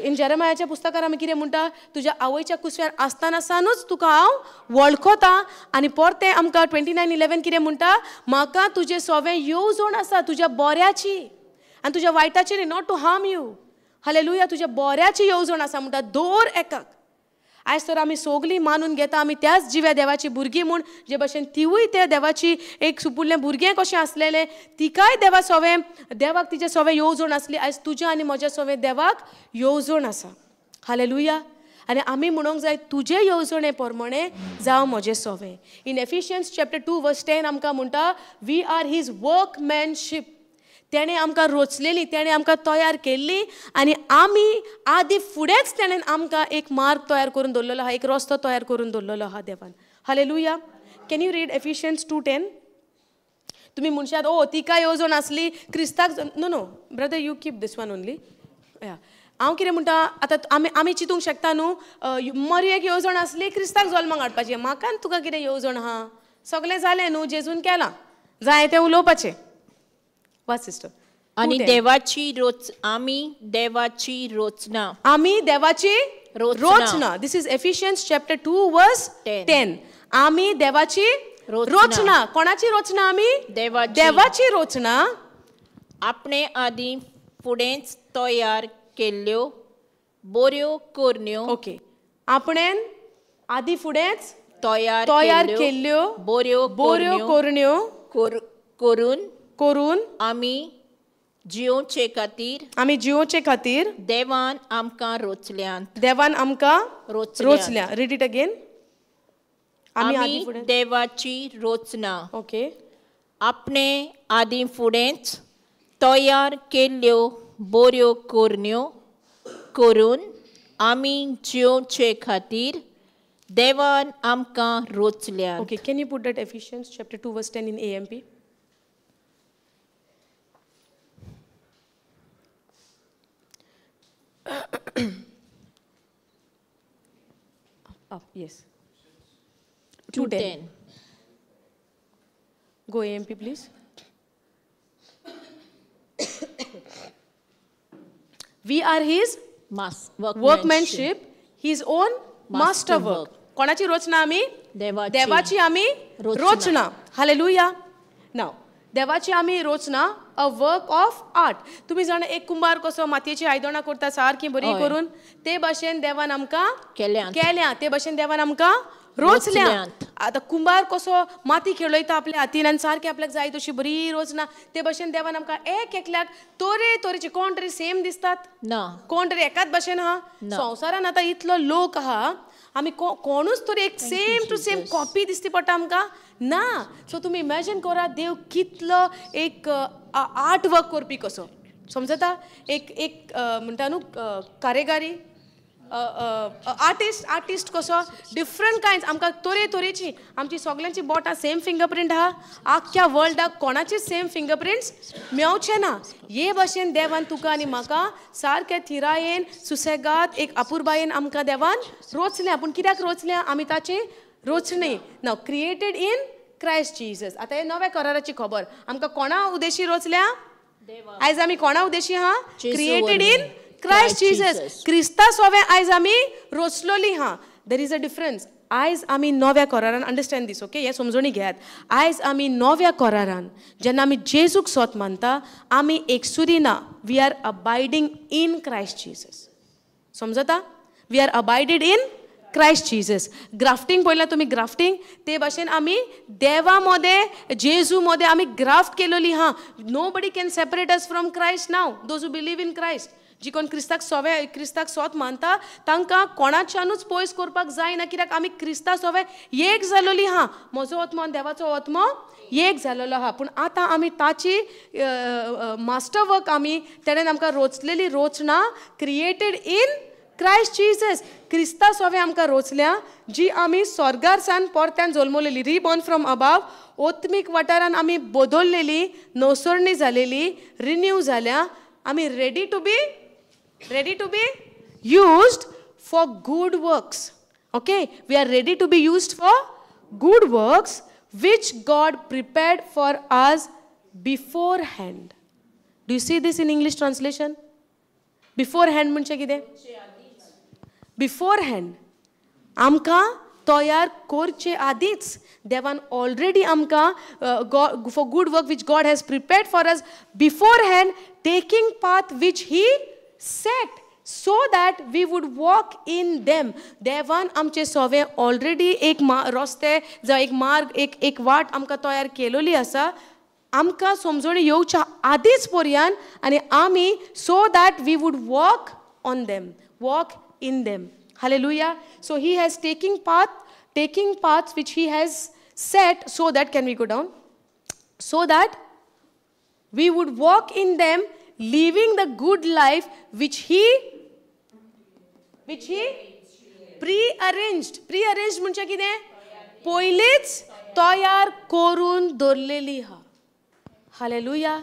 इन जेरेमायाच्या पुस्तकार आमी कितें म्हणटा, तुज्या आवयच्या कुसव्यार आसतना सानूच तुका हांव वळखता. आनी परतें आमकां 29:11 कितें म्हणटा, म्हाका तुजें सोवे येवजण आसा, तुज्या बऱ्याची आनी तुज्या वायटाची न्ही, not to harm you. Hallelujah. तुज्या बऱ्याची येवजण आसा म्हणटा दर एकाक. आयज तर आमी सगलीं मानून घेता आमी त्याच जिव्या देवाची भुरगीं म्हूण, जे भशेन तिवूय त्या देवाची एक सुपुल्लें भुरगें कशें आसलेलें, तिकाय देवा सोवें, देवाक तिचे सोवें येवजण आसली. आयज तुज्या आनी म्हज्या सोवें देवाक येवजण आसा. हालेलुया. आनी आमी म्हणूंक जाय तुजे येवजणे प्रमाणे जावं म्हजें सोवें. इन एफिशियन्स चॅप्टर 2 verse 10 आमकां म्हणटा, we are his workmanship. तेणें आमकां रोचलेली, तेणें आमकां तयार केल्ली आनी आमी आदी फुडेंच तेणें आमकां एक मार्ग तयार करून दवरलेलो आहा, एक रस्तो तयार करून दवरलेलो आहा देवान. Hallelujah. Can you read Ephesians 2:10? तुमी म्हणशात ओ तिका येवजण आसली क्रिस्ताक. No no brother, you keep this one only. हांव कितें म्हणटा आतां, आमी आमी चिंतूंक शकता न्हू, मरयेक येवजण आसली क्रिस्ताक जल्माक हाडपाची, म्हाका आनी तुका कितें येवजण आहा, सगळें जालें न्हू, जेजून केलां, जाय तें उलोवपाचें. सिस्टर. आनी देवाची रोच, आमी देवाची रोचना, आमी देवाची रोचना. This is Ephesians chapter 2 verse 10. आमी देवाची रोचना. कोणाची रोचना? आमी देवाची रोचना. आपणे आदी फुडेंच तयार केल्ल्यो बऱ्यो करण्यो. ओके, आपणेन आदी फुडेंच तयार केल्ल्यो बऱ्यो बऱ्यो करण्यो करून करून आमी जियोचे खातीर, आमी जियोचे खातीर देवान आमकां रोचल्यात, देवान आमकां रोचल्या. Read it again. आमी देवाची रोचना. ओके. आपणे आदी फुडेंच तयार केल्ल्यो बऱ्यो करण्यो करून आमी जियोचे खातीर देवान आमकां रोचल्यात. Okay, can you put that Ephesians chapter 2 verse 10 in AMP? Up, yes. 2:10. Go AMP, please. We are his workmanship, his own masterwork. कोणाची रोचना आमी? देवाची आमी रोचना. हालेलुया. Now, देवाची आमी रोचना, अ वर्क ऑफ आर्ट. तुमी जाणा एक कुंभार कसो मातयेची आयदनां करता सारकी बरी करून, ते भाशेन देवान आमकां केल्या, ते भाशेन देवान आमकां रोचल्या. आतां कुंभार कसो माती खेळयता आपल्या हातीन आनी सारकी आपल्याक जाय तशी बरी रोचना, ते भाशेन देवान आमकां एक एकल्याक तरे तरेचे, कोण तरी सेम दिसतात ना, कोण तरी एकाच भाशेन आहा. संवसारान आतां इतलो लोक आहा, आमी कोणूच तरी एक सेम टू सेम कॉपी दिसती पडटा आमकां ना. सो तुमी इमेजीन करा देव कितलो एक आर्ट वर्क करपी कसो, समजता? एक एक म्हणटा न्हू कारेगारी, आर्टिस्ट, आर्टिस्ट कसो डिफरंट कायंड्स आमकां तरे तरेची, आमची सगल्यांची बोटां सेम फिंगरप्रिंट आहा. आख्ख्या वर्ल्डाक कोणाची सेम फिंगरप्रिंट्स मेवचे ना. हे भाशेन देवान तुका आनी म्हाका सारके थिरायेन सुसेगाद एक अपुरबायेन आमकां देवान रोचल्या. पूण कित्याक रोचल्या? आमी ताची रोचणी. नाव क्रिएटेड इन क्रायस्ट जीजस. आतां हे नव्या कराराची खबर आमकां कोणा उद्देशी रोचल्या? आयज आमी कोणा उद्देशी आहा? Created in Christ Jesus. क्रिस्ता सोवे आयज आमी रोचलोली हा. There is a difference. आयज आमी नव्या करारान, अंडरस्टँड दीस, ओके, हें समजणी घेयात. आयज आमी नव्या करारान जेन्ना आमी जेजूक सोत मानता, आमी एकसुरी ना, we are abiding in Christ Jesus. समजता? We are abided in Christ Jesus. Grafting पळयलां तुमी? ग्राफ्टींग ते भाशेन आमी देवा मदें, जेजू मदें आमी ग्राफ्ट केलोली हा. Nobody can separate us from Christ now, those who believe in Christ. जी कोण क्रिस्ताक सोवे, क्रिस्ताक सोत मानता, तांकां कोणाच्यानूच पयस करपाक जायना, कित्याक आमी क्रिस्ता सोवे एक जालोली आहा. म्हजो आत्मो आनी देवाचो आत्मो एक जालोलो आहा. पूण आतां आमी ताची मास्टर वर्क, आमी तेणेन आमकां रोचलेली रोचना, क्रिएटेड इन क्रायस्ट जीजस. क्रिस्ता सोवे आमकां रोचल्या, जी आमी स्वर्गार सान परत्यान जल्मलेली, रिबॉर्न फ्रॉम अबाव, ओत्मीक वाठारान आमी बदललेली, नवसरणी जालेली, रिन्यू जाल्या. आमी ready to be used for good works. Okay, we are ready to be used for good works which God prepared for us beforehand. Do you see this in English translation? Beforehand म्हणजे कितें? Beforehand आमकां तयार करचे आदींच देवान already आमकां for good work which God has prepared for us beforehand, taking path which he set so that we would walk in them. देवान आमचे सोवे ऑलरेडी एक रस्ते जावं एक मार्ग एक वाट आमकां तयार केलोली आसा, आमकां समजणी येवच्या आदींच पर्यान, आनी आमी so that we would walk on them, walk in them. Hallelujah. So he has taking paths which he has set so that, can we go down? So that we would walk in them, living the good life which he prearranged. Prearranged म्हणजे कितें? पयलींच तयार करून दवरलेली हा. Hallelujah.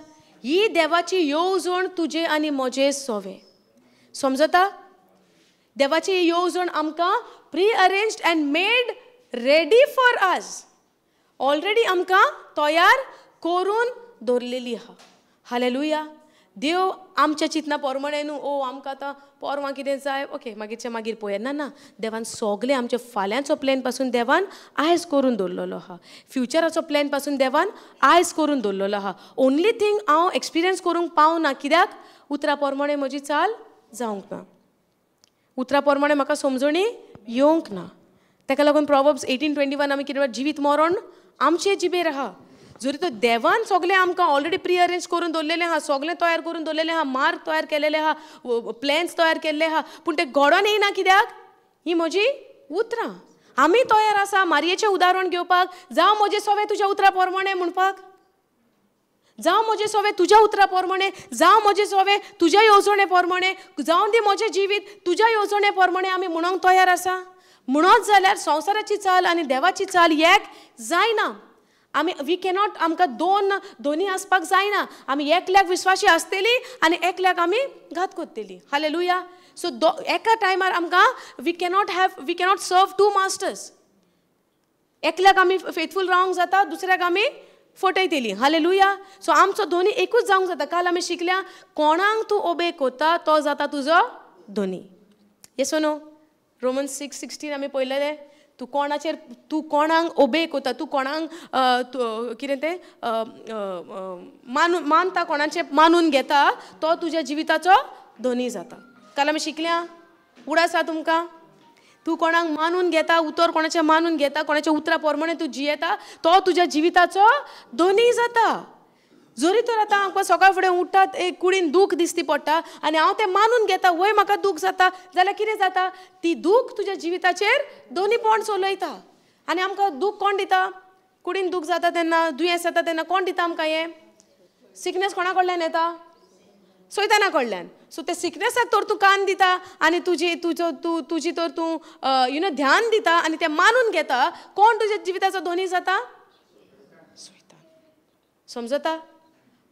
ही देवाची येवजण तुजे आनी म्हजे सोवे. समजता? देवाची येवजण आमकां prearranged and made ready for us, already आमकां तयार करून दवरलेली आहा. हालेलुया. देव आमच्या चिंतना पोरमणे न्हू, ओ आमकां आतां पोरवां कितें जाय, ओके मागीरचें मागीर पळोवया. ना ना, देवान सगळें आमच्या फाल्यांचो प्लॅन पासून देवान आयज करून दवरलेलो आहा, फ्युचराचो प्लॅन पासून देवान आयज करून दवरलेलो आहा. ओनली थींग हांव एक्सपिरियन्स करूंक पावना, कित्याक उतरा पोरमणे म्हजी चाल जावंक ना, उतरा प्रमाणे म्हाका समजणी येवंक ना. ताका लागून प्रोवर्ब्स 18:21 आमी कितें जिवीत मरण आमचे जिबेर आहा. जरी तो देवान सगळें आमकां ऑलरेडी प्रिअरेंज करून दवरलेलें आहा, सगळें तयार करून दवरलेलें आहा, मार्ग तयार केलेले आहा, प्लॅन्स तयार केल्ले आहा, पूण ते घडोन येयना. कित्याक? ही म्हजी उतरां. आमी तयार आसा मारयेचें उदाहरण घेवपाक, जावं म्हजें सगळें तुज्या उतरा प्रमाणे म्हणपाक, जावं म्हजें सगळें तुज्या उतरा प्रमाणे, जावं म्हजें सगळें तुज्या येवजणे प्रमाणे, जावं दी म्हजें जिवीत तुज्या येवजणे प्रमाणे आमी म्हणूंक तयार आसा. म्हणत जाल्यार संवसाराची चाल आनी देवाची चाल एक जायना. आमी we cannot, आमकां दोनी आसपाक जायना. आमी एकल्याक विस्वाशी आसतली आनी एकल्याक आमी घात करतली. हालेलुया. सो एका टायमार आमकां we cannot serve two masters. एकल्याक आमी फेथफूल रावंक जाता, दुसऱ्याक आमी फटयतली. हालेलुया. सो आमचो धोनी एकूच जावंक जाता. काल आमी शिकल्या, कोणाक तूं ओबे कोता तो जाता तुजो धोनी. येस नो? रोमन 6:16 आमी पळयलें, तूं कोणाचेर, तूं कोणाक ओबे कोता, तूं कोणाक कितें तें मानता, कोणाचें मानून घेता, तो तुज्या जिविताचो धोनी जाता. काल आमी शिकल्या, उडास आसा तुमकां, तूं कोणाक मानून घेता, उतर कोणाचें मानून घेता, कोणाच्या उतरा प्रमाणे तूं जियेता, तो तुज्या जिविताचो धनी जाता. जरी तर आतां आमकां सकाळ फुडें उठ्ठात एक कुडीन दूख दिसती पडटा आनी हांव तें मानून घेता, वय म्हाका दूख जाता, जाल्यार कितें जाता? ती दूख तुज्या जिविताचेर दोनीपण चलयता. आनी आमकां दूख कोण दिता? कुडीन दूख जाता तेन्ना, दुयेंस जाता तेन्ना कोण दिता आमकां? हें सिकनेस कोणा कडल्यान येता? सैताना कडल्यान. सो ते सिकनेसाक तर तूं कान दिता आनी तुजी तुजी तर तूं you know ध्यान दिता आनी तें मानून घेता, कोण तुज्या जिविताचो धनी जाता? सैतान. समजता?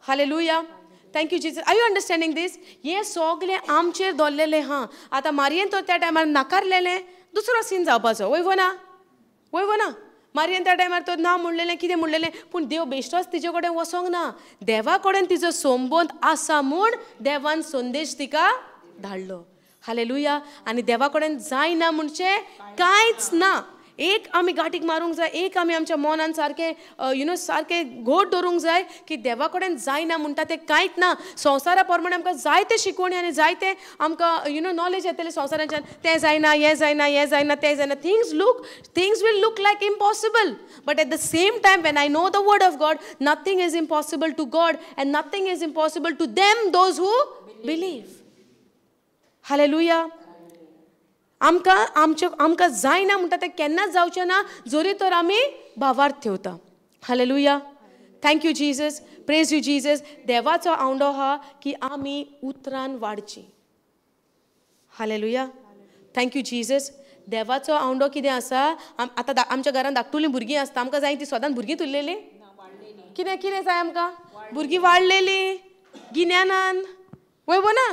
Hallelujah. Thank you Jesus. Are you understanding this? हें सगळें आमचेर दवरलेलें आहा. आतां मारयेन तर त्या टायमार नाकारलेलें, दुसरो सीन जावपाचो. वय वो ना? वय वो ना? मारयेन त्या टायमार तर ना म्हणलेलें, कितें म्हणलेलें, पूण देव बेश्टोच तिजे कडेन वचोंक ना. देवा कडेन तिजो संबंद आसा म्हूण देवान संदेश तिका धाडलो. हालेलुया. आनी देवा कडेन जायना म्हणचें कांयच ना. एक आमी गांठीक मारूंक जाय, एक आमी आमच्या मनान सारकें you know सारकें घोट दवरूंक जाय की देवा कडेन जायना म्हणटा तें कांयच ना. संवसारा प्रमाणे आमकां जायते शिकवणी आनी जायते आमकां you know knowledge येतलें संवसाराच्यान, तें जायना, हें जायना, हें जायना, तें जायना. Things will look like impossible, but at the same time when I know the word of God, nothing is impossible to God and nothing is impossible to them those who believe. Hallelujah. आमकां आमचे आमकां जायना म्हणटा तें केन्नाच जावचें ना जरी तर आमी भावार्थ ठेवता. Hallelujah. Thank you Jesus. Praise you Jesus. देवाचो आवंडो आहा की आमी उतरान वाडची. हालेलुया. Thank you Jesus. देवाचो आवंडो कितें आसा? आतां आमच्या घरान धाकटुलीं भुरगीं आसता, आमकां जाय ती सदांच भुरगीं तुल्लेलीं. कितें कितें जाय आमकां? भुरगीं वाडलेलीं गिन्यानान, वय वो ना?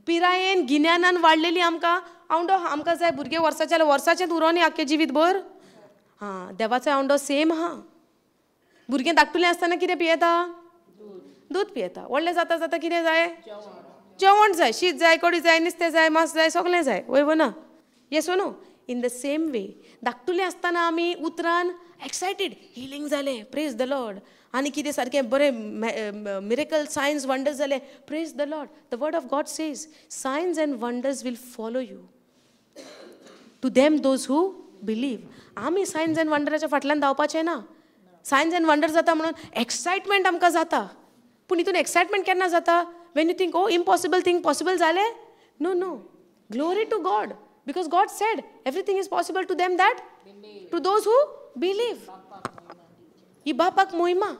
पिरायेन गिन्यानान वाडलेली आमकां आवंडो आमकां जाय. भुरगे वर्साचे जाल्यार वर्साचेंच उरोनी आख्खें जिवीत भर. हां, देवाचो आवंडो सेम आहा. भुरगें धाकटुलें आसतना कितें पियेता? दूद पियेता. व्हडलें जाता जाता कितें जाय? जेवण जाय, शीत जाय, कडी जाय, नुस्तें जाय, मांस जाय, सगळें जाय. वय वो ना? Yes no? In the same way धाकटुलें आसतना आमी उतरान एक्सायटेड, हिलींग जालें, प्रेज the Lord, आनी कितें सारकें बरें मिरेकल सायन्स वंडर्स जालें, praise the Lord. The word of God says signs and wonders will follow you to them those who believe. आमी सायन्स एंड वंडराच्या फाटल्यान धांवपाचें ना. सायन्स एंड वंडर जाता म्हणून एक्सायटमेंट आमकां जाता. पूण हितून एक्सायटमेंट केन्ना जाता? When you think oh impossible thing possible जालें. No no, glory to God, because God said everything is possible to them that to those who believe. ही बापाक मोहिमा.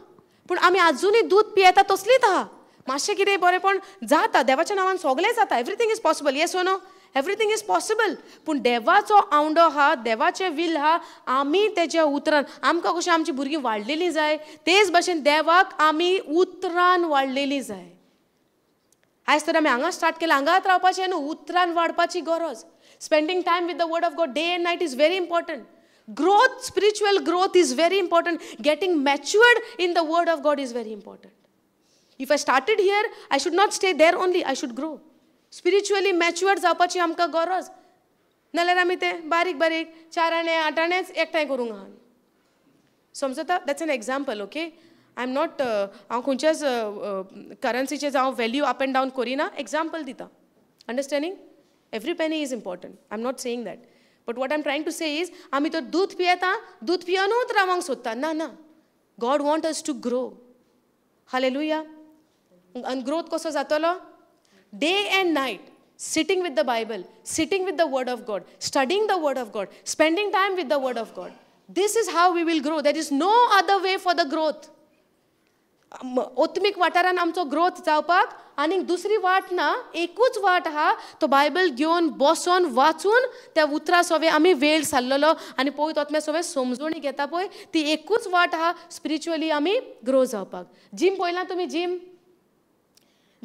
पूण आमी आजुनूय दूद पियेता तसलीच आहा. मातशें कितें बरेंपण जाता, देवाच्या नांवान सगळें जाता, everything is possible. Yes no? Everything is possible. पूण देवाचो आवंडो आहा, देवाचें will आहा, आमी तेज्या उतरान आमकां कशें आमची भुरगीं वाडलेलीं जाय तेच भाशेन देवाक आमी उतरान वाडलेलीं जाय. आयज तर आमी हांगा स्टार्ट केलां, हांगाच रावपाचें न्हू, उतरान वाडपाची गरज. Spending time with the word of God day and night is very important. Growth, spiritual growth is very important. Getting matured in the word of God is very important. If I started here, I should not stay there only, I should grow. Spiritually matured जावपाची आमकां गरज. नाल्यार आमी ते बारीक बारीक 4 आणे 8 आणेच एकठांय करूंक आहा. समजता? That's an example, okay? I am not, हांव खंयच्याच करन्सीचें हांव व्हॅल्यू अप एंड डावन करिना, एग्जाम्पल दिता. Understanding? Every penny is important, I am not saying that. But what I am trying to say is आमी तर दूद पियेता, दूद पियेनूच रावंक सोदता. ना ना, God want us to grow. Hallelujah. आनी ग्रोथ कसो जातलो? Day and night sitting with the Bible, sitting with the word of God, studying the word of God, spending time with the word of God. This is how we will grow. There is no other way for the growth. आत्मीक वाठारान आमचो growth जावपाक आनीक दुसरी वाट ना, एकूच वाट आहा, तो बायबल घेवन बसोन वाचून त्या उतरां सोवे आमी वेळ सारलेलो आनी पवित्र आत्म्या सोवे समजोणी घेता पळय, ती एकूच वाट आहा स्पिरिच्युअली आमी ग्रो जावपाक. जीम पळयलां तुमी? जीम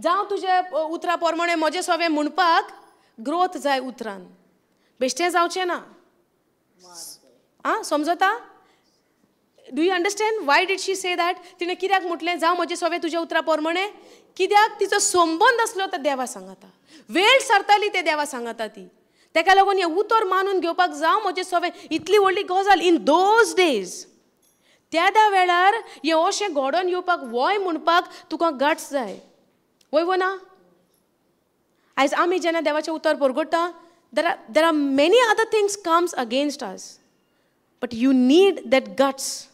जावं तुजे उतरां प्रमाणे म्हजें सोवे म्हणपाक ग्रोथ जाय उतरान, बेश्टें जावचें ना. आं, समजता? Do you understand why did she say that? तिणें कित्याक म्हटलें जावं म्हजें सोवे तुज्या उतरां प्रमाणे? कित्याक तिचो संबंद आसलो तो देवा सांगाता, वेळ सरताली ते देवा सांगाता ती. तेका लागून हें उतर मानून घेवपाक जावं म्हजें सोवे इतली व्हडली गजाल इन those days. त्या वेळार हें अशें घडोवन येवपाक वय म्हणपाक तुका गट्स जाय. वय वो ना? आयज आमी जेन्ना देवाचें उतर परगट्टा, there are many other things comes against us, but you need that guts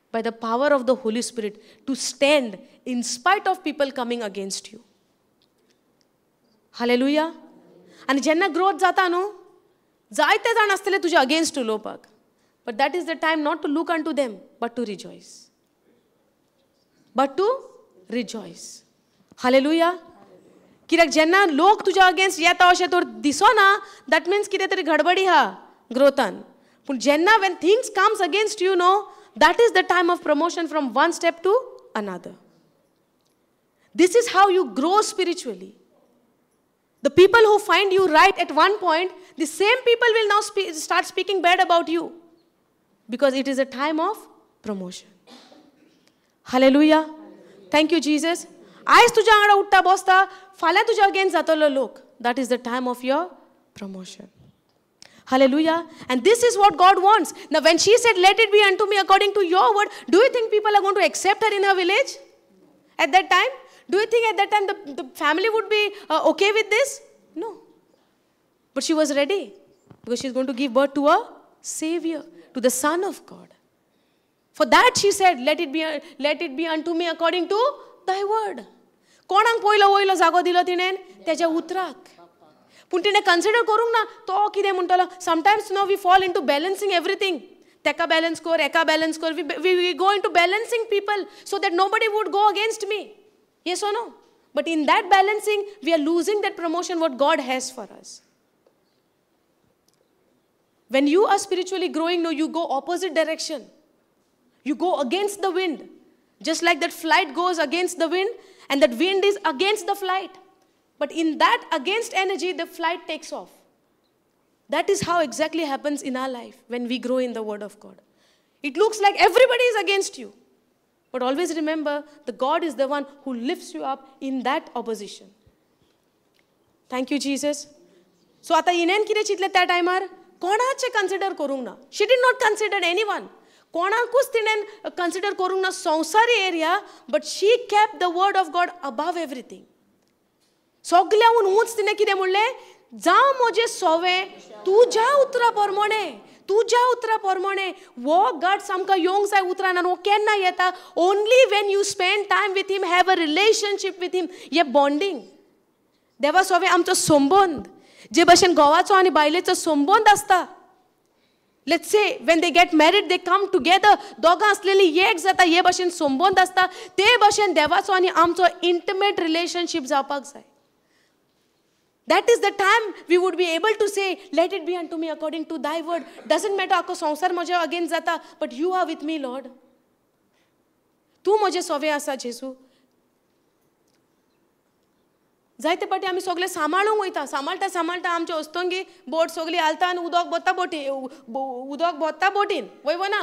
by the power of the Holy Spirit to stand in spite of people coming against you. Hallelujah. आनी जेन्ना ग्रोथ जाता न्हू, जायते जाण आसतले तुजे against उलोवपाक, but that is the time not to look unto them but to rejoice, but to rejoice. Hallelujah. कित्याक जेन्ना लोक तुज्या अगेन्स्ट येता अशें तर दिसना, that means कितें तरी गडबडी आहा ग्रोथान. पूण जेन्ना when things comes against you no, that is the time of promotion from one step to another. This is how you grow spiritually. The people who find you right at one point, the same people will now start speaking bad about you, because it is a time of promotion. Hallelujah. Thank you, Jesus. आयज तुज्या वांगडा उठ्ठा बसता, फाल्यां तुज्या against जातलो लोक. That is the time of your promotion. Hallelujah. And this is what God wants. Now when she said, let it be unto me according to your word, do you think people are going to accept her in her village at that time? Do you think at that time the family would be okay with this? No. But she was ready, because she's going to give birth to a savior, to the Son of God. For that she said, let it be unto me according to thy word. कोणाक पयलो वयलो जागो दिलो तिणें? तेज्या उतराक. पूण तिणें कन्सिडर करूंक ना तो कितें म्हणटलो. Sometimes no we fall into balancing everything. तेका बॅलन्स कर, एका बॅलन्स कर. We go into balancing people so that nobody would go against me. Yes or no? But in that balancing we are losing that promotion what God has for us. When you are spiritually growing, no, you go opposite direction. You go against the wind. Just like that flight goes against the wind and that wind is against the flight. But in that against energy, the flight takes off. That is how exactly happens in our life when we grow in the word of God. It looks like everybody is against you. But always remember, the God is the one who lifts you up in that opposition. Thank you, Jesus. So, आता हिणेन कितें चिंतलें त्या टायमार कोणाचें consider करूंक ना. She did not consider anyone. कोणाकूच तिणें कन्सिडर करूंक ना संवसारी area, but she kept the word of God above everything. सगल्याहून ऊंच तिणें कितें म्हणलें, जावं म्हजें सोवें तुज्या उतरा प्रमाणे, तुज्या उतरा प्रमाणे. हो गट्स आमकां येवंक जाय उतरान, आनी हो केन्ना येता? Only when you spend time with him, have a relationship with him. हे बॉन्डींग देवा सोवें आमचो संबंद, जे भशेन घोवाचो आनी बायलेचो संबंद आसता. Let's say when they get married, they come together, दोगां आसलेली एक जाता, हे भशेन संबंद आसता. ते भशेन देवाचो आनी आमचो इंटिमेट रिलेशनशीप जावपाक जाय. That is the time we would be able to say, let it be unto me according to thy word. Doesn't matter आखो संवसार म्हजे अगेन्स्ट जाता, but you are with me, Lord. तूं म्हजें सोवें आसा जेजू. जायते पाटी आमी सगळे सांबाळूंक वयता, सांबाळटा सांबाळटा आमचे अस्तंगी बोट सगळी हालता आनी उदक भरता बोटी, उदक भरता बोटीन, वय वो ना,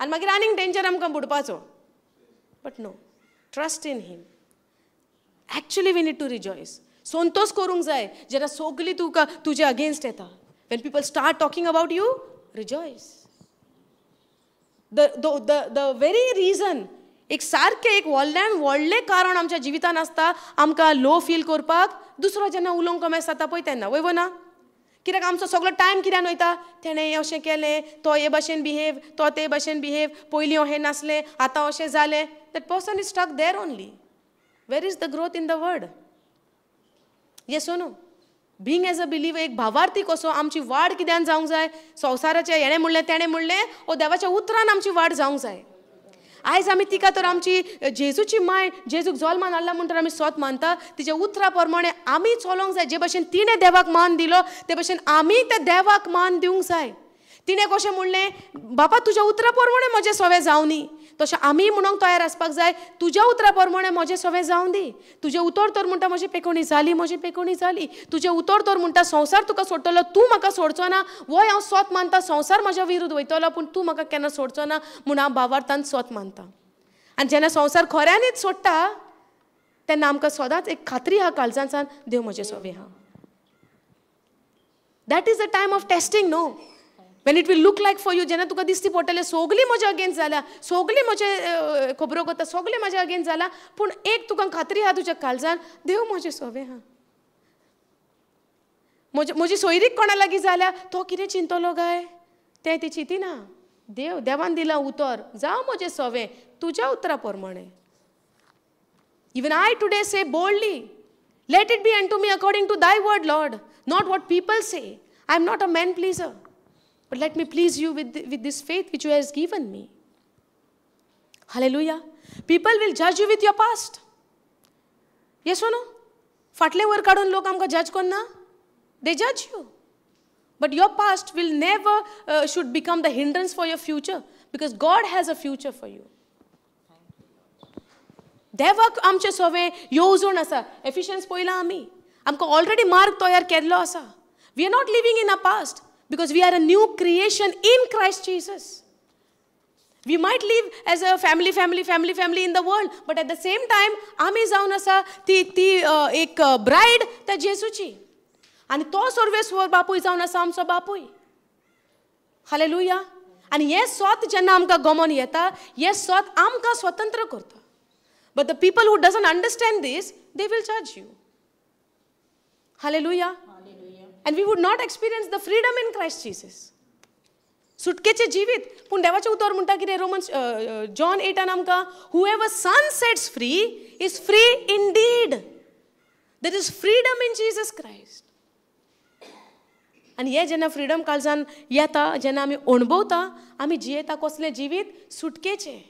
आनी मागीर आनीक डेंजर आमकां बुडपाचो. But no, trust in him. Actually we need to rejoice. Santosh करूंक जाय जेन्ना सगळी तुका तुजे अगेन्स्ट येता. When people start talking about you, rejoice. The the very reason, एक सारकें एक व्हडल्यान व्हडलें कारण आमच्या जिवितान आसता आमकां लो फील करपाक, दुसरो जेन्ना उलोवंक कमेस जाता पळय तेन्ना, वय वो ना? कित्याक आमचो सगळो टायम कित्यान वयता, तेणें अशें केलें, तो हे भाशेन बिहेव, तो ते भाशेन बिहेव, पयलीं अहें नासलें, आतां अशें जालें. That person is stuck there only. Where is the growth in the word? Yes or no? Being as a believer, एक भावार्थी कसो आमची वाड कित्यान जावंक जाय? संवसाराच्या हेणें म्हणलें तेणें म्हणलें, ओ देवाच्या उतरान आमची वाड जावंक जाय. आयज आमी तिका तर आमची जेजूची माय, जेजूक जल्मान हाडला म्हणटर आमी सोत मानता, तिच्या उतरा प्रमाणे आमी चलोवंक जाय. जे भशेन तिणें देवाक मान दिलो ते भशेन आमी त्या देवाक मान दिवंक जाय. तिणें कशें म्हणलें, बापा तुज्या उतरा प्रमाणे म्हजें सोवें जावं न्ही, तशें आमी म्हणूंक तयार आसपाक जाय, तुज्या उतरा प्रमाणे म्हजें सोवें जावं दी. तुजें उतर तर म्हणटा म्हजी पेकोणी जाली, म्हजी पेकोणी जाली. तुजें उतर तर म्हणटा संवसार तुका सोडटलो, तूं म्हाका सोडचो ना. वय हांव सोत मानता, संवसार म्हज्या विरुद्ध वयतलो, पूण तूं म्हाका केन्ना सोडचो ना म्हूण हांव भावार्थान सोत मानता. आनी जेन्ना संवसार खऱ्यांनीच सोडटा तेन्ना आमकां सदांच एक खात्री आहा काळजांतल्यान, देव म्हजें सोवें आहा. That is the time of testing, no? When it will look like for you, जेन्ना तुका दिसती पडटलें सगळीं म्हज्या अगेन्स्ट जाल्या, सगळीं म्हजे खबरो करता, सगळें म्हज्या अगेन्स्ट जाला, पूण एक तुका खात्री आहा तुज्या काळजान, देव म्हजें सोवें आहा. म्हजी सोयरीक कोणा लागीं जाल्या तो कितें चिंतलो काय, तें ती चिंतिना. देव, देवान दिलां उतर, जावं म्हजें सोवें तुज्या उतरा प्रमाणे. Even I today say boldly, let it be unto me according to thy word, Lord, not what people say. I am not a man pleaser. But let me please you with this faith which you has given me. Hallelujah. People will judge you with your past. Yes or no? फाटले वयर काडून लोक आमकां जज करना? They judge you. But your past will never should become the hindrance for your future, because God has a future for you. देवाक आमचे सोवें येवजण आसा. एफिशियन्स पळयला आमी, आमकां ऑलरेडी मार्ग तयार केल्लो आसा. We are not living in a past, because we are a new creation in Christ Jesus. We might live as a family, family, family, family in the world, but at the same time, आमी जावन आसा ती ती एक Bryde त्या जेजूची, आनी तो सर्वेस्वर बापूय जावन आसा आमचो बापूय. हालेलुया. आनी हें सोत जेन्ना आमकां गमोन येता, हें सोत आमकां स्वतंत्र करता. But the people who doesn't understand this, they will judge you. Hallelujah. And we would not experience the freedom in Christ Jesus. सुटकेचें जिवीत. पूण देवाचें उतर म्हणटा कितें, रोमन्स जॉन 8 आमकां, whoever son sets free is free indeed. There is freedom in Jesus Christ. आनी हें जेन्ना फ्रिडम काळजान येता, जेन्ना आमी अणभवता, आमी जियेता कसलें जिवीत? सुटकेचें.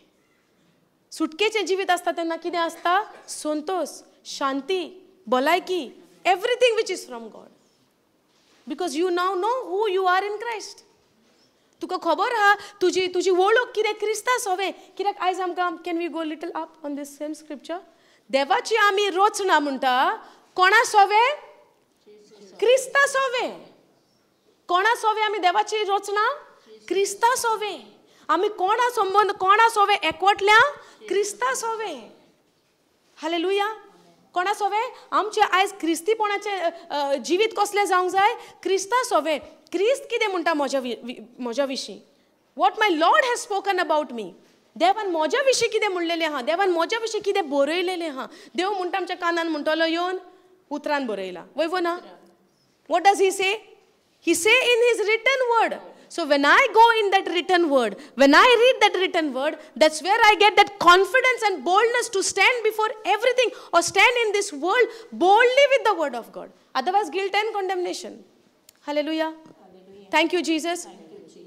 सुटकेचें जिवीत आसता तेन्ना कितें आसता? संतोष, शांती, भलायकी, everything which is from God. Because you now know who you are in Christ. तुका खबर आहा तुजी तुजी वळख कितें क्रिस्ता सोवे. कित्याक आयज आमकां can we go little up on this same scripture. देवाची आमी रचना म्हणटा कोणा सोवे? क्रिस्ता सोवे. कोणा सोवे आमी देवाची रचना? क्रिस्ता सोवे. आमी कोणा संबंद कोणा सोवे एकवटल्या? क्रिस्ता सोवे. हालेलुया. कोणा सोवे? आमचें आयज क्रिस्तीपणाचें जिवीत कसलें जावंक जाय? क्रिस्ता सोवे. क्रिस्त कितें म्हणटा म्हज्या म्हज्या विशीं? What my Lord has spoken about me. देवान म्हज्या विशीं कितें म्हणलेलें आहा, देवान म्हज्या विशीं कितें बरयलेलें आहा. देव म्हणटा आमच्या कानान म्हणटलो येवन उतरान बरयला वय वो ना? What does he say? He say in his written word. So when I go in that written word, when I read that written word, that's where I get that confidence and boldness to stand before everything or stand in this world boldly with the word of God. Otherwise guilt and condemnation. Hallelujah. Thank you Jesus.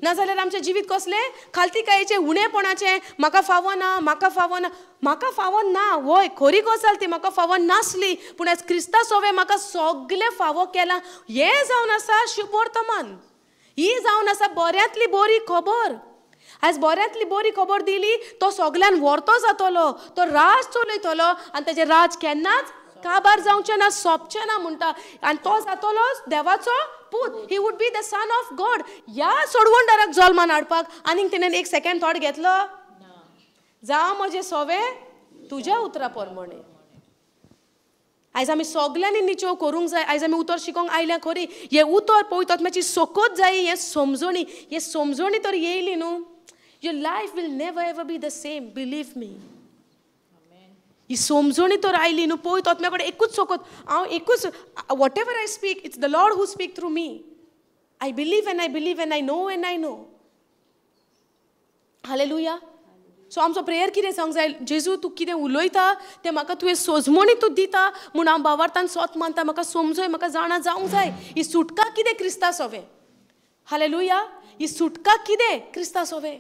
ना जाल्यार आमचें जिवीत कसलें? खालतीकायेचें, उणेपणाचें. म्हाका फावना, म्हाका फावना, म्हाका फावो ना. वय खरी गजाल ती, म्हाका फावो नासली, पूण आयज क्रिस्ता सोवे म्हाका सगलें फावो केलां. हें जावन आसा शुभवर्तमान, ही जावन आसा बऱ्यांतली बरी खबर. आयज बऱ्यांतली बरी खबर दिली तो सगल्यान व्हरतो जातलो, तो राज चलयतलो आनी तेजें राज केन्नाच काबार जावचें ना, सोंपचें ना म्हणटा. आनी तो जातलो देवाचो पूत. He would be the son of God. ह्या सोडवणदाराक जल्मान हाडपाक आनीक तेणेन एक सेकेंड थॉट घेतलो? जावं म्हजें सोवे तुज्या उतरा प्रमाणे. आयज आमी सगल्यांनी निचेव करूंक जाय. आयज आमी उतर शिकोंक आयल्या खरी, हें उतर पवित्र आत्म्याची सोकोत जाय, हें समजणी, हें समजणी तर येयली न्हू, your life will never ever be the same, believe me. ही समजणी तर आयली न्हू, पवित्र आत्म्या कडेन एकूच सोकोत, हांव एकूच, whatever I speak it's the Lord who speak through me. I believe and I believe and I know and I know. Hallelujah. So आमचो prayer कितें जावंक जाय? जेजू तूं कितें उलयता तें म्हाका तुवें सोजमणी तूं दिता म्हूण हांव भावार्थान सोत मानता. म्हाका समजय, म्हाका जाणा जावंक जाय ही सुटका कितें क्रिस्ता सोवे. हालेलुया. ही सुटका कितें क्रिस्ता सोवे.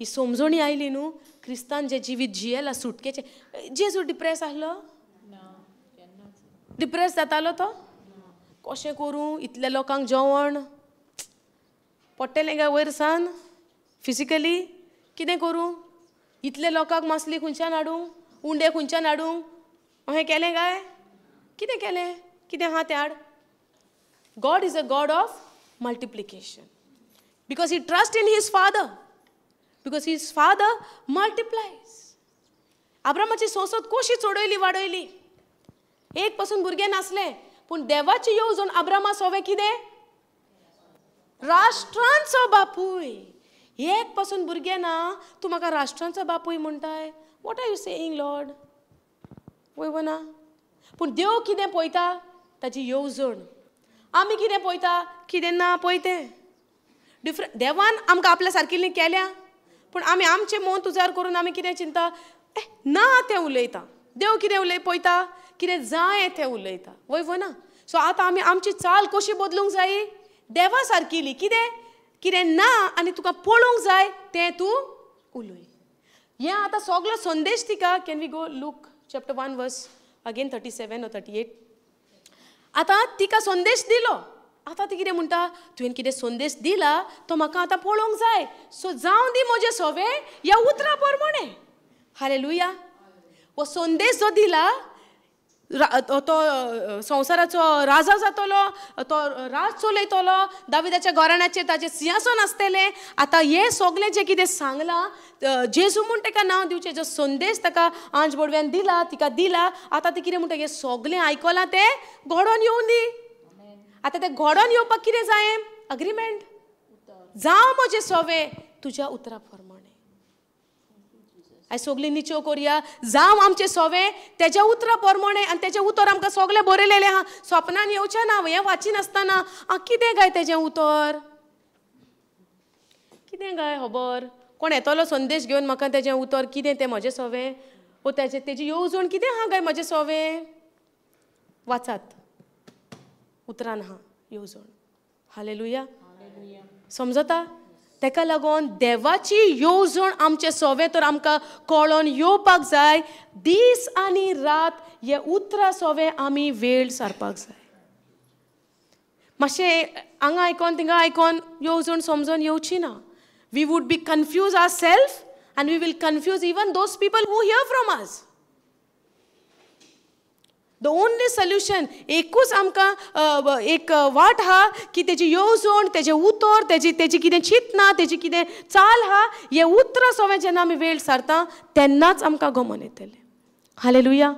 ही समजणी आयली न्हू, क्रिस्तान जें जिवीत जियेलां सुटकेचें. जेजू डिप्रेस आहलो? डिप्रेस जातालो तो? कशें करूं इतल्या लोकांक जेवण पडटलें काय वयर सान फिजिकली? कितें करूं इतले लोकांक मासली खंयच्यान हाडूं, उंडे खंयच्यान हाडूं? अहें केलें काय? कितें केलें? कितें आहा तें हाड. God is a God of multiplication because he trust in his father, because his father multiplies. आब्रामाची सोंसत कशी चडयली वाडयली. एक पासून भुरगें नासलें, पूण देवाची येवजण आब्रामा सोवे कितें? राष्ट्रांचो बापूय. एक पासून भुरगें ना, तूं म्हाका राष्ट्रांचो बापूय म्हणटाय? What are you saying Lord? वय ना? पूण देव कितें पळयता? ताजी येवजण. आमी कितें पळयता? कितें ना पळय तें डिफरंट. देवान आमकां आपल्या सारकिल्लीं केल्या, पूण आमी आमचें मन तुजार करून आमी कितें चिंता? ए ना तें उलयता. देव कितें उलय पळयता? कितें जाय तें उलयता. वय वो ना? सो आतां आमी आमची चाल कशी बदलूंक जाय? देवा सारकिली. कितें कितें ना आनी तुका पळोवंक जाय तें तूं उलय. हें आतां सगलो संदेश तिका. Can we go Luke chapter 1 verse again 37 or 38. आतां तिका संदेश दिलो. आतां ती कितें म्हणटा? तुवें कितें संदेश दिला तो म्हाका आतां पळोवंक जाय. सो जावं दी म्हजें सोवे ह्या उतरा प्रमाणे. हालेलुया. हो संदेश जो दिला तो संवसाराचो राजा जातलो, तो राज चलयतलो, दाविदाच्या घराण्याचेर ताचें सिंहासन आसतलें. आतां हें सगलें जें कितें सांगलां जेजू म्हूण ताका नांव दिवचें, जो संदेश ताका आंज बोडव्यान दिला तिका दिला. आतां ती कितें म्हणटा? हें सगलें आयकलां तें घडोवन येवं दी. आतां तें घडोवन येवपाक कितें जाय? अग्रीमेंट. जावं म्हजें सोवे तुज्या उतरा प्रमाणे. आयज सगळीं निचेव करया, जावं आमचें सोवे तेज्या उतरा प्रमाणे. आनी तेजें उतर आमकां सगळें बरयलेलें आहा. सपनान येवचें ना हें वाचिनासतना आं कितें काय तेजें उतर, कितें काय खबर? कोण येतलो संदेश घेवन म्हाका तेजें उतर कितें तें म्हजें सोवें, ओ तेजें तेजी येवजण कितें आहा काय म्हजें सोवें? वाचात उतरान आहा येवजण. हालेलुया. समजता? तेका लागून देवाची येवजण आमचे सोवे तर आमकां कळोन येवपाक जाय. दीस आनी रात हे उतरां सोवे आमी वेळ सारपाक जाय. मातशें हांगा आयकोन थिंगा आयकोन येवजण समजोन येवची ना. We would be confuse our self and we will confuse even those people who hear from us. The only solution, एकूच आमकां एक वाट आहा की तेजी येवजण, तेजें उतर, तेजी तेजी कितें चिंतना, तेजी कितें चाल आहा, हे उतरां सगळें जेन्ना आमी वेळ सारता तेन्नाच आमकां गमन येतलें. Hallelujah.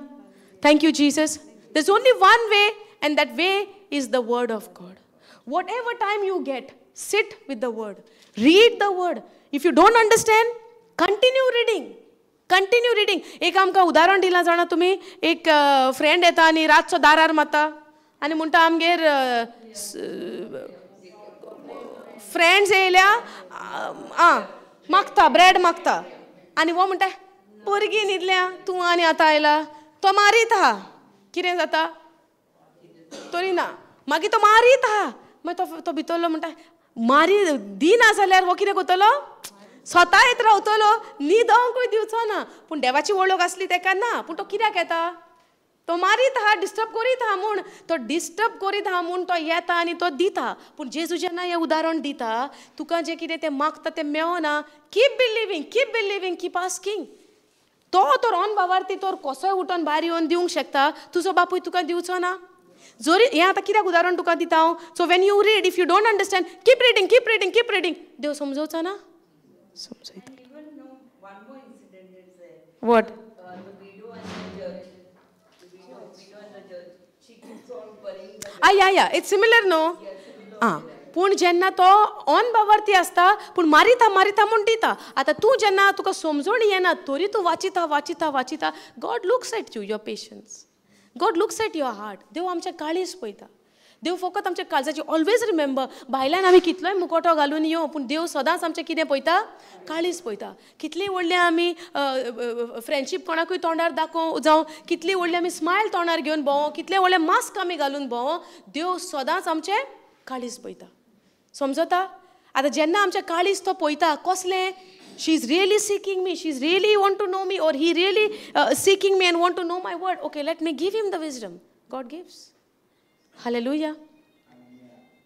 Thank you Jesus. There is only one way and that way is the word of God. Whatever time you get, sit with the word, read the word. If you don't understand, continue reading, continue reading. एक आमकां उदाहरण दिलां जाणा तुमी, एक friend येता आनी रातचो दारार मारता आनी म्हणटा आमगेर फ्रेंड्स येयल्या, आं मागता, ब्रेड मागता. आनी वो म्हणटा भुरगीं न्हिदल्या, तूं आनी आतां आयला. तो मारीत आहा. कितें जाता तरी ना, मागीर तो मारीत आहा. मागीर तो भितरलो म्हणटा मारी दिना जाल्यार हो कितें करतलो, स्वता येत रावतलो, न्हिदोंकूय दिवचो ना. पूण देवाची वळख आसली तेका ना. पूण तो कित्याक येता, तो मारीत आहा, डिस्टर्ब करीत आहा म्हूण, तो डिस्टर्ब करीत आहा म्हूण तो येता आनी तो दिता. पूण जेजू जेन्ना हें उदाहरण दिता, तुका जें कितें तें मागता तें मेळना, keep believing, keep believing, keep asking. तो तर ऑन बाबार्थी तर कसोय उठोन भायर येवन दिवंक शकता, तुजो बापूय तुका दिवचो ना. जोरी हें आतां कित्याक उदाहरण तुका दिता हांव. So when you read, if you don't understand, keep reading, keep reading, keep reading. देव समजोवचो ना, समजयता. What? Ah yeah yeah, it's similar न्हू. आं, पूण जेन्ना तो ऑन बाबार्थी आसता, पूण मारिता मारिता म्हूण दिता. आतां तूं जेन्ना तुका समजून येना तरी तूं वाचिता वाचिता वाचिता. God looks at you, your patience. God looks at your heart. देव आमच्या काळीज पळयता. देव फकत आमच्या काळजाची. ऑलवेज रिमेंबर, भायल्यान आमी कितलोय मुखवटो घालून येवं, पूण देव सदांच आमचें कितें पळयता, काळीज पळयता. कितली व्हडली आमी फ्रेंडशीप कोणाकूय तोंडार दाखोवं, जावं कितली व्हडली आमी स्मायल तोंडार घेवन भोंवो, कितले व्हडले मास्क आमी घालून भोंवो, देव सदांच आमचें काळीज पळयता. समजता? आतां जेन्ना आमचें काळीज तो पळयता, कसलें, she is really seeking me, she is really want to know me, or he really seeking me and want to know my word. Okay, let me give him the wisdom God gives. Hallelujah.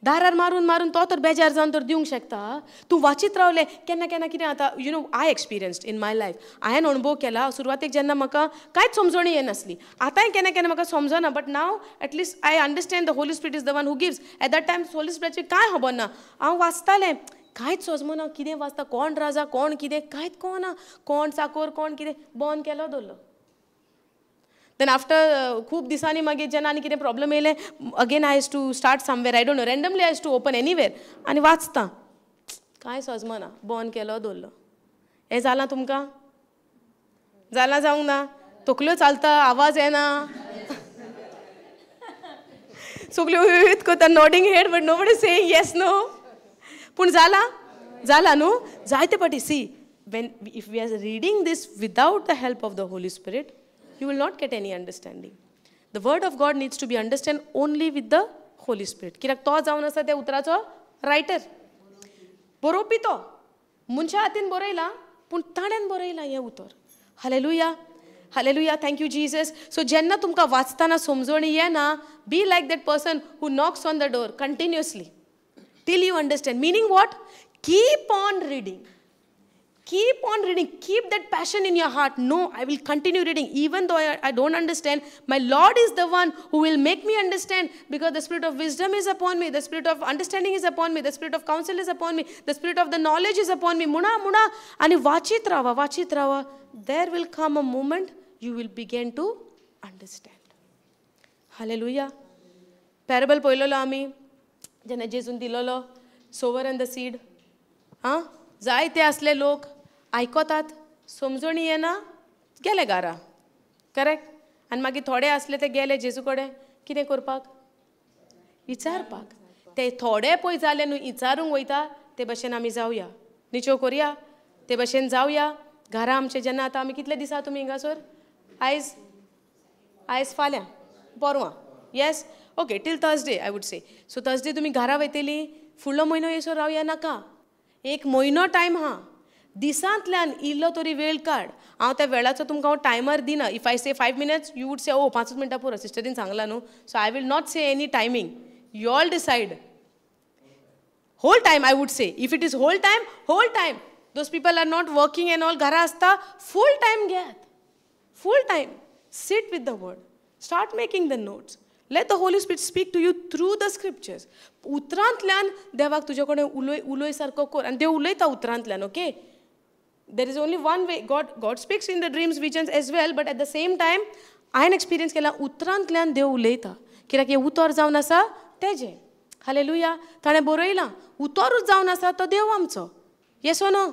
दारार मारून मारून तो तर बेजार जावन तर दिवंक शकता. तूं वाचीत रावलें केन्ना केन्ना कितें जाता, you know, I experienced in my life. हांवें अणभव केला. सुरवातेक जेन्ना म्हाका कांयच समजणी येनासली, आतांय केन्ना केन्ना म्हाका समजना, but now at least I understand the Holy Spirit is the one who gives. At that time Holy स्पिरिटाची कांय खबर ना. हांव वाचतालें, कांयच समजना, कितें वाचता, कोण राजा कोण कितें कांयच कळना, कोण चाकोर कोण कितें, बंद केलो दवरलो. Then after खूब दिसांनी मागीर जेन्ना आनी कितें प्रॉब्लम येयलें, again I has to start somewhere, I don't know, randomly I has to open anywhere आनी वाचता, कांय सजमना, बंद केलो दवरलो. हें जालां तुमकां? जालां जावंक ना? तकल्यो चलता, आवाज येना, सगल्यो करता, nodding head, but nobody saying yes no. पूण जालां, जालां न्हू जायते फावटी. See, when if we are reading this without the help of the Holy Spirit, you will not get any understanding. The word of God needs to be understood only with the Holy Spirit. कित्याक तो जावन आसा त्या उतराचो writer, बरोवपी. तो मनशा हातीन बरयला, पूण ताणें बरयलां हें उतर. Hallelujah, hallelujah. Thank you Jesus. So जेन्ना तुमकां वाचतना समजणी येना, be like that person who knocks on the door continuously till you understand. Meaning what? Keep on reading. Keep on reading. Keep that passion in your heart. No, I will continue reading even though I don't understand. My Lord is the one who will make me understand, because the spirit of wisdom is upon me, the spirit of understanding is upon me, the spirit of counsel is upon me, the spirit of the knowledge is upon me. Muna muna ani vachit rava, vachit rava. There will come a moment you will begin to understand. Hallelujah. Parable poilolo ami जेन्ना जेजून दिलोलो, sower and the seed. आं, जायते आसले लोक आयकतात, समजणी येना, गेले घरा. करेक्ट? आनी मागीर थोडे आसले ते गेले जेजू कडेन कितें करपाक, विचारपाक. ते थोडे पळय जाले न्हू विचारूंक वयता, ते भशेन आमी जावया, निचो करया, ते भशेन जावया घरा आमचे. जेन्ना आतां आमी कितले दिसा तुमी हिंगासर, आयज आयज फाल्यां परवां, yes, okay, till Thursday I would say. So Thursday तुमी घरा वयतली, फुडलो म्हयनो येसर रावया नाका, एक म्हयनो टायम आहा. दिसांतल्यान इल्लो तरी वेळ काड. हांव त्या वेळाचो तुमकां हांव टायमर दिना. If I say 5 minutes, you would say, oh 5 मिनटां पुरो, सिस्टरीन सांगलां न्हू. So I will not say any timing, you all decide. Whole time I would say, if it is whole time, whole time. Those people are not working and all, घरा आसता, full time घेयात, full time. Sit with the word, start making the notes, let the Holy Spirit speak to you through the scriptures. उतरांतल्यान देवाक तुजे कडेन उलय उलय सारको कर, आनी देव उलयता उतरांतल्यान. Okay, there is only one way. God speaks in the dreams, visions as well, but at the same time हांवें एक्सपिरियन्स केला उतरांतल्यान देव उलयता, कित्याक हें उतर जावन आसा तेजें. हालेलुया. ताणें बरयलां, उतरूच जावन आसा तो देव आमचो. येस ओ नो?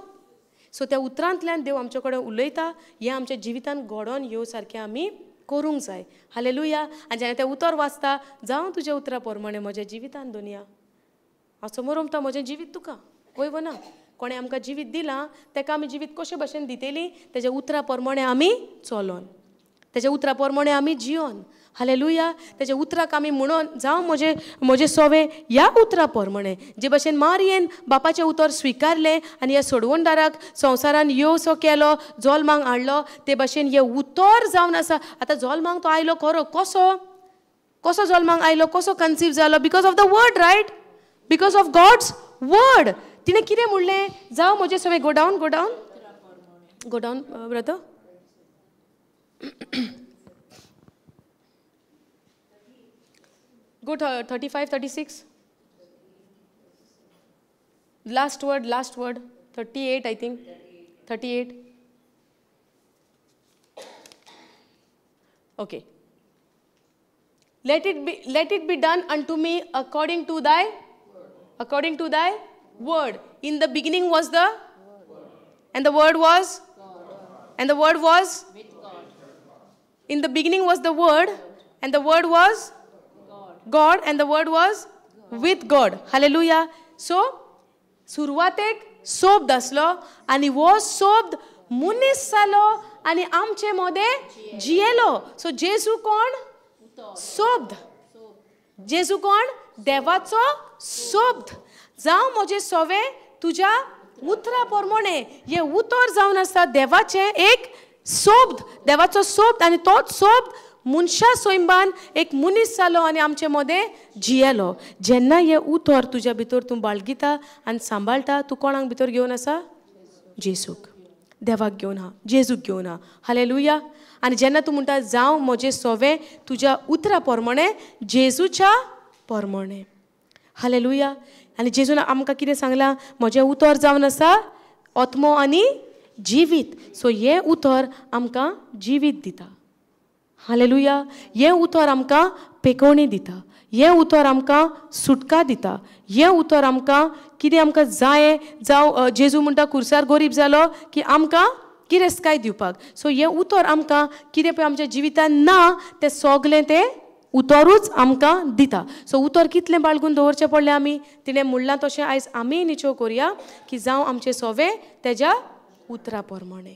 सो त्या उतरांतल्यान देव आमचे कडेन उलयता, हें आमच्या जिवितान घडोवन येवं सारकें आमी करूंक जाय. हालेलुया. आनी जेन्ना तें उतर वाचता, जावं तुज्या उतरा प्रमाणे म्हज्या जिवितान दुनिया, हांव समोर उमता म्हजें जिवीत तुका. वय वो ना? कोणें आमकां जिवीत दिलां तेका आमी जिवीत कशे भशेन दितली? तेज्या उतरा प्रमाणे आमी चलोन, तेज्या उतरा प्रमाणे आमी जियोन. हालेलुया. तेज्या उतराक आमी म्हणून जावं म्हजें म्हजें सोवें ह्या उतरा प्रमाणे. जे भशेन मारयेन बापाचें उतर स्विकारलें आनी ह्या सोडवणदाराक संवसारान येवसो केलो, जल्माक हाडलो, ते भशेन हें उतर जावन आसा. आतां जल्माक तो आयलो खरो, कसो कसो जल्माक आयलो, कसो कन्सीव जालो? Because of the word, right? Because of God's word. तिणें कितें म्हणलें? जावं म्हजें सोवें. Go down, go down, go down brother. Go 35, 36. Last word, last word. 38, I think. 38. Okay. Let it be done unto me according to thy word. According to thy word. In the beginning was the word, and the word was God. And the word was with God. In the beginning was the word, and the word was God, and the word was God. With God. Hallelujah. So सुरवातेक सोब्द आसलो आनी हो सोब्द मनीस जालो आनी आमचे मदें जियेलो. So जेजू कोण? सोब्द. जेजू कोण? देवाचो सोब्द. जावं म्हजें सोवें तुज्या उतरा प्रमाणे. हें उतर जावन आसा देवाचें एक सोब्द, देवाचो सोब्द, आनी तोच सोब्द मनशा सैंबान एक मनीस जालो आनी आमचे मदें जियेलो. जेन्ना हें उतर तुज्या भितर तूं बाळगिता आनी सांबाळटा, तूं कोणाक भितर घेवन आसा? जेजूक, देवाक घेवन आहा, जेजूक घेवन आहा. हालेलुया. आनी जेन्ना तूं म्हणटा जावं म्हजें सोवें तुज्या उतरा प्रमाणे, जेजूच्या प्रमाणे. हालेलुया. आनी जेजून आमकां कितें सांगलां? म्हजें उतर जावन आसा आत्मो आनी जिवीत. सो हें उतर आमकां जिवीत दिता. हालेलुया. हें उतर आमकां पेकोवणी दिता, हें उतर आमकां सुटका दिता, हें उतर आमकां कितें आमकां जाय. जावं जेजू म्हणटा खुर्सार गरीब जालो की आमकां गिरेस्तकाय दिवपाक. सो हें उतर आमकां कितें पळय आमच्या जिवितान ना तें सगलें तें उतरूच आमकां दिता. सो उतर कितलें बाळगून दवरचें पडलें आमी? तिणें म्हणलां तशें आयज आमी निचो करुया की जावं आमचें सोवें तेज्या उतरा प्रमाणे.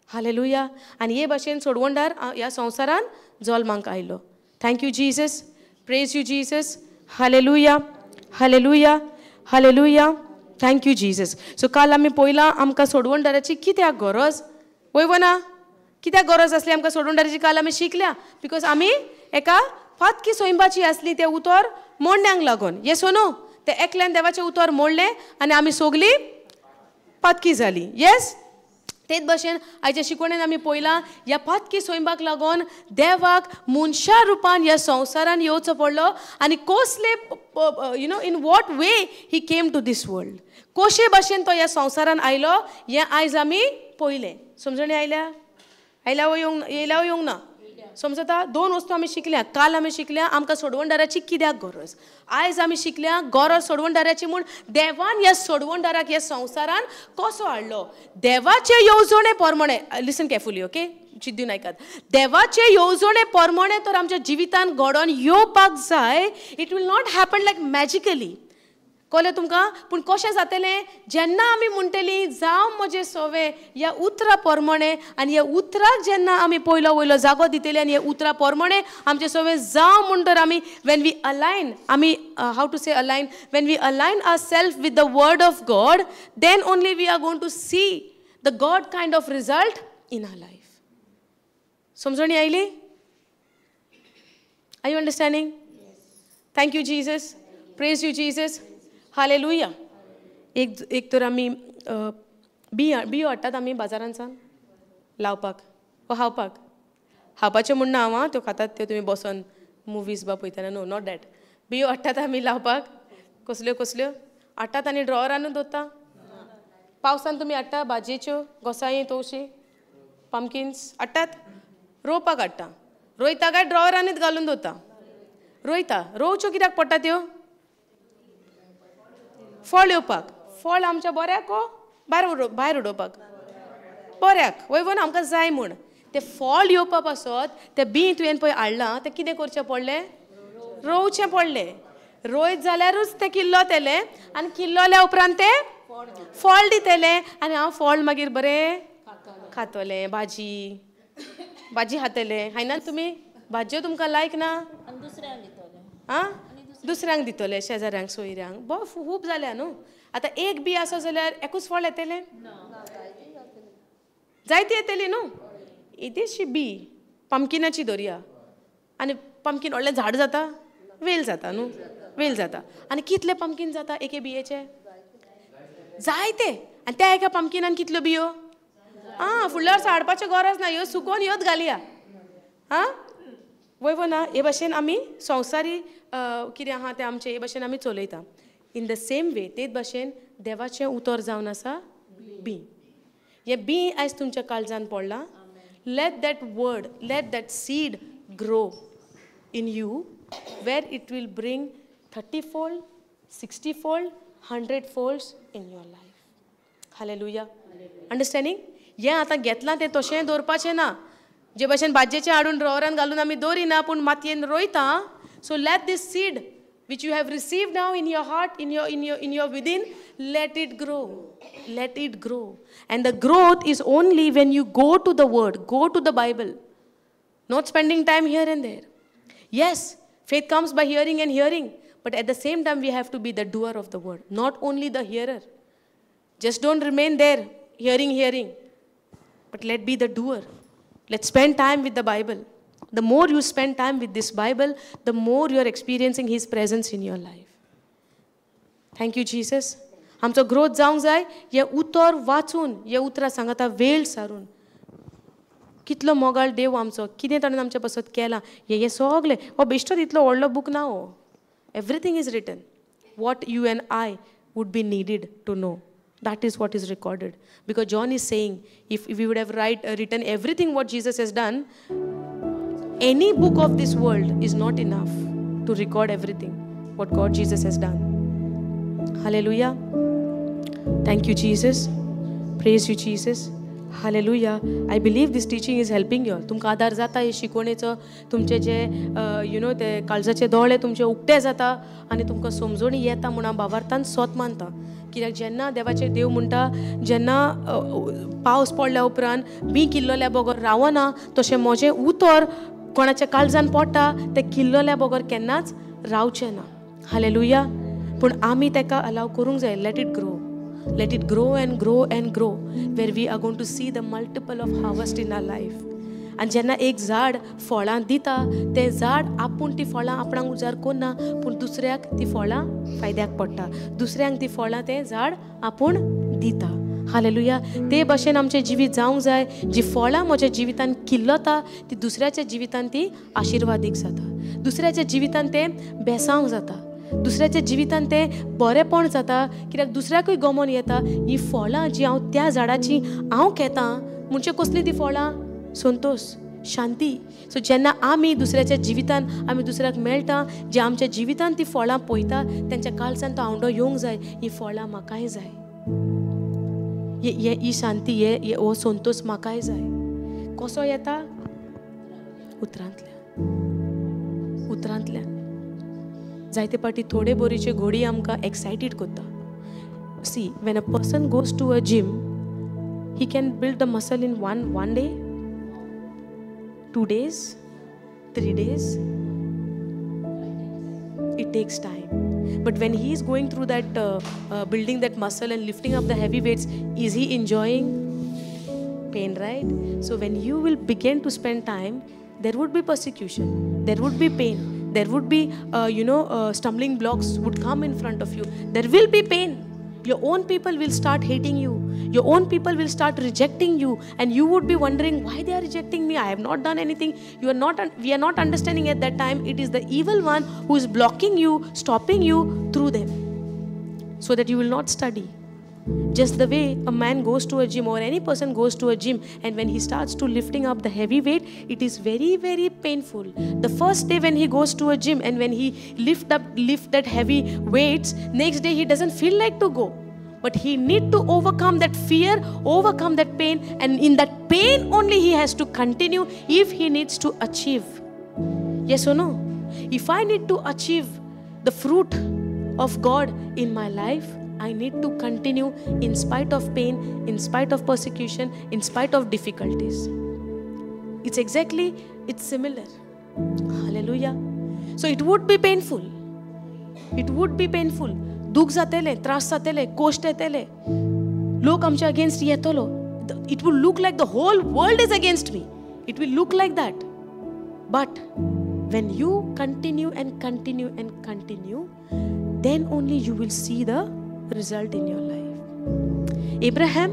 हालेलुया. आनी हे भाशेन सोडवणदार ह्या संवसारान जल्माक आयलो. Thank you Jesus, praise you Jesus. Hallelujah, hallelujah, hallelujah. Thank you Jesus. So काल आमी पळयलां आमकां सोडवणदाराची कित्याक गरज, वय वो ना? कित्याक गरज आसली आमकां सोडवणदाराची? काल आमी शिकल्या, because आमी एका फातकी सैंबाची आसली तें उतर मोडण्यांक लागून. येस ओ नो? तें एकल्यान देवाचें उतर मोडलें आनी आमी सगलीं पातकी जाली. येस? तेच भशेन आयच्या शिकवणेन आमी पळयलां ह्या पातकी सैंबाक लागून देवाक मनशा रुपान ह्या संवसारान येवचो पडलो आनी कसले, you know, in what way he came to this world, कशे भशेन तो ह्या संवसारान आयलो हें आयज आमी पळयलें. समजणी आयल्या? आयल्या वो येवंक येयल्या येवंक ना? समजता? दोन वस्तू आमी शिकल्या. काल आमी शिकल्या आमकां सोडवणदाराची कित्याक गरज, आयज आमी शिकल्या गरज सोडवणदाराची म्हूण देवान ह्या सोडवणदाराक ह्या संवसारान कसो हाडलो. देवाचे येवजणे प्रमाणे, लिसन केअरफुली, ओके, चिद्दून आयकात. देवाचे येवजणे प्रमाणे तर आमच्या जिवितान घडोवन येवपाक जाय. It will not happen like magically. कळ्ळें तुमकां? पूण कशें जातलें? जेन्ना आमी म्हणटली जावं म्हजें सोवें ह्या उतरा प्रमाणे, आनी ह्या उतराक जेन्ना आमी पयलो वयलो जागो दितली आनी ह्या उतरा प्रमाणे आमचें सोवें जावं म्हूण तर आमी when we align, आमी how to say align, when we align our self with the word of God, then only we are going to see the God kind of result in our life. समजणी आयली? Are you understanding? Thank you Jesus, praise you Jesus. Hallelujah. एक तर आमी बियो हाडटात आमी बाजारांतसान लावपाक वा खावपाक. खावपाचें म्हूण ना हांव, त्यो खातात त्यो तुमी बसोन मुवीज बा पळयतना, नो not that. बियो हाडटात आमी लावपाक, कसल्यो कसल्यो हाडटात आनी ड्रॉवरानूच दवरता. पावसान तुमी हाडटा भाजयेच्यो, घोसाळीं, तवशीं, पंपकिन्स हाडटात, रोवपाक हाडटा. रोयता काय ड्रॉवरानूच घालून दवरता? रोयता. रोवच्यो कित्याक पडटा त्यो? फळ येवपाक. फळ आमच्या बऱ्याक वो भायर उडोवपाक? बऱ्याक. वय वोन आमकां जाय म्हूण. तें फळ येवपा पासत तें बीं तुवें पळय हाडलां तें कितें करचें पडलें? रोवचें पडलें. रोयत जाल्यारूच तें किल्लोतलें आनी किल्लोल्या उपरांत तें फळ दितलें आनी हांव फळ मागीर बरें खातलें, भाजी भाजी खातलें. खायना तुमी भाजयो? तुमकां लायक ना? आं, दुसऱ्यांक दितले, शेजाऱ्यांक, सोयऱ्यांक. बरो खूब जाल्या न्हू. आतां एक बी आसा जाल्यार एकूच फळ येतलें? जायती येतली न्हू. येदेशी बी पंपकिनाची दवरया आनी पंपकीन व्हडलें झाड जाता, वेल जाता न्हू, वेल जाता. आनी कितले पंपकीन जाता एके बियेचे? जायते. आनी त्या एका पंपकिनान कितल्यो बियो? आं, फुडल्या वर्सा हाडपाच्यो गरज ना, ह्यो सुकोवन ह्योच घालया. आं, वय वो ना? हे भाशेन आमी संवसारी कितें आहा तें आमचें हे भाशेन आमी चलयता. इन the same way तेच भाशेन देवाचें उतर जावन आसा बीं. हें बीं आयज तुमच्या काळजान पडलां. Let that word, let that seed grow in you where it will bring 30-fold, 60-fold, 100-folds in your life. Hallelujah. Understanding? हें आतां घेतलां तें तशें दवरपाचें ना. जे भाशेन भाजयेचें हाडून ड्रॉवरान घालून आमी दवरिना, पूण मातयेन रोयता. So let this seed which you have received now in your heart, in your within, let it grow. Let it grow. And the growth is only when you go to the word, go to the Bible, not spending time here and there. Yes, faith comes by hearing and hearing, but at the same time we have to be the doer of the word, not only the hearer. Just don't remain there hearing, hearing, but let be the doer. Let's spend time with the Bible. The more you spend time with this Bible, the more you are experiencing His presence in your life. Thank you, Jesus. आमचो growth जावंक जाय हें उतर वाचून, हें उतरां सांगता वेळ सारून. कितलो मोगाळ देव आमचो, कितें ताणें आमच्या पासत केलां हें सगळें. हो बेश्टो तितलो व्हडलो बूक ना हो. Everything is written what you and I would be needed to know. That is what is recorded. Because John is saying, if we would have written everything what Jesus has done, any book of this world is not enough to record everything what God Jesus has done. Hallelujah. Thank you, Jesus. Praise you, Jesus. Hallelujah. I believe this teaching is helping you all. तुमकां आदार जाता हे शिकवणेचो. तुमचे जे you know ते काळजाचे दोळे तुमचे उक्ते जाता आनी तुमकां समजणी येता म्हूण हांव भावार्थान सोत मानता. कित्याक जेन्ना देवाचे देव म्हणटा, जेन्ना पावस पडल्या उपरांत बीं किल्लोल्या बगर रावना, तशें म्हजें उतर कोणाच्या काळजान पडटा तें किल्लोल्या बगर केन्नाच रावचें ना. हालेलुया. पूण आमी ताका अलाव करूंक जाय. Let it grow. Let it grow and grow and grow, where we are going to see the multiple of harvest in our life. आनी जेन्ना एक झाड फळां दिता, तें झाड आपूण ती फळां आपणाक उजार करना, पूण दुसऱ्याक ती फळां फायद्याक पडटा. दुसऱ्यांक ती फळां तें झाड आपूण दिता. हालेलुया. ते भाशेन आमचें जिवीत जावंक जाय. जी फळां म्हज्या जिवितान किल्लता ती दुसऱ्याच्या जिवितान ती आशिर्वादीक जाता. दुसऱ्याच्या जिवितान तें बेसांव जाता. दुसऱ्याच्या जिवितान तें बरेंपण जाता. कित्याक दुसऱ्याकूय गमोन येता ही फळां जी हांव त्या झाडाची हांव घेतां म्हणजे कसलीं ती फळां? संतोश, शांती. सो जेन्ना आमी दुसऱ्याच्या जिवितान आमी दुसऱ्याक मेळटा, जे आमच्या जिवितान ती फळां पळयता, तेंच्या काळजान तो आवंडो येवंक जाय, ही फळां म्हाकाय जाय, ही शांती, हे हो संतोश म्हाकाय जाय. कसो येता? उतरांतल्यान. उतरांतल्यान. जायते पाटी थोडे बोरीचे घोडी आमकां एक्सायटीड करता. See, when a person goes to a gym, he can build the muscle in one day, 2 days, 3 days. It takes time. But when he is going through that building that muscle and lifting up the heavy weights, is he enjoying? Pain, right? So when you will begin to spend time, there would be persecution, there would be pain, there would be stumbling blocks would come in front of you. There will be pain. Your own people will start hating you. Your own people will start rejecting you, and you would be wondering why they are rejecting me. I have not done anything. You are not. We are not understanding at that time. It is the evil one who is blocking you, stopping you through them, so that you will not study. Just the way a man goes to a gym or any person goes to a gym, and when he starts to lifting up the heavy weight, it is very, very painful. The first day when he goes to a gym and when he lift that heavy weights, next day he doesn't feel like to go. But he need to overcome that fear, overcome that pain, and in that pain only he has to continue if he needs to achieve. Yes or no? If I need to achieve the fruit of God in my life, I need to continue in spite of pain, in spite of persecution, in spite of difficulties. It's similar. Hallelujah. So it would be painful. It would be painful. दुख जातेले, त्रास जातेले, cost येतेले, लोक आमच्या against येतलो. It will look like the whole world is against me. It will look like that. But when you continue and continue and continue, then only you will see the result in your life. Abraham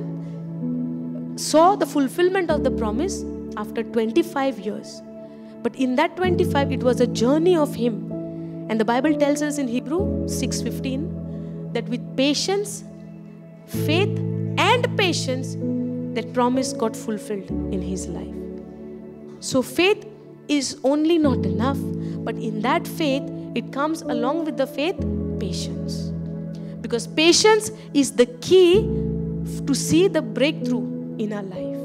saw the fulfillment of the promise after 25 years. But in that 25, it was a journey of him. And the Bible tells us in Hebrew 6:15 that with patience, faith and patience, that promise got fulfilled in his life. So faith is only not enough, but in that faith, it comes along with the faith, patience. Because patience is the key to see the breakthrough in our life.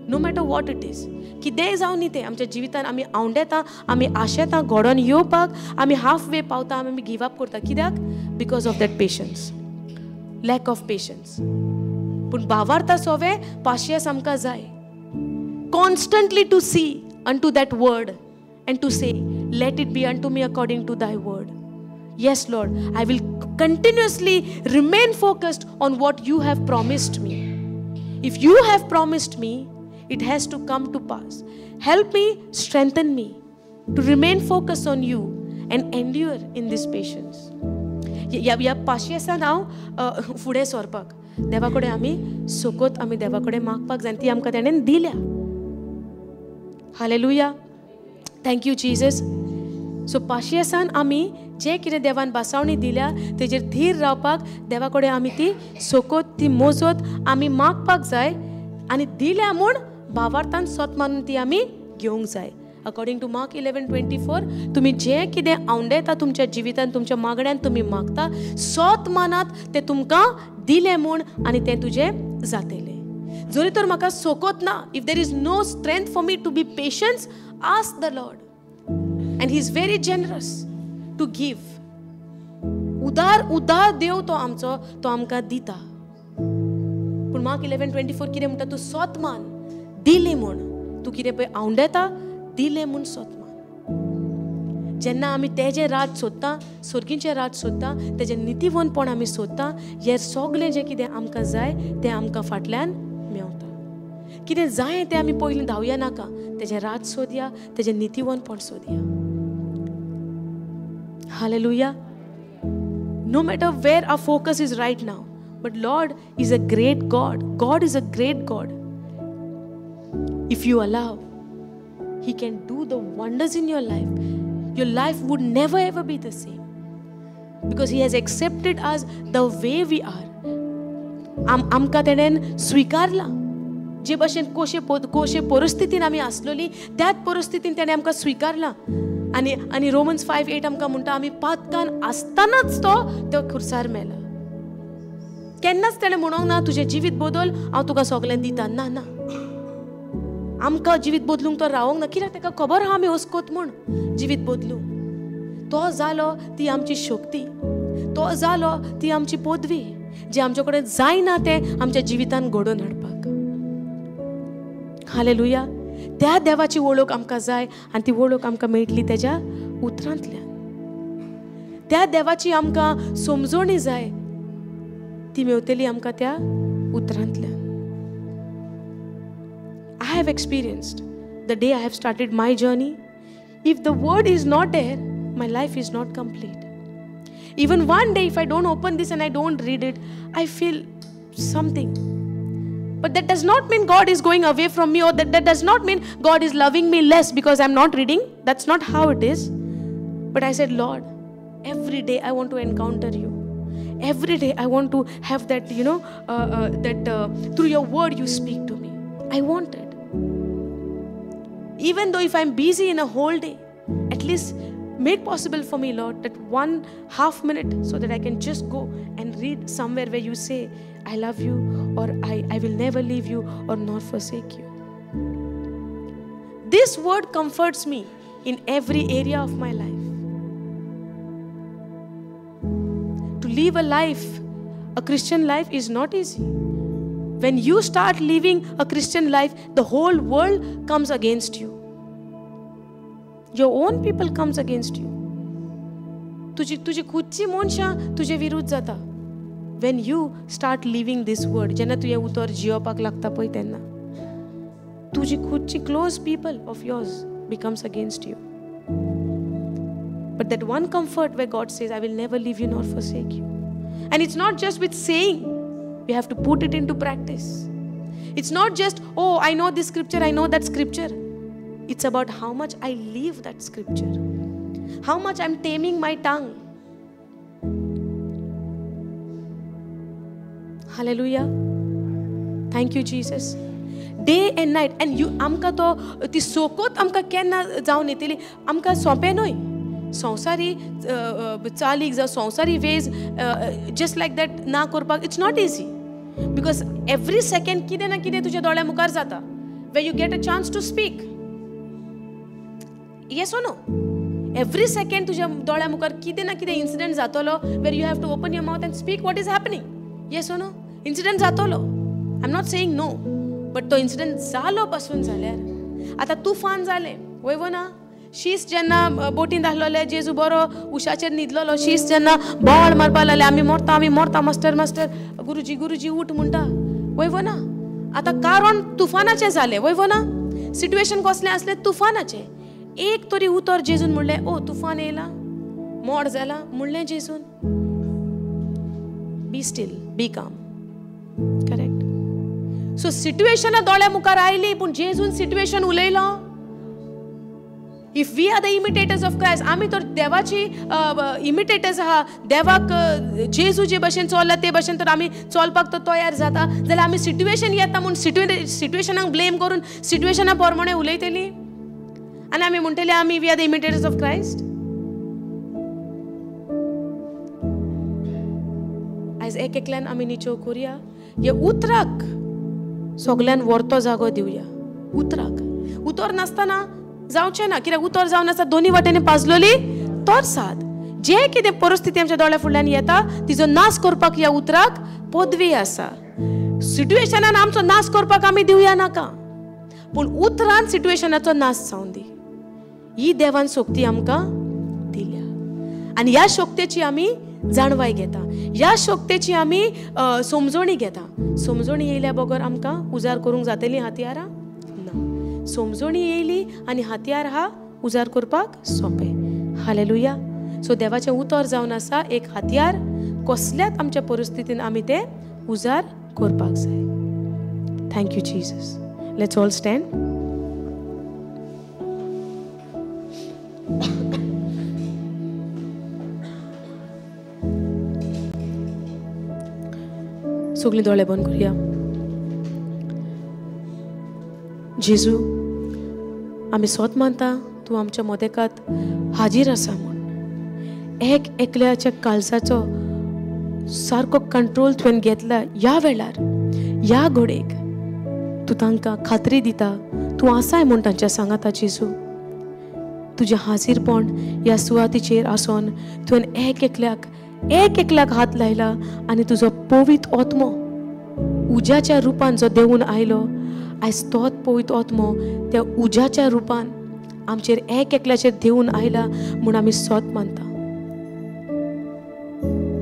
No matter what it is. कितेंय जावं न्ही तें आमच्या जिवितान आमी आवंडेता, आमी आशेता घडोवन येवपाक, आमी हाफ वे पावता, आमी गिव अप करता. कित्याक? Because of that patience, lack of patience. पूण भावार्था सोवें पाशियेंस आमकां जाय. Constantly to see unto that word and to say, let it be unto me according to thy word. Yes, Lord, I will continuously remain focused on what you have promised me. If you have promised me, it has to come to pass. Help me, strengthen me to remain focused on you and endure in this patience. ह्या पाशियेसान हांव फुडें सरपाक देवा कडेन आमी सोकोत, आमी देवा कडेन मागपाक जाय, ती आमकां तेणेन दिल्या. Hallelujah. Thank you Jesus. So पाशियेसान आमी जें कितें देवान बासावणी दिल्या तेजेर धीर रावपाक देवा कडेन आमी ती सोकोत, ती मोजत आमी मागपाक जाय आनी दिल्या म्हूण भावार्थान सोत मानून ती आमी घेवंक जाय. अकॉर्डिंग टू मार्क 11:24, तुमी जें कितें आवंडेता तुमच्या जिवितान, तुमच्या मागण्यान तुमी मागता, सोत मानात तें तुमकां दिलें म्हूण आनी तें तुजें जातेलें. जरी तर म्हाका सोकोत ना, if there is no strength for me to be patience, ask the Lord. And he is very generous to give. उदार उदार देव तो आमचो, तो आमकां दिता. पूण मार्क 11:24 कितें म्हणटा? तूं सोत मान दिली म्हूण, तूं कितें पळय आवंडेता दिलें म्हूण सोत मान. जेन्ना आमी तेजें राज सोदता, सर्गीचें राज सोदता, तेजें नितीवंतपण आमी सोदता, हें सगळें जें कितें आमकां जाय तें आमकां फाटल्यान मेवता. कितें जाय तें आमी पयलीं धांवया नाका, तेजें राज सोदया, तेजें नितीवंतपण सोदया. Hallelujah. No matter where our focus is right now, but Lord is a great God. God is a great God. If you allow, He can do the wonders in your life. Your life would never ever be the same. Because He has accepted us the way we are. आमकां तेणेन स्विकारला. जे भशेन कोशे परिस्थितीन आमी आसलोली त्याच परिस्थितीन तेणें आमकां स्विकारला. आनी आनी रोमन्स 5:8 आमकां म्हणटा आमी पातकान आसतनाच तो त्या खुर्सार मेला. केन्नाच तेणें म्हणूंक ना तुजें जिवीत बदल, हांव तुका सगळें दिता. ना ना, आमकां जिवीत बदलूंक तो रावोंक ना. कित्याक ताका खबर आहा आमी वस्कोत म्हूण जिवीत बदलूंक. तो जालो ती आमची शक्ती, तो जालो ती आमची पदवी, जी आमचे कडेन जायना तें आमच्या जिवितान घडोवन हाडपाक. हालेलुया. त्या देवाची वळख आमकां जाय आनी ती वळख आमकां मेळटली तेज्या उतरांतल्यान. त्या देवाची आमकां समजोणी जाय, ती मेवतली आमकां त्या उतरांतल्यान. I have experienced the day I have started my journey. If the word is not there, my life is not complete. Even one day if I don't open this and I don't read it, I feel something. But that does not mean God is going away from me, or that does not mean God is loving me less because I'm not reading. That's not how it is. But I said, Lord, every day I want to encounter you. Every day I want to have that, you know, through your word you speak to me. I want it. Even though if I'm busy in a whole day, at least make possible for me, Lord, that 1.5 minute so that I can just go and read somewhere where you say, I love you, or I will never leave you or not forsake you. This word comforts me in every area of my life. To live a life, a Christian life, is not easy. When you start living a Christian life, the whole world comes against you. Your own people comes against you. तुझी खुदची मनशां तुझे विरुद्ध जाता. When you start living this word, जेन्ना तुवें उतर जियोवपाक लागता पळय तेन्ना तुजी खुदची close people of yours becomes against you. But that one comfort where God says, I will never leave you nor forsake you. And it's not just with saying, we have to put it into practice. It's not just, oh, I know this scripture, I know that scripture. It's about how much I live that scripture. How much I'm taming my tongue. Hallelujah. Thank you, Jesus. Day and night. And you, आमकां तो ती सोकोत आमकां केन्ना जावन येतली, आमकां सोंपें न्हय. संवसारी चालीक जावं संवसारी ways just like that ना करपाक it's not easy. Because every second कितें ना कितें तुज्या दोळ्या मुखार जाता. Where you get a chance to speak. Yes or no? Every second तुझ्या दोळ्या मुखार कितें ना कितें इन्सिडंट जातलो where you have to open your mouth and speak what is happening. Yes or no? Incident जातलो. I am not saying no, but तो incident जालो पासून जाल्यार आतां तुफान जालें वय वो ना. शीस जेन्ना बोटीन आसलोले जेजू बरो उशाचेर न्हिदलोलो. शीस जेन्ना बोवाळ मारपाक लागले, आमी मरता आमी मरता, मास्टर मास्टर गुरुजी गुरुजी उठ म्हणटा वय वो ना. आतां कारण तुफानाचें जालें वय वो ना. सिट्युएशन कसलें आसलें तुफानाचें. एक तरी उतर जेजून म्हणलें, ओ तुफान येयला मोड जाला म्हणलें जेजून. Be still, be calm. Correct. So सिट्युएशनां दोळ्या मुखार आयली पूण जेजून सिट्युएशन उलयलो. If we are the imitators of Christ, आमी तर देवाची इमिटेटर्स आहा. देवाक जेजू जे भशेन चोल्ला ते भशेन तर आमी चलपाक तर तयार जाता जाल्यार आमी सिट्युएशन येता म्हूण सिट्युएशनाक ब्लेम करून सिट्युएशना प्रमाणे उलयतली आनी आमी म्हणटले आमी we are the imitators of Christ. आयज एक एकल्यान आमी निचोव करुया, हे उतराक सगल्यान व्हरतो जागो दिवया. उतराक उतर नासतना जावचें ना, कित्याक उतर जावन आसा दोनी वाटेनी पाजलोली तर साद. जे कितें परिस्थिती आमच्या दोळ्या फुडल्यान येता तिजो नाश करपाक ह्या उतराक पदवी आसा. सिट्युएशनान आमचो नाश करपाक आमी दिवया नाका, पूण उतरान सिट्युएशनाचो नाश जावन दी. ही देवान शक्ती आमकां दिल्या आनी ह्या शक्तेची आमी जाणवाय घेता, ह्या शक्तेची आमी समजणी घेता. समजणी येयल्या बगर आमकां उजार करूंक जातली हत्यारां ना. समजणी येयली आनी हत्यार हा उजार करपाक सोंपें. हालेलुया. सो देवाचें उतर जावन आसा एक हत्यार, कसल्याच आमच्या परिस्थितीन आमी तें उजार करपाक जाय. Thank you Jesus. Let's all stand. सगळीं दोळे बंद करुया. जेजू, आमी सोत मानता तूं आमच्या मदेकात हाजीर आसा म्हूण. एक एकल्याच्या काळजाचो सारको कंट्रोल तुवें घेतला ह्या वेळार, ह्या घडयेक तूं तांकां खात्री दिता तूं आसाय म्हूण तांच्या सांगाता. जेजू, तुजें हाजीरपण ह्या सुवातीचेर आसोन तुवें एक एकल्याक एक एकल्याक हात लायला आनी तुजो पवित्र आत्मो उज्याच्या रुपान जो देवून आयलो, आयज तोच पवित्र आत्मो त्या उज्याच्या रुपान आमचेर एक एकल्याचेर देवून आयला म्हूण आमी सोत मानता.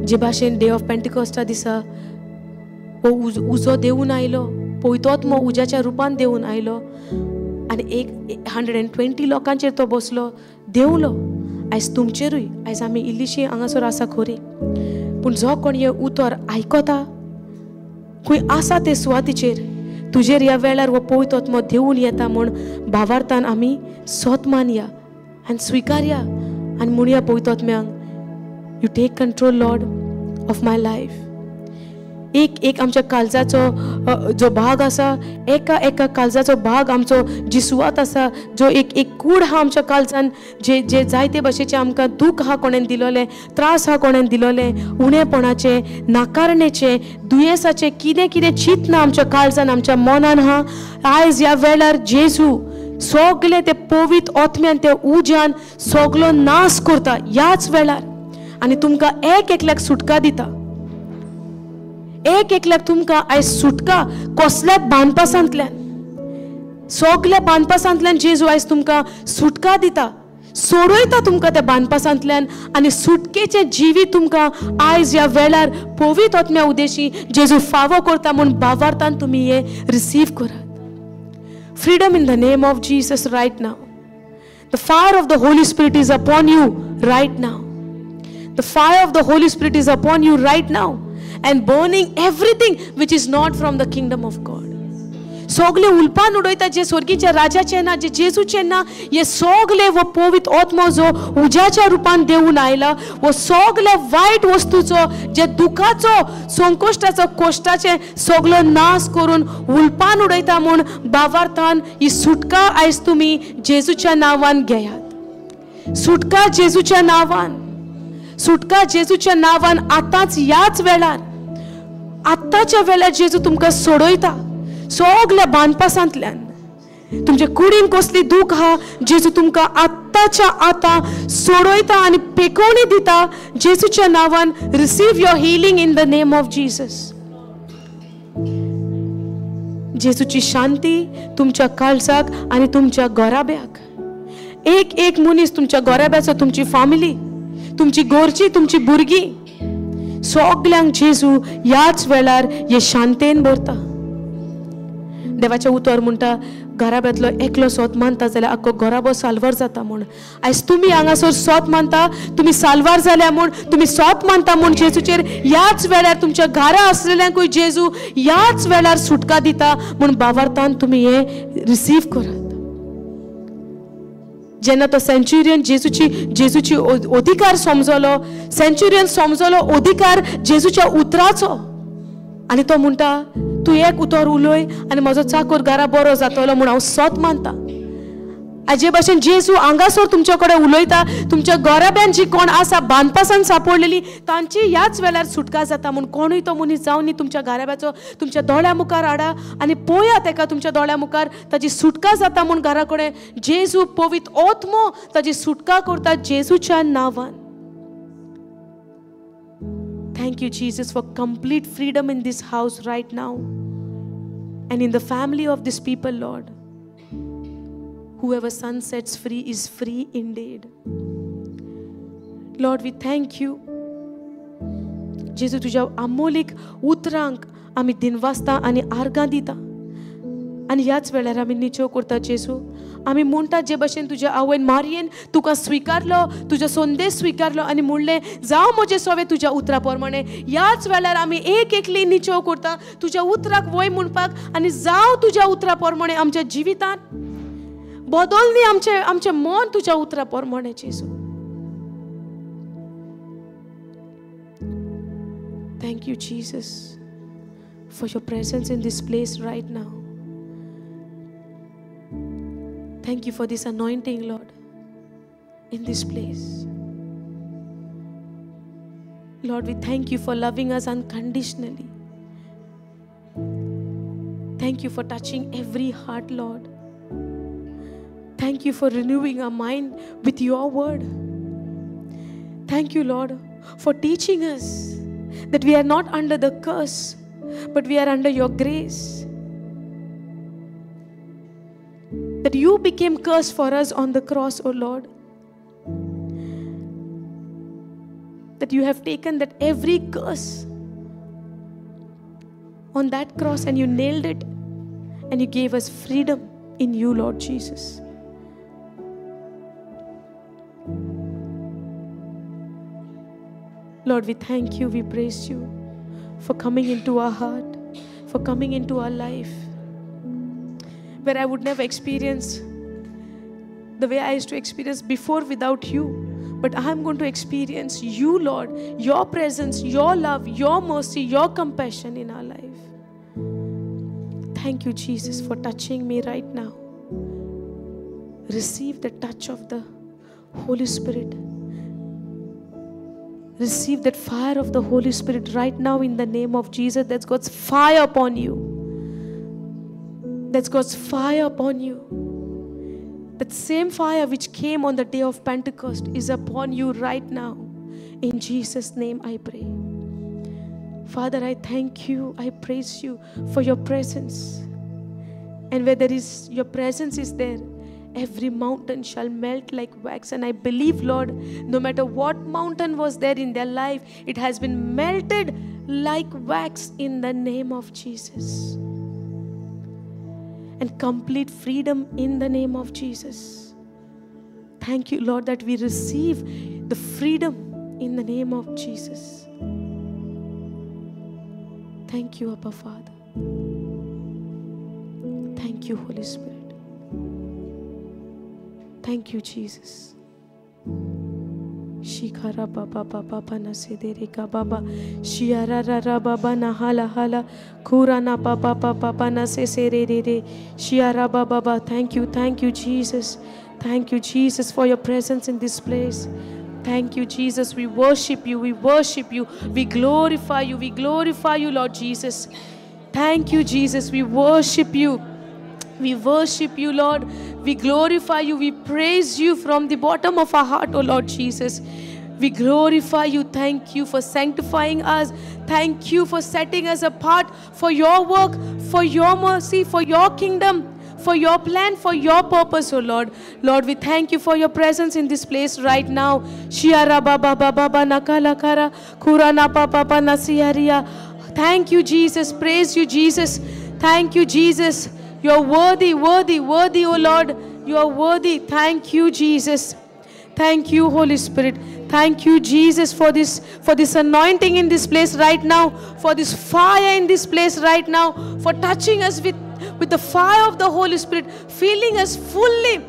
जे भाशेन डे ऑफ पेंटिकॉस्टा दिसा हो उजो देवून आयलो, पवित्र आत्मो उज्याच्या रुपान देवून आयलो आनी 120 लोकांचेर तो बसलो, देंवलो. आयज तुमचेरूय आयज आमी इल्लीशी हांगासर आसा खरी, पूण जो कोण हें उतर आयकता खंय आसा ते सुवातीचेर तुजेर ह्या वेळार हो पवित्र आत्मो देवून येता म्हूण भावार्थान आमी सोत मानया आनी स्विकारया आनी म्हणया पवित्र आत्म्यांक, you take control Lord of my life. एक एक आमच्या काळजाचो जो भाग आसा, एका एका काळजाचो भाग आमचो जी सुवात आसा, जो एक एक कूड आहा आमच्या काळजान, जे जे जायते भाशेचे आमकां दूख आहा कोणेन दिलोलें, त्रास आहा कोणेन दिलोलें, उणेपणाचें, नाकारणेचें, दुयेंसाचें, कितें कितें चिंतना आमच्या काळजान आमच्या मनान आहा. आयज ह्या वेळार जेजू सगलें ते पवित्र आत्म्यान ते उज्यान सगलो नाश करता ह्याच वेळार आनी तुमकां एक एकल्याक सुटका दिता. एक एकल्याक तुमकां आयज सुटका कसल्याच बांदपासांतल्यान, सगल्या बांदपासांतल्यान जेजू आयज तुमकां सुटका दिता, सोडयता तुमकां त्या बांदपासांतल्यान आनी सुटकेचें जिवीत तुमकां आयज ह्या वेळार पवित्र आत्म्या उदेशी जेजू फावो करता म्हूण भावार्थान तुमी हें रिसीव करात. Freedom in the name of Jesus right now. The fire of the Holy Spirit is upon you right now. The fire of the Holy Spirit is upon you right now and burning everything which is not from the kingdom of God. सगले उलपान उडयता जे स्वर्गीच्या राजाचे ना, जे जेजूचे ना, हे सगले वो पवित्र आत्मो जो उज्याच्या रुपान देवून आयला, वो सगले वायट वस्तूचो, जे दुखाचो, संकश्टाचो, कोश्टाचे सगलो नाश करून उलपान उडयता म्हूण भावार्थान ही सुटका आयज तुमी जेजूच्या नांवान घेयात. सुटका जेजूच्या नांवान, सुटका जेजूच्या नांवान आतांच ह्याच वेळार, आत्ताच्या वेळार जेजू तुमकां सोडयता सगल्या बांदपासांतल्यान. तुमच्या कुडीन कसली दूख आहा, जेजू तुमकां आत्ताच्या आतां सोडयता आनी पेकोवणी दिता जेजूच्या नांवान. Receive your healing in the name of Jesus. जेजूची शांती तुमच्या काळजाक आनी तुमच्या घराब्याक. एक एक मनीस तुमच्या घराब्याचो, तुमची फामिली, तुमची गोरची, तुमची भुरगीं, सगल्यांक जेजू ह्याच वेळार हे शांतेन भरता. देवाचें उतर म्हणटा घराब्यांतलो एकलो सोत मानता जाल्यार आख्खो घराबो साल्वार जाता म्हूण. आयज तुमी हांगासर सोत मानता, तुमी साल्वार जाल्या म्हूण, तुमी सोत मानता म्हूण जेजूचेर ह्याच वेळार तुमच्या घरा आसलेल्यांकूय जेजू ह्याच वेळार सुटका दिता म्हूण भावार्थान तुमी हें रिसीव करात. जेन्ना तो सेंच्युरियन जेजूची जेजूची अधिकार समजलो, सेंच्युरियन समजलो अधिकार जेजूच्या उतराचो, आनी तो म्हणटा तूं एक उतर उलय आनी म्हजो चाकोर घरा बरो जातलो म्हूण हांव सोत मानता. आजे भाशेन जेजू हांगासर तुमच्या कडेन उलयता, तुमच्या घराब्यान जी कोण आसा बांदपासान सापडलेली तांची ह्याच वेळार सुटका जाता म्हूण कोणूय तो मनीस जावन न्ही तुमच्या घराब्याचो तुमच्या दोळ्या मुखार हाडा आनी पळया तेका तुमच्या दोळ्या मुखार ताजी सुटका जाता म्हूण घरा कडेन जेजू पवित्र आत्मो ताजी सुटका करता जेजूच्या नांवान. Thank you, Jesus, for complete freedom in this house right now and in the family of these people, Lord. Whoever Son sets free is free indeed. Lord, we thank you. जेजू तुझ्या अमोलीक उतरांक आमी दिनवासता आनी आर्गां दिता आनी ह्याच वेळार आमी निचेव करता जेजू. आमी म्हणटा जे भशेन तुज्या आवयन मारयेन तुका स्विकारलो, तुजो संदेश स्विकारलो आनी म्हणलें जावं म्हजें सवे तुज्या उतरा प्रमाणे. ह्याच वेळार आमी एक एकली निचेव करता तुज्या उतराक वय म्हणपाक आनी जावं तुज्या उतरा प्रमाणे आमच्या जिवितान बदल न्ही आमचें आमचें मन तुज्या उतरा प्रमाणे जेजू. Thank you Jesus for your presence in this place right now. Thank you for this anointing, Lord, in this place. Lord, we thank you for loving us unconditionally. Thank you for touching every heart, Lord. Thank you for renewing our mind with your word. Thank you, Lord, for teaching us that we are not under the curse, but we are under your grace. That you became cursed for us on the cross, O Lord. That you have taken that every curse on that cross and you nailed it and you gave us freedom in you, Lord Jesus. Lord, we thank you, we praise you for coming into our heart, for coming into our life, where I would never experience the way I used to experience before without you. But I am going to experience you, Lord, your presence, your love, your mercy, your compassion in our life. Thank you, Jesus, for touching me right now. Receive the touch of the Holy Spirit. Receive that fire of the Holy Spirit right now in the name of Jesus. That's God's fire upon you. That's God's fire upon you. That same fire which came on the day of Pentecost is upon you right now. In Jesus' name I pray. Father, I thank you. I praise you for your presence. And where there is your presence is there, every mountain shall melt like wax. And I believe, Lord, no matter what mountain was there in their life, it has been melted like wax in the name of Jesus. And complete freedom in the name of Jesus. Thank you, Lord, that we receive the freedom in the name of Jesus. Thank you, Abba Father. Thank you, Holy Spirit. Thank you, Jesus. Shikara baba baba na sedereka baba shiara ra baba na hala hala kura na baba baba na se se re re re shiara baba baba. Thank you, Jesus. Thank you, Jesus, for your presence in this place. Thank you, Jesus. We worship you. We worship you. We glorify you. We glorify you, Lord Jesus. Thank you, Jesus. We worship you. We worship you, Lord. We glorify you. We praise you from the bottom of our heart, O Lord Jesus. We glorify you. Thank you for sanctifying us. Thank you for setting us apart for your work, for your mercy, for your kingdom, for your plan, for your purpose, O Lord. Lord, we thank you for your presence in this place right now. Shiara baba baba nakalakara kurana papa nasiaria. Thank you, Jesus. Praise you, Jesus. Thank you, Jesus. You are worthy, worthy, worthy, O Lord. You are worthy. Thank you, Jesus. Thank you, Holy Spirit. Thank you, Jesus, for this anointing in this place right now, for this fire in this place right now, for touching us with the fire of the Holy Spirit, filling us fully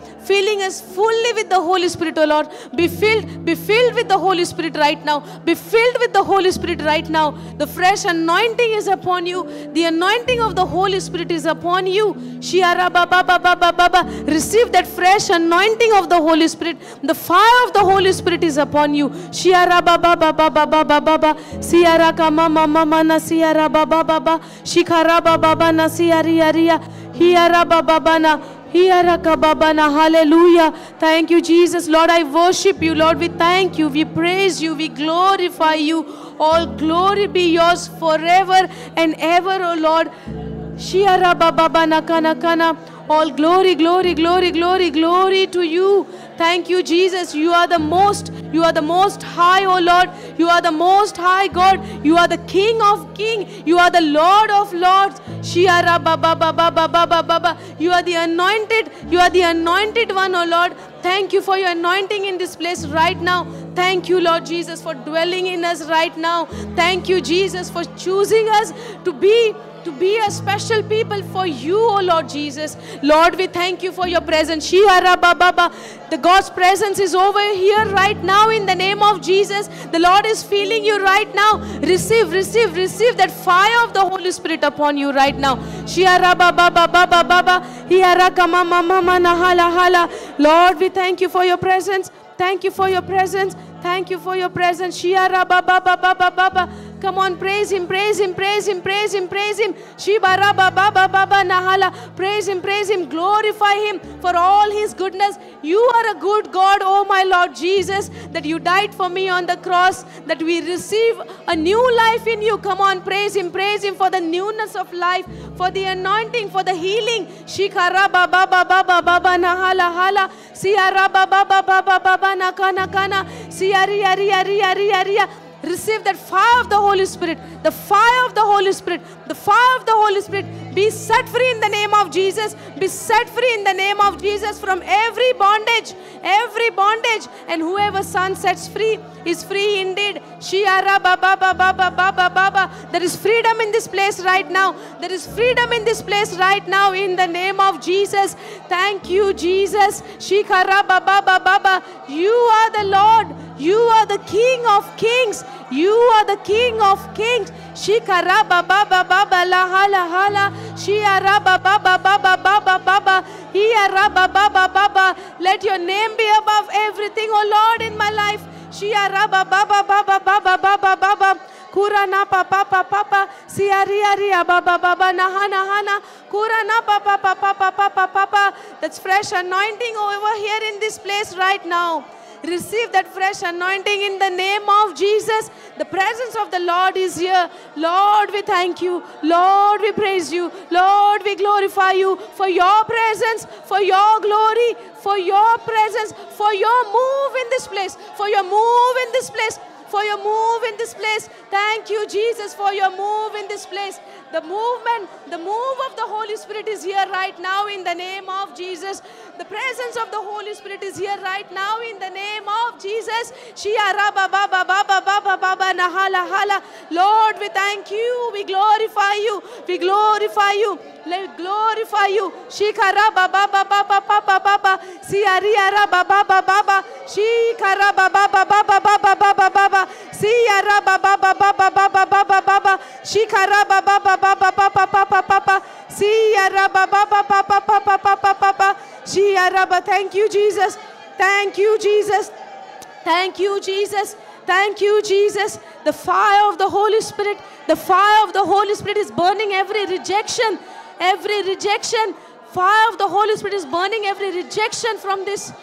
with the Holy Spirit, O Lord. Be filled with the Holy Spirit right now. Be filled with the Holy Spirit right now. The fresh anointing is upon you. The anointing of the Holy Spirit is upon you. Shiara baba baba baba. Receive that fresh anointing of the Holy Spirit. The fire of the Holy Spirit is upon you. Shiara baba baba baba baba. Siara kama mama mana siara baba baba. Shikara baba bana siari aria. Hiara baba bana. Hallelujah. Thank you, Jesus. Lord, I worship you. Lord, we thank you. We praise you. We glorify you. All glory be yours forever and ever, O Lord. All glory, glory, glory, glory, glory to you. Thank you, Jesus. You are the most high, O Lord. You are the most high God. You are the King of kings. You are the Lord of lords. Shiara baba baba baba baba. You are the anointed. You are the anointed one, O Lord. Thank you for your anointing in this place right now. Thank you, Lord Jesus, for dwelling in us right now. Thank you, Jesus, for choosing us to be a special people for you, O Lord Jesus. Lord, we thank you for your presence. The God's presence is over here right now in the name of Jesus. The Lord is feeling you right now. Receive, receive, receive that fire of the Holy Spirit upon you right now. Lord, we thank you for your presence. Thank you for your presence. Thank you for your presence. Come on, praise him, praise him, praise him, praise him, praise him. Shibara baba baba nahala. Praise him, glorify him for all his goodness. You are a good God, oh my Lord Jesus, that you died for me on the cross, that we receive a new life in you. Come on, praise him for the newness of life, for the anointing, for the healing. Shikara baba baba baba nahala hala. Siara baba baba baba nakana kana. Siari ari ari ari ari. Receive that fire of the Holy Spirit, the fire of the Holy Spirit, the fire of the Holy Spirit. Be set free in the name of Jesus. Be set free in the name of Jesus from every bondage. every bondage. And whoever Son sets free is free indeed. Shiara ba ba ba ba ba ba ba ba ba. There is freedom in this place right now. There is freedom in this place right now in the name of Jesus. Thank you, Jesus. Shikara ba ba ba ba ba. You are the Lord. You are the King of Kings. You are the King of Kings. Shikara ba ba ba ba ba la hala hala. Shiara ba ba ba ba ba ba ba ba ba. Hiara ba ba ba ba ba. Let your name be above everything, O Lord, in my life. Shiara ba ba ba ba ba ba ba ba ba ba ba. Kura na pa pa pa pa pa. Siaria ria ba ba ba ba na ha na ha na. Kura na pa pa pa pa pa pa pa pa pa. That's fresh anointing over here in this place right now. Receive that fresh anointing in the name of Jesus. The presence of the Lord is here. Lord, we thank you. Lord, we praise you. Lord, we glorify you for your presence, for your glory, for your presence, for your move in this place, for your move in this place, for your move in this place. Thank you, Jesus, for your move in this place. The movement, the move of the Holy Spirit is here right now in the name of Jesus. The presence of the Holy Spirit is here right now in the name of Jesus. Shia ba ba ba ba ba ba ba ba nahala hala. Lord, we thank you. We glorify you. We glorify you. Let glorify you. Shikara ba ba ba ba ba ba ba ba ba. Siaria ba ba ba ba ba. Shikara ba ba ba ba ba ba ba ba ba ba ba. Siara ba ba ba ba ba ba ba ba ba ba ba. Shikara ba ba ba ba ba ba ba ba ba ba ba. Siara ba ba ba ba ba ba ba ba ba ba ba. Siara ba. Thank you, Jesus. Thank you, Jesus. Thank you, Jesus. Thank you, Jesus. The fire of the Holy Spirit, the fire of the Holy Spirit is burning every rejection, every rejection. Fire of the Holy Spirit is burning every rejection from this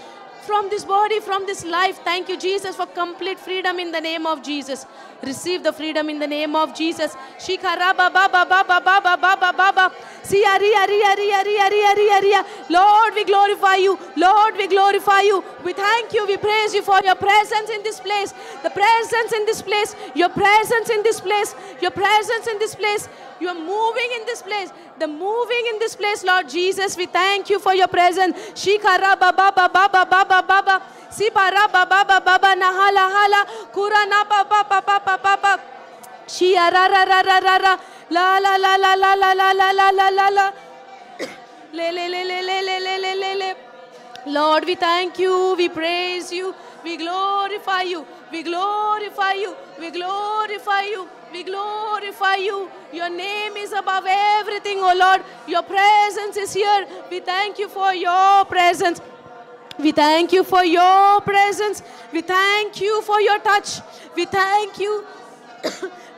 body, from this life. Thank you, Jesus, for complete freedom in the name of Jesus. Receive the freedom in the name of Jesus. Shikara ba ba ba ba ba ba ba ba ba ba ba. Siari ari ari ari ari ari ari. Lord, we glorify you. Lord, we glorify you. We thank you. We praise you for your presence in this place. The presence in this place. Your presence in this place. Your presence in this place. You are moving in this place. The moving in this place, Lord Jesus. We thank you for your presence. Shikara ba ba ba ba ba ba ba ba ba. Sipara ba ba ba ba ba nahala hala. Kura na pa pa pa pa pa pa pa. Shia ra ra ra ra ra ra. La la la la la la la la la la la la. Le le le le le le le le le le. Lord, we thank you. We praise you. We glorify you. We glorify you. We glorify you. We glorify you. Your name is above everything, O Lord. Your presence is here. We thank you for your presence. We thank you for your presence. We thank you for your touch. We thank you.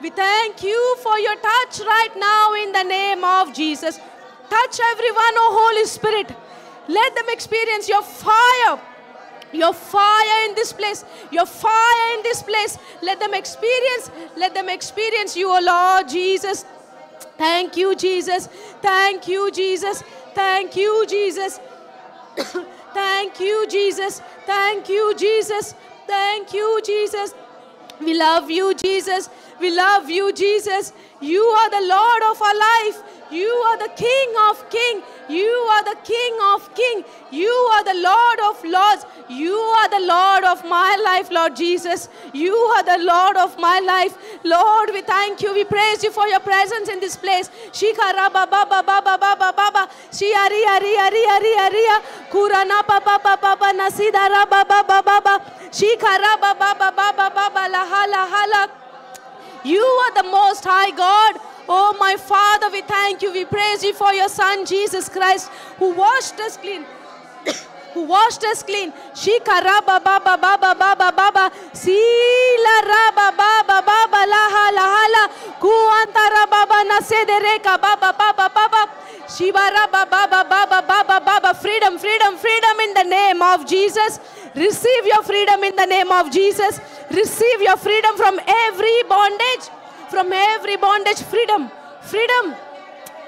We thank you for your touch right now in the name of Jesus. Touch everyone, O Holy Spirit. Let them experience your fire. Your fire in this place. Your fire in this place. Let them experience you, O Lord Jesus. Thank you, Jesus. Thank you, Jesus. Thank you, Jesus. Thank you, Jesus. Thank you, Jesus. Thank you, Jesus. We love you, Jesus. We love you, Jesus. You are the Lord of our life. You are the King of kings. You are the King of kings. You are the Lord of lords. You are the Lord of my life, Lord Jesus. You are the Lord of my life. Lord, we thank you. We praise you for your presence in this place. Shikara ba ba ba ba ba ba ba ba ba. Shiari ari ari ari ari. Kurana pa pa pa pa pa nasidara ba ba ba ba ba. Shikara ba ba ba ba ba ba ba la hala hala. You are the Most High God. Oh, my Father, we thank you. We praise you for your Son, Jesus Christ, who washed us clean. Who washed us clean. Shikara ba ba ba ba ba ba ba ba ba. Sila ra ba ba ba ba ba la ha la hala. Kuantara ba ba na se de re ka ba ba ba ba ba ba. Shibara ba ba ba ba ba ba ba ba ba. Freedom, freedom, freedom in the name of Jesus. Receive your freedom in the name of Jesus. Receive your freedom from every bondage. From every bondage, freedom, freedom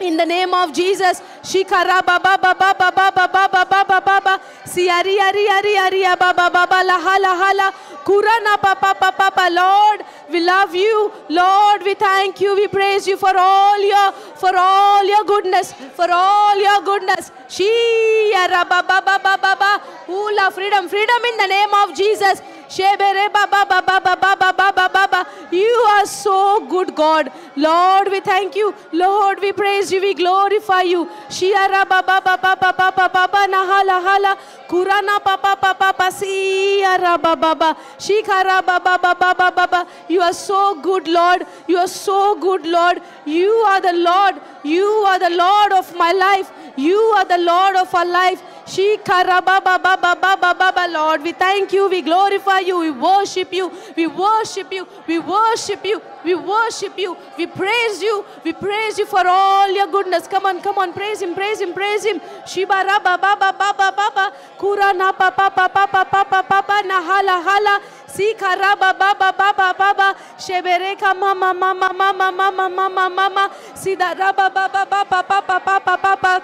in the name of Jesus. Shikara ba ba ba ba ba ba ba ba ba ba ba ba ba. Siari ari ari ari ba ba ba ba la hala hala. Kurana pa pa pa pa pa. Lord, we love you. Lord, we thank you. We praise you for all your goodness, for all your goodness. Shia ba ba ba ba ba ba. Hula, freedom, freedom in the name of Jesus. Shebere ba ba ba ba ba ba ba ba ba ba. You are so good, God. Lord, we thank you. Lord, we praise you. We glorify you. Shia ba ba ba ba ba ba ba ba ba. Nahala hala. Kurana pa pa pa pa pa. Siya ba ba ba. Shikara ba ba ba ba ba ba ba. You are so good, Lord. You are so good, Lord. You are the Lord. You are the Lord of my life. You are the Lord of our life. Shikara ba ba ba ba ba ba ba ba. Lord, we thank you. We glorify you. We worship you. We worship you. We worship you. We worship you. We praise you. We praise you for all your goodness. Come on, come on. Praise him. Praise him. Praise him. Shibara ba ba ba ba ba ba ba. Kurana pa pa pa pa pa pa pa pa pa. Nahala hala. Sikara ba ba ba ba ba ba ba. Shebereka mama mama mama mama mama mama. Sidara ba ba ba ba ba ba ba ba ba ba.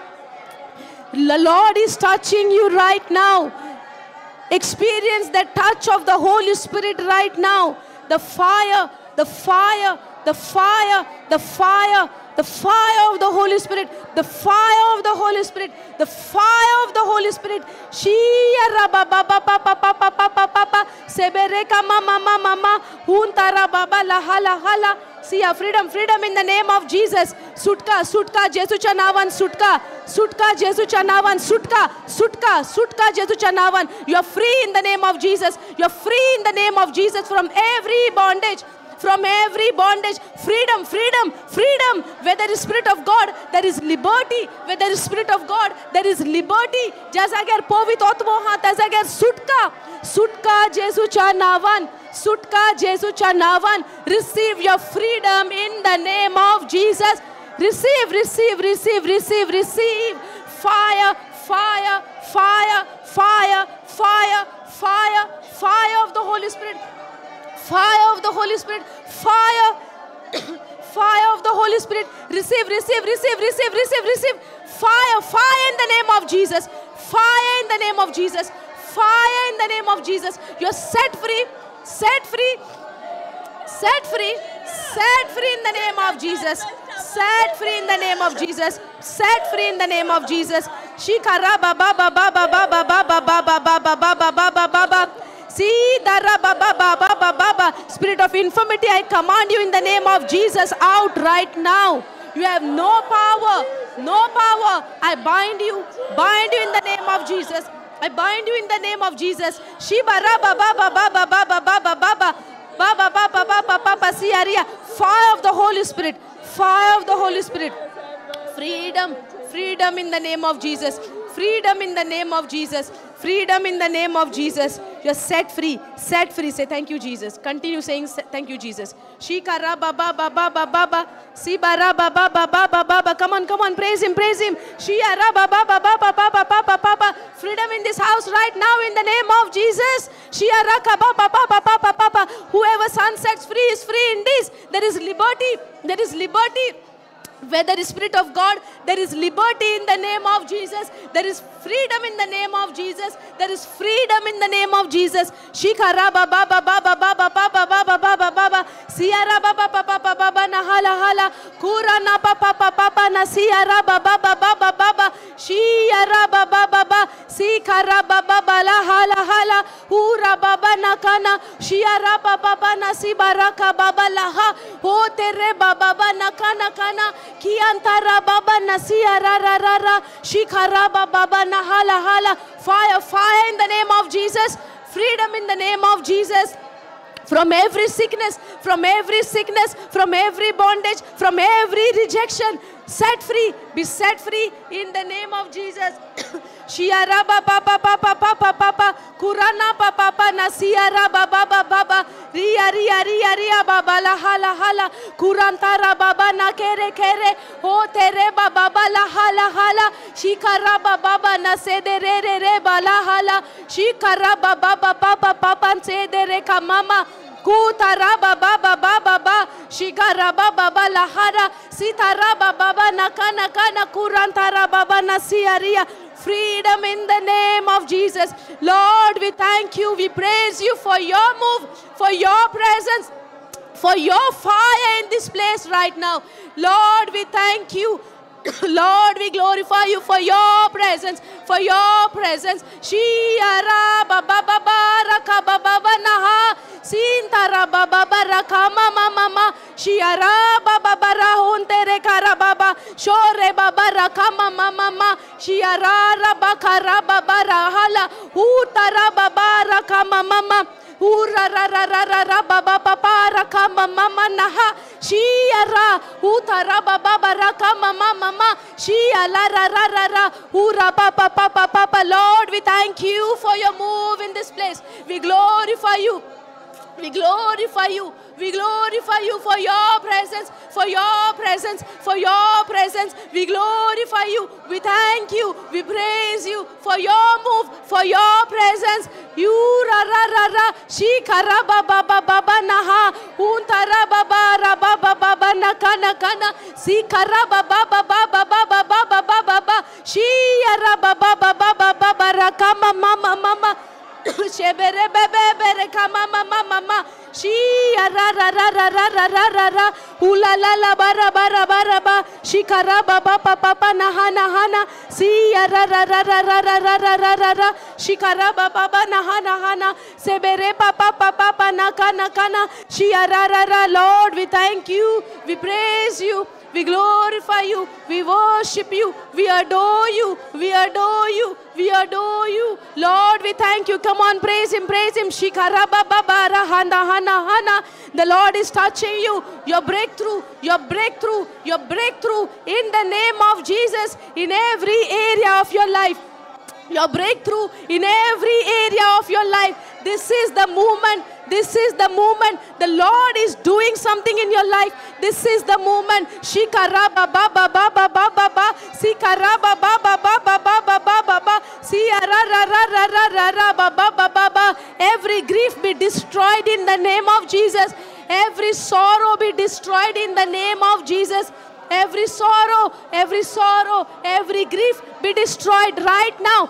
The Lord is touching you right now. Experience the touch of the Holy Spirit right now. The fire, the fire, the fire, the fire, the fire of the Holy Spirit, the fire of the Holy Spirit, the fire of the Holy Spirit. Shia ba ba ba ba ba ba ba ba ba ba. Sebereka mama mama mama. Huntara baba la hala hala. See ya, freedom, freedom in the name of Jesus. Sutka, sutka, Jesucha navan, sutka, sutka, Jesucha navan, sutka, sutka, sutka, Jesucha navan. You are free in the name of Jesus. You are free in the name of Jesus from every bondage. From every bondage, freedom, freedom, freedom. Where there is Spirit of God, there is liberty. Where there is Spirit of God, there is liberty. ज्या जाग्यार पवित्र आत्मो हा त्या जाग्यार सुटका, सुटका जेजूच्या नावान, सुटका जेजूच्या नावान. Receive your freedom in the name of Jesus. Receive, receive, receive, receive, receive. Fire, fire, fire, fire, fire, fire, fire of the Holy Spirit. Fire of the Holy Spirit, fire, fire of the Holy Spirit. Receive, receive, receive, receive, receive, receive. Fire, fire in the name of Jesus. Fire in the name of Jesus. Fire in the name of Jesus. You're set free, set free, set free, set free in the name of Jesus. Set free in the name of Jesus. Set free in the name of Jesus. Shikara ba ba ba ba ba ba ba ba ba ba ba ba ba ba ba ba ba ba. See, dara ba ba ba ba ba ba ba. Spirit of infirmity, I command you in the name of Jesus, out right now. You have no power, no power. I bind you in the name of Jesus. I bind you in the name of Jesus. Shiba ra ba ba ba ba ba ba ba ba ba ba ba ba ba ba ba ba ba ba. Siaria. Fire of the Holy Spirit, fire of the Holy Spirit. Freedom, freedom in the name of Jesus. Freedom in the name of Jesus. Freedom in the name of Jesus. You're set free. Set free. Say thank you, Jesus. Continue saying thank you, Jesus. Shikara ba ba ba ba ba ba ba. Sibara ba ba ba ba ba ba ba. Come on, come on. Praise him, praise him. Shiara ba ba ba ba ba ba ba ba ba ba ba. Freedom in this house right now in the name of Jesus. Shiara ka ba ba ba ba ba ba ba ba. Whoever son sets free is free indeed. There is liberty. There is liberty. Where there is Spirit of God, there is liberty in the name of Jesus. There is freedom in the name of Jesus. There is freedom in the name of Jesus. Shikara ba ba ba ba ba ba ba ba ba ba ba ba ba ba ba. Siyara ba ba ba ba ba ba ba na hala hala. Kura na pa pa pa pa pa na siyara ba ba ba ba ba ba ba. Shiyara ba ba ba ba. Sikara ba ba ba la hala hala. Hura ba ba na kana. Shiyara ba ba ba na sibaraka ba ba la ha. Ho tere ba ba ba na kana kana. Kiantara baba nasia ra ra ra ra. Shikara baba na hala hala. Fire, fire in the name of Jesus. Freedom in the name of Jesus. From every sickness, from every sickness, from every bondage, from every rejection, set free, be set free in the name of Jesus. Shiara ba ba ba ba ba ba ba ba ba, Kurana ba ba ba na siara ba ba ba ba ba, Ria ria ria ria ba ba la hala hala, Kurantara ba ba na kere kere, ho tere ba ba ba la hala hala, Shikara ba ba ba na se de re re re ba la hala, Shikara ba ba ba ba ba ba ba se de re ka mama. Kuta ba ba ba ba ba ba, Shikara ba ba ba lahara, Sitara ba ba ba naka naka nakurantara ba ba nasiaria. Freedom in the name of Jesus. Lord, we thank you, we praise you for your move, for your presence, for your fire in this place right now. Lord, we thank you. Lord, we glorify you for your presence, for your presence. Shia ba ba ba ba raka ba ba ba naha, Sintara ba ba ba raka ma ma ma ma, Shia ra ba ba ba ra hunte re kara ba ba, Shore ba ba raka ma ma ma ma, Shia ra ra ba kara ba ba ra hala, Hutara ba ba raka ma ma ma. Ura ra ra ra ra ra ba ba ba ba ra ka ma ma ma na ha, shia ra uta ra ba ba ba ra ka ma ma ma ma, shia la ra ra ra ra, ura ba ba ba ba ba ba. Lord, we thank you for your move in this place. We glorify you. We glorify you. We glorify you for your presence, for your presence, for your presence. We glorify you. We thank you. We praise you for your move, for your presence. You ra ra ra ra, shikara ba ba ba ba ba naha, untara ba ba ra ba ba ba ba naka naka na, sikara ba ba ba ba ba ba ba ba ba ba ba ba, shia ra ba ba ba ba ba ba ba ra ka ma ma ma ma ma. Shebere bebe bere kama mama mama, shia ra ra ra ra ra ra ra ra ra, ula la la ba ra ba ra ba ra ba, shikara ba ba pa pa pa naha naha na, siya ra ra ra ra ra ra ra ra ra ra ra, shikara ba ba ba naha naha na, sebere pa pa pa pa pa naka naka na, shia ra ra ra. Lord, we thank you, we praise you. We glorify you, we worship you, we adore you, we adore you, we adore you. Lord, we thank you. Come on, praise him, praise him. Shikara ba ba ba ra hana hana hana. The Lord is touching you. Your breakthrough, your breakthrough, your breakthrough in the name of Jesus in every area of your life. Your breakthrough in every area of your life. This is the movement. This is the movement. The Lord is doing something in your life. This is the movement. Shikara ba ba ba ba ba ba ba ba. Sikara ba ba ba ba ba ba ba ba ba ba. Siara ra ra ra ra ra ra ba ba ba ba ba. Every grief be destroyed in the name of Jesus. Every sorrow be destroyed in the name of Jesus. Every sorrow, every sorrow, every grief be destroyed right now,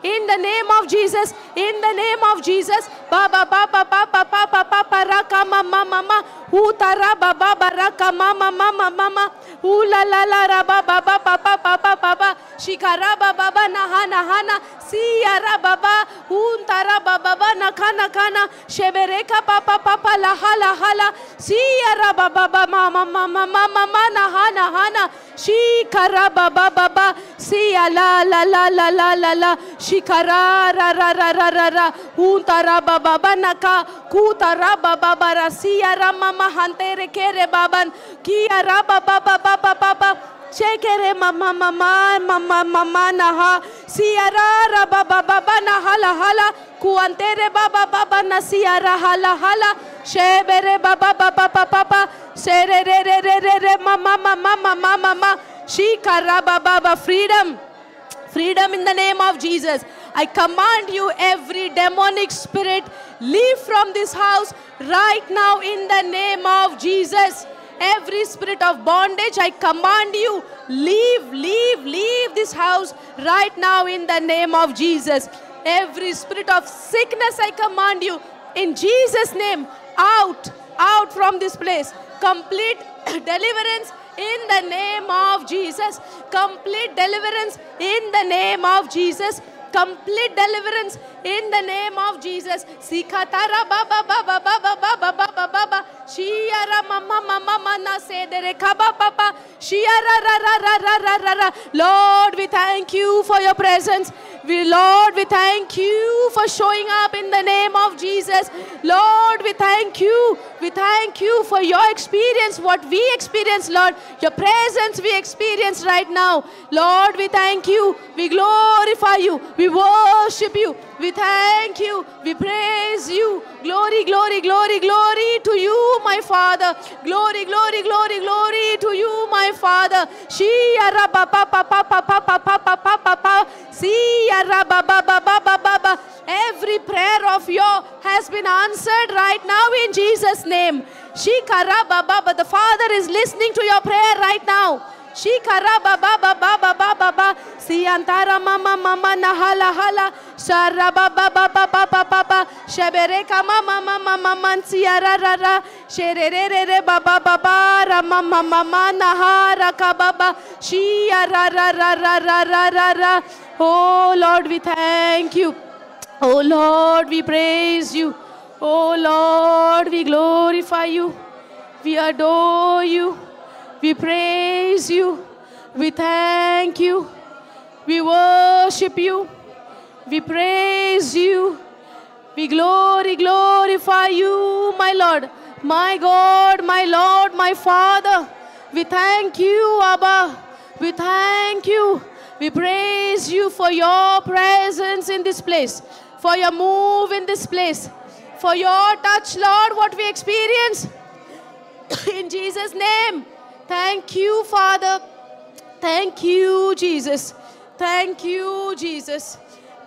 in the name of Jesus, in the name of Jesus. Ba ba ba ba ba ba ba ba ba ba ra ka ma ma ma ma, u ta ra ba ba ba ra ka ma ma ma ma ma ma, u la la la ra ba ba ba ba ba ba ba ba ba, shikara ba ba ba na ha na ha na, siya ra ba ba, un ta ra ba ba ba na ka na ka na, shebere ka pa pa pa pa la ha la ha la, siya ra ba ba ba ma ma ma ma ma ma ma na ha na ha na, shikara ba ba ba ba, siya la la la la la la la, shikara ra ra ra ra ra ra, un ta ra ba ba ba na ka, ku ta ra ba ba ba ra, siya ra ma ma hantere kere baban, kia ra ba ba ba ba ba ba ba. Shekere mama mama mama mama naha, siya ra ra ba ba ba ba na hala hala, kuantere ba ba ba ba na siya ra hala hala, shebere ba ba ba ba ba ba ba, sere re re re re re mama mama mama mama, shikara ba ba ba. Freedom, freedom in the name of Jesus. I command you, every demonic spirit, leave from this house right now in the name of Jesus. Every spirit of bondage, I command you, leave, leave, leave this house right now in the name of Jesus. Every spirit of sickness, I command you, in Jesus' name, out, out from this place. Complete deliverance in the name of Jesus. Complete deliverance in the name of Jesus. Complete deliverance in the name of Jesus. Sikatara ba ba ba ba ba ba ba ba ba ba ba ba. Shiara mama mama mana se dere kaba papa. Shiara ra ra ra ra ra ra ra. Lord, we thank you for your presence. Lord, we thank you for showing up in the name of Jesus. Lord, we thank you. We thank you for your experience, what we experience, Lord. Your presence we experience right now. Lord, we thank you. We glorify you. We worship you. We thank you. We praise you. Glory, glory, glory, glory to you, my Father. Glory, glory, glory, glory to you, my Father. Shia ra ba pa pa pa pa pa pa pa pa pa pa pa. Siya ra ba ba ba ba ba ba ba. Every prayer of your has been answered right now in Jesus' name. Shikara Baba, but the Father is listening to your prayer right now. Shikara Baba Baba Baba Baba Siantara Mama Mama Nahala Hala Shara Baba Baba Baba Baba Shebereka Mama Mama Mama Siara Rara Shere Re Baba Baba Rama Mama Nahara Kababa Shia Ra Ra Ra Ra Ra Ra Ra Ra. Oh Lord, we thank you. Oh Lord, we praise you. Oh Lord, we glorify you. We adore you. We praise you. We thank you. We worship you. We praise you. We glorify you, my Lord, my God, my Lord, my Father. We thank you, Abba. We thank you. We praise you for your presence in this place, for your move in this place, for your touch, Lord, what we experience. In Jesus' name. Thank you, Father. Thank you, Jesus. Thank you, Jesus.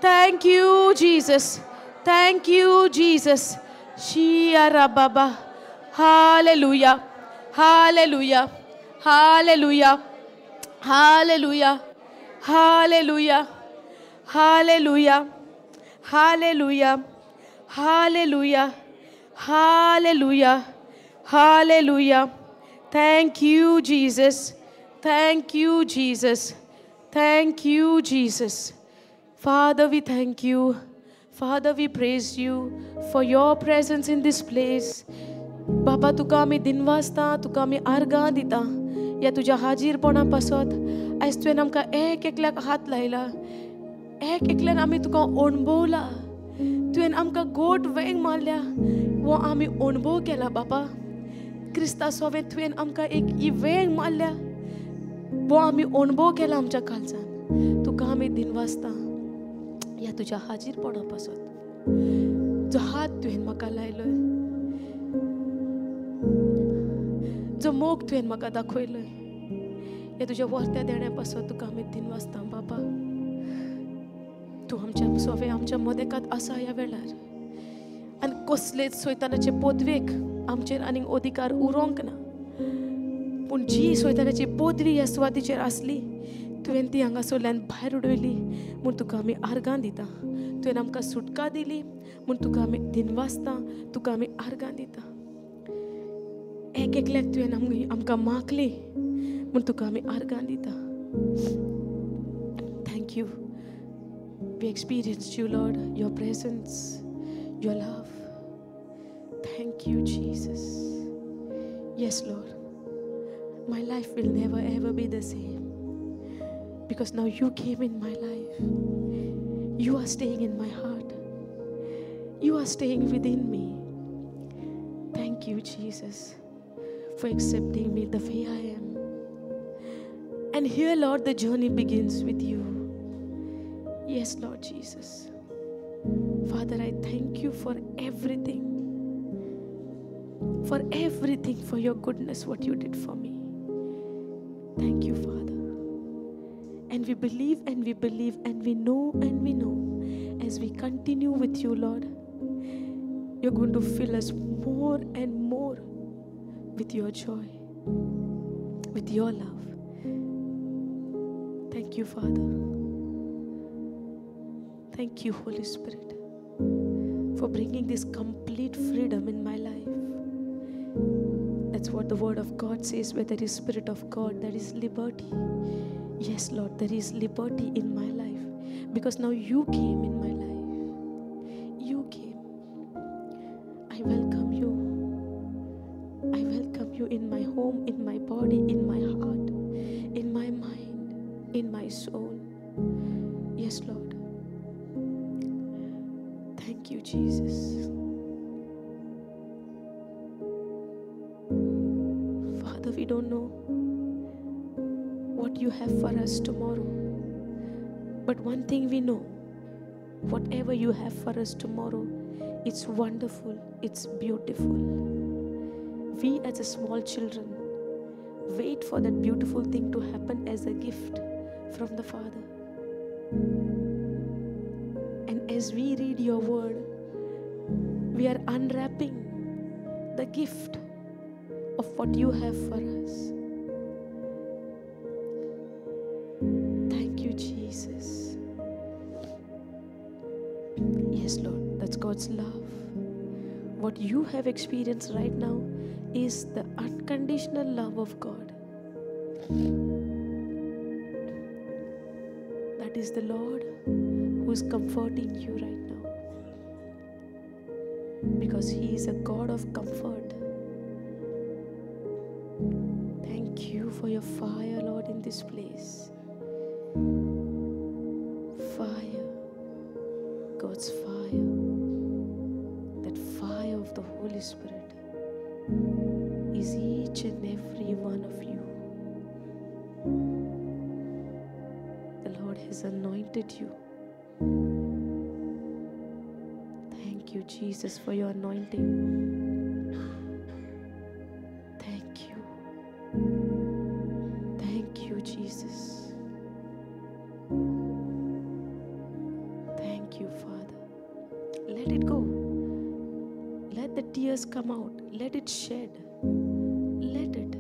Thank you, Jesus. Thank you, Jesus. Shia Baba. Hallelujah. Hallelujah. Hallelujah. Hallelujah. Hallelujah. Hallelujah. Hallelujah. Hallelujah. Hallelujah. Hallelujah. Thank you, Jesus. Thank you, Jesus. Thank you, Jesus. Father, we thank you. Father, we praise you for your presence in this place. Baba, तुका आमी दिनवासता, तुका आमी आर्गां दिता. या तुज्या हाजीरपणा पासत आयज तुवें आमकां एक एकल्याक हात लायला, एक एकल्यान आमी तुका अणभवला, तुवें आमकां गोट वेंग मारल्या, वो आमी अणभव केला बाबा. क्रिस्ता सोवें तुवें आमकां एक ही वेंग मारल्या, वो आमी अणभव केला आमच्या काळजान. तुका आमी दिनवासता ह्या तुज्या हाजीरपणा पासत. जो हात तुवें म्हाका लायलो, जो मोग तुवें म्हाका दाखयलो, ह्या तुज्या वर्त्या देण्या पासत तुका आमी दिनवासता बाबा. तूं आमच्या सोवे आमच्या मदेकात आसा ह्या वेळार, आनी कसलेच सैतानाचे पदवेक आमचेर आनीक अधिकार उरोंक ना. पूण जी सैतानाची पदवी ह्या सुवातीचेर आसली, तुवें ती हांगासरल्यान भायर उडयली म्हूण तुका आमी आर्गां दिता. तुवें आमकां सुटका दिली म्हूण तुका आमी दिनवासता, तुका आमी आर्गां दिता. एक एकल्याक तुवें आमकां मागली म्हूण तुका आमी आर्गां दिता. Thank you. We experienced you, Lord, your presence, your love. Thank you, Jesus. Yes, Lord, my life will never ever be the same, because now you came in my life. You are staying in my heart. You are staying within me. Thank you, Jesus, for accepting me the way I am. And here, Lord, the journey begins with you. Yes, Lord Jesus. Father, I thank you for everything. For everything, for your goodness, what you did for me. Thank you, Father. And we believe and we believe and we know and we know, as we continue with you, Lord, you're going to fill us more and more with your joy, with your love. Thank you, Father. Thank you, Holy Spirit, for bringing this complete freedom in my life. That's what the Word of God says. Where there is Spirit of God, there is liberty. Yes, Lord, there is liberty in my life, because now you came in my life. You came. I welcome you. I welcome you in my home, in my body, in my heart, in my mind, in my soul. Yes, Lord. Thank you, Jesus. Father, we don't know what you have for us tomorrow. But one thing we know, whatever you have for us tomorrow, it's wonderful, it's beautiful. We as a small children wait for that beautiful thing to happen as a gift from the Father. And as we read your word, We are unwrapping the gift of what you have for us. Thank you, Jesus. Yes, Lord, that's God's love. What you have experienced right now is the unconditional love of God. That is the Lord who is comforting you right now. Because He is a God of comfort. Thank you for your fire, Lord, in this place. Fire. God's fire. That fire of the Holy Spirit is each and every one of you. The Lord has anointed you. Thank you, Jesus, for your anointing. Thank you. Thank you, Jesus. Thank you, Father. Let it go. Let the tears come out. Let it shed. Let it.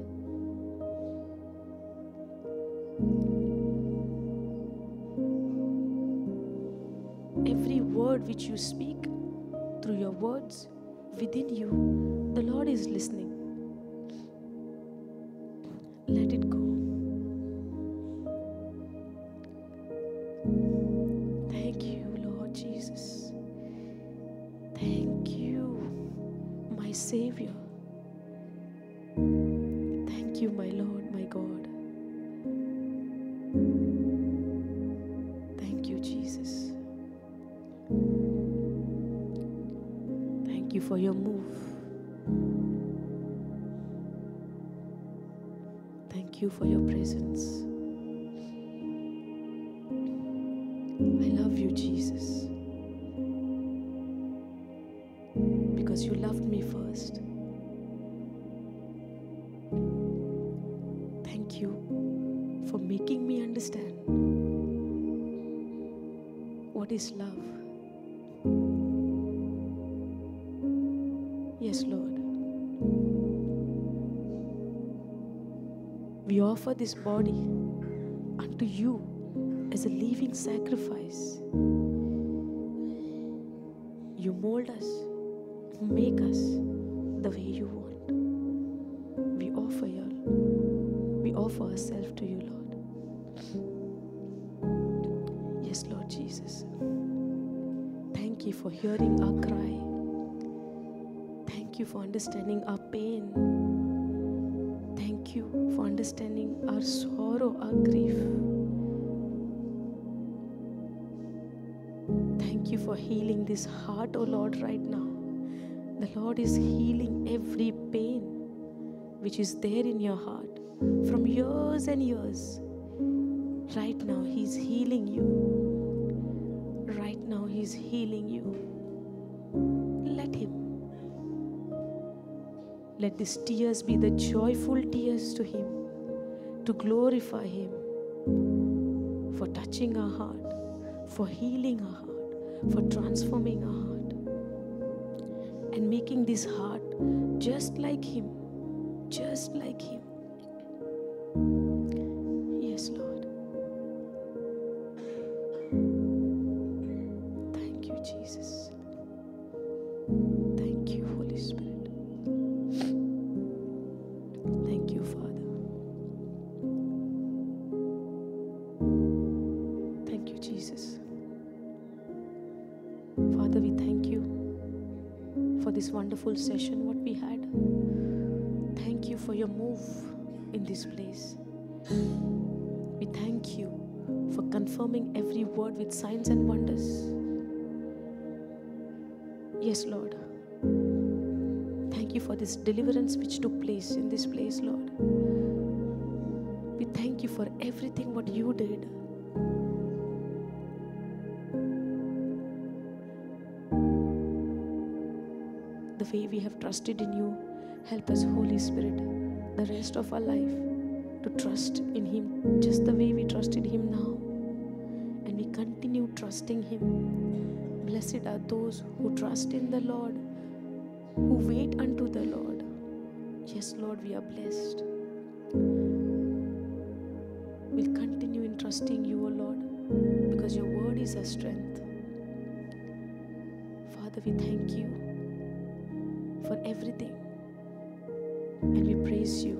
Every word which you speak through your words within you, the Lord is listening. Let it go. Thank you, Lord Jesus. Thank you, my Savior. Thank you, my Lord, my God. Thank you, Jesus. Thank you for your move. Thank you for your presence. I love you, Jesus, because you loved me first. Thank you for making me understand what is love. Yes, Lord. We offer this body unto you as a living sacrifice. You mold us, make us the way you want. We offer you. We offer ourselves to you, Lord. Yes, Lord Jesus. Thank you for hearing our cry. Thank you for understanding our pain. Thank you for understanding our sorrow, our grief. Thank you for healing this heart, O Lord, right now. The Lord is healing every pain which is there in your heart from years and years. Right now, He is healing you. Right now, He is healing you. Let Him. Let these tears be the joyful tears to Him, to glorify Him for touching our heart, for healing our heart, for transforming our heart, and making this heart just like Him, just like Him. Yes, Lord. Thank you, Jesus. Thank you, Holy Spirit. Thank you, Father. Thank you, Jesus. Father, we thank you for this wonderful session what we had. Thank you for your move in this place. We thank you for confirming every word with signs and wonders. Yes, Lord. Thank you for this deliverance which took place in this place, Lord. We thank you for everything what you did. The way we have trusted in you, help us, Holy Spirit, the rest of our life to trust in Him just the way we trusted Him now. And we continue trusting Him. Blessed are those who trust in the Lord who wait unto the Lord. Yes, Lord, we are blessed. We'll continue in trusting you, O Lord, because your word is our strength. Father, we thank you for everything and we praise you.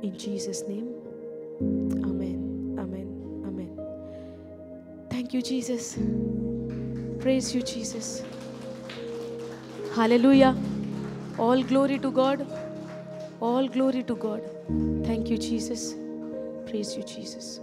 In Jesus' name, amen, amen, amen. Thank you, Jesus. Praise you, Jesus. Hallelujah. All glory to God. All glory to God. Thank you, Jesus. Praise you, Jesus.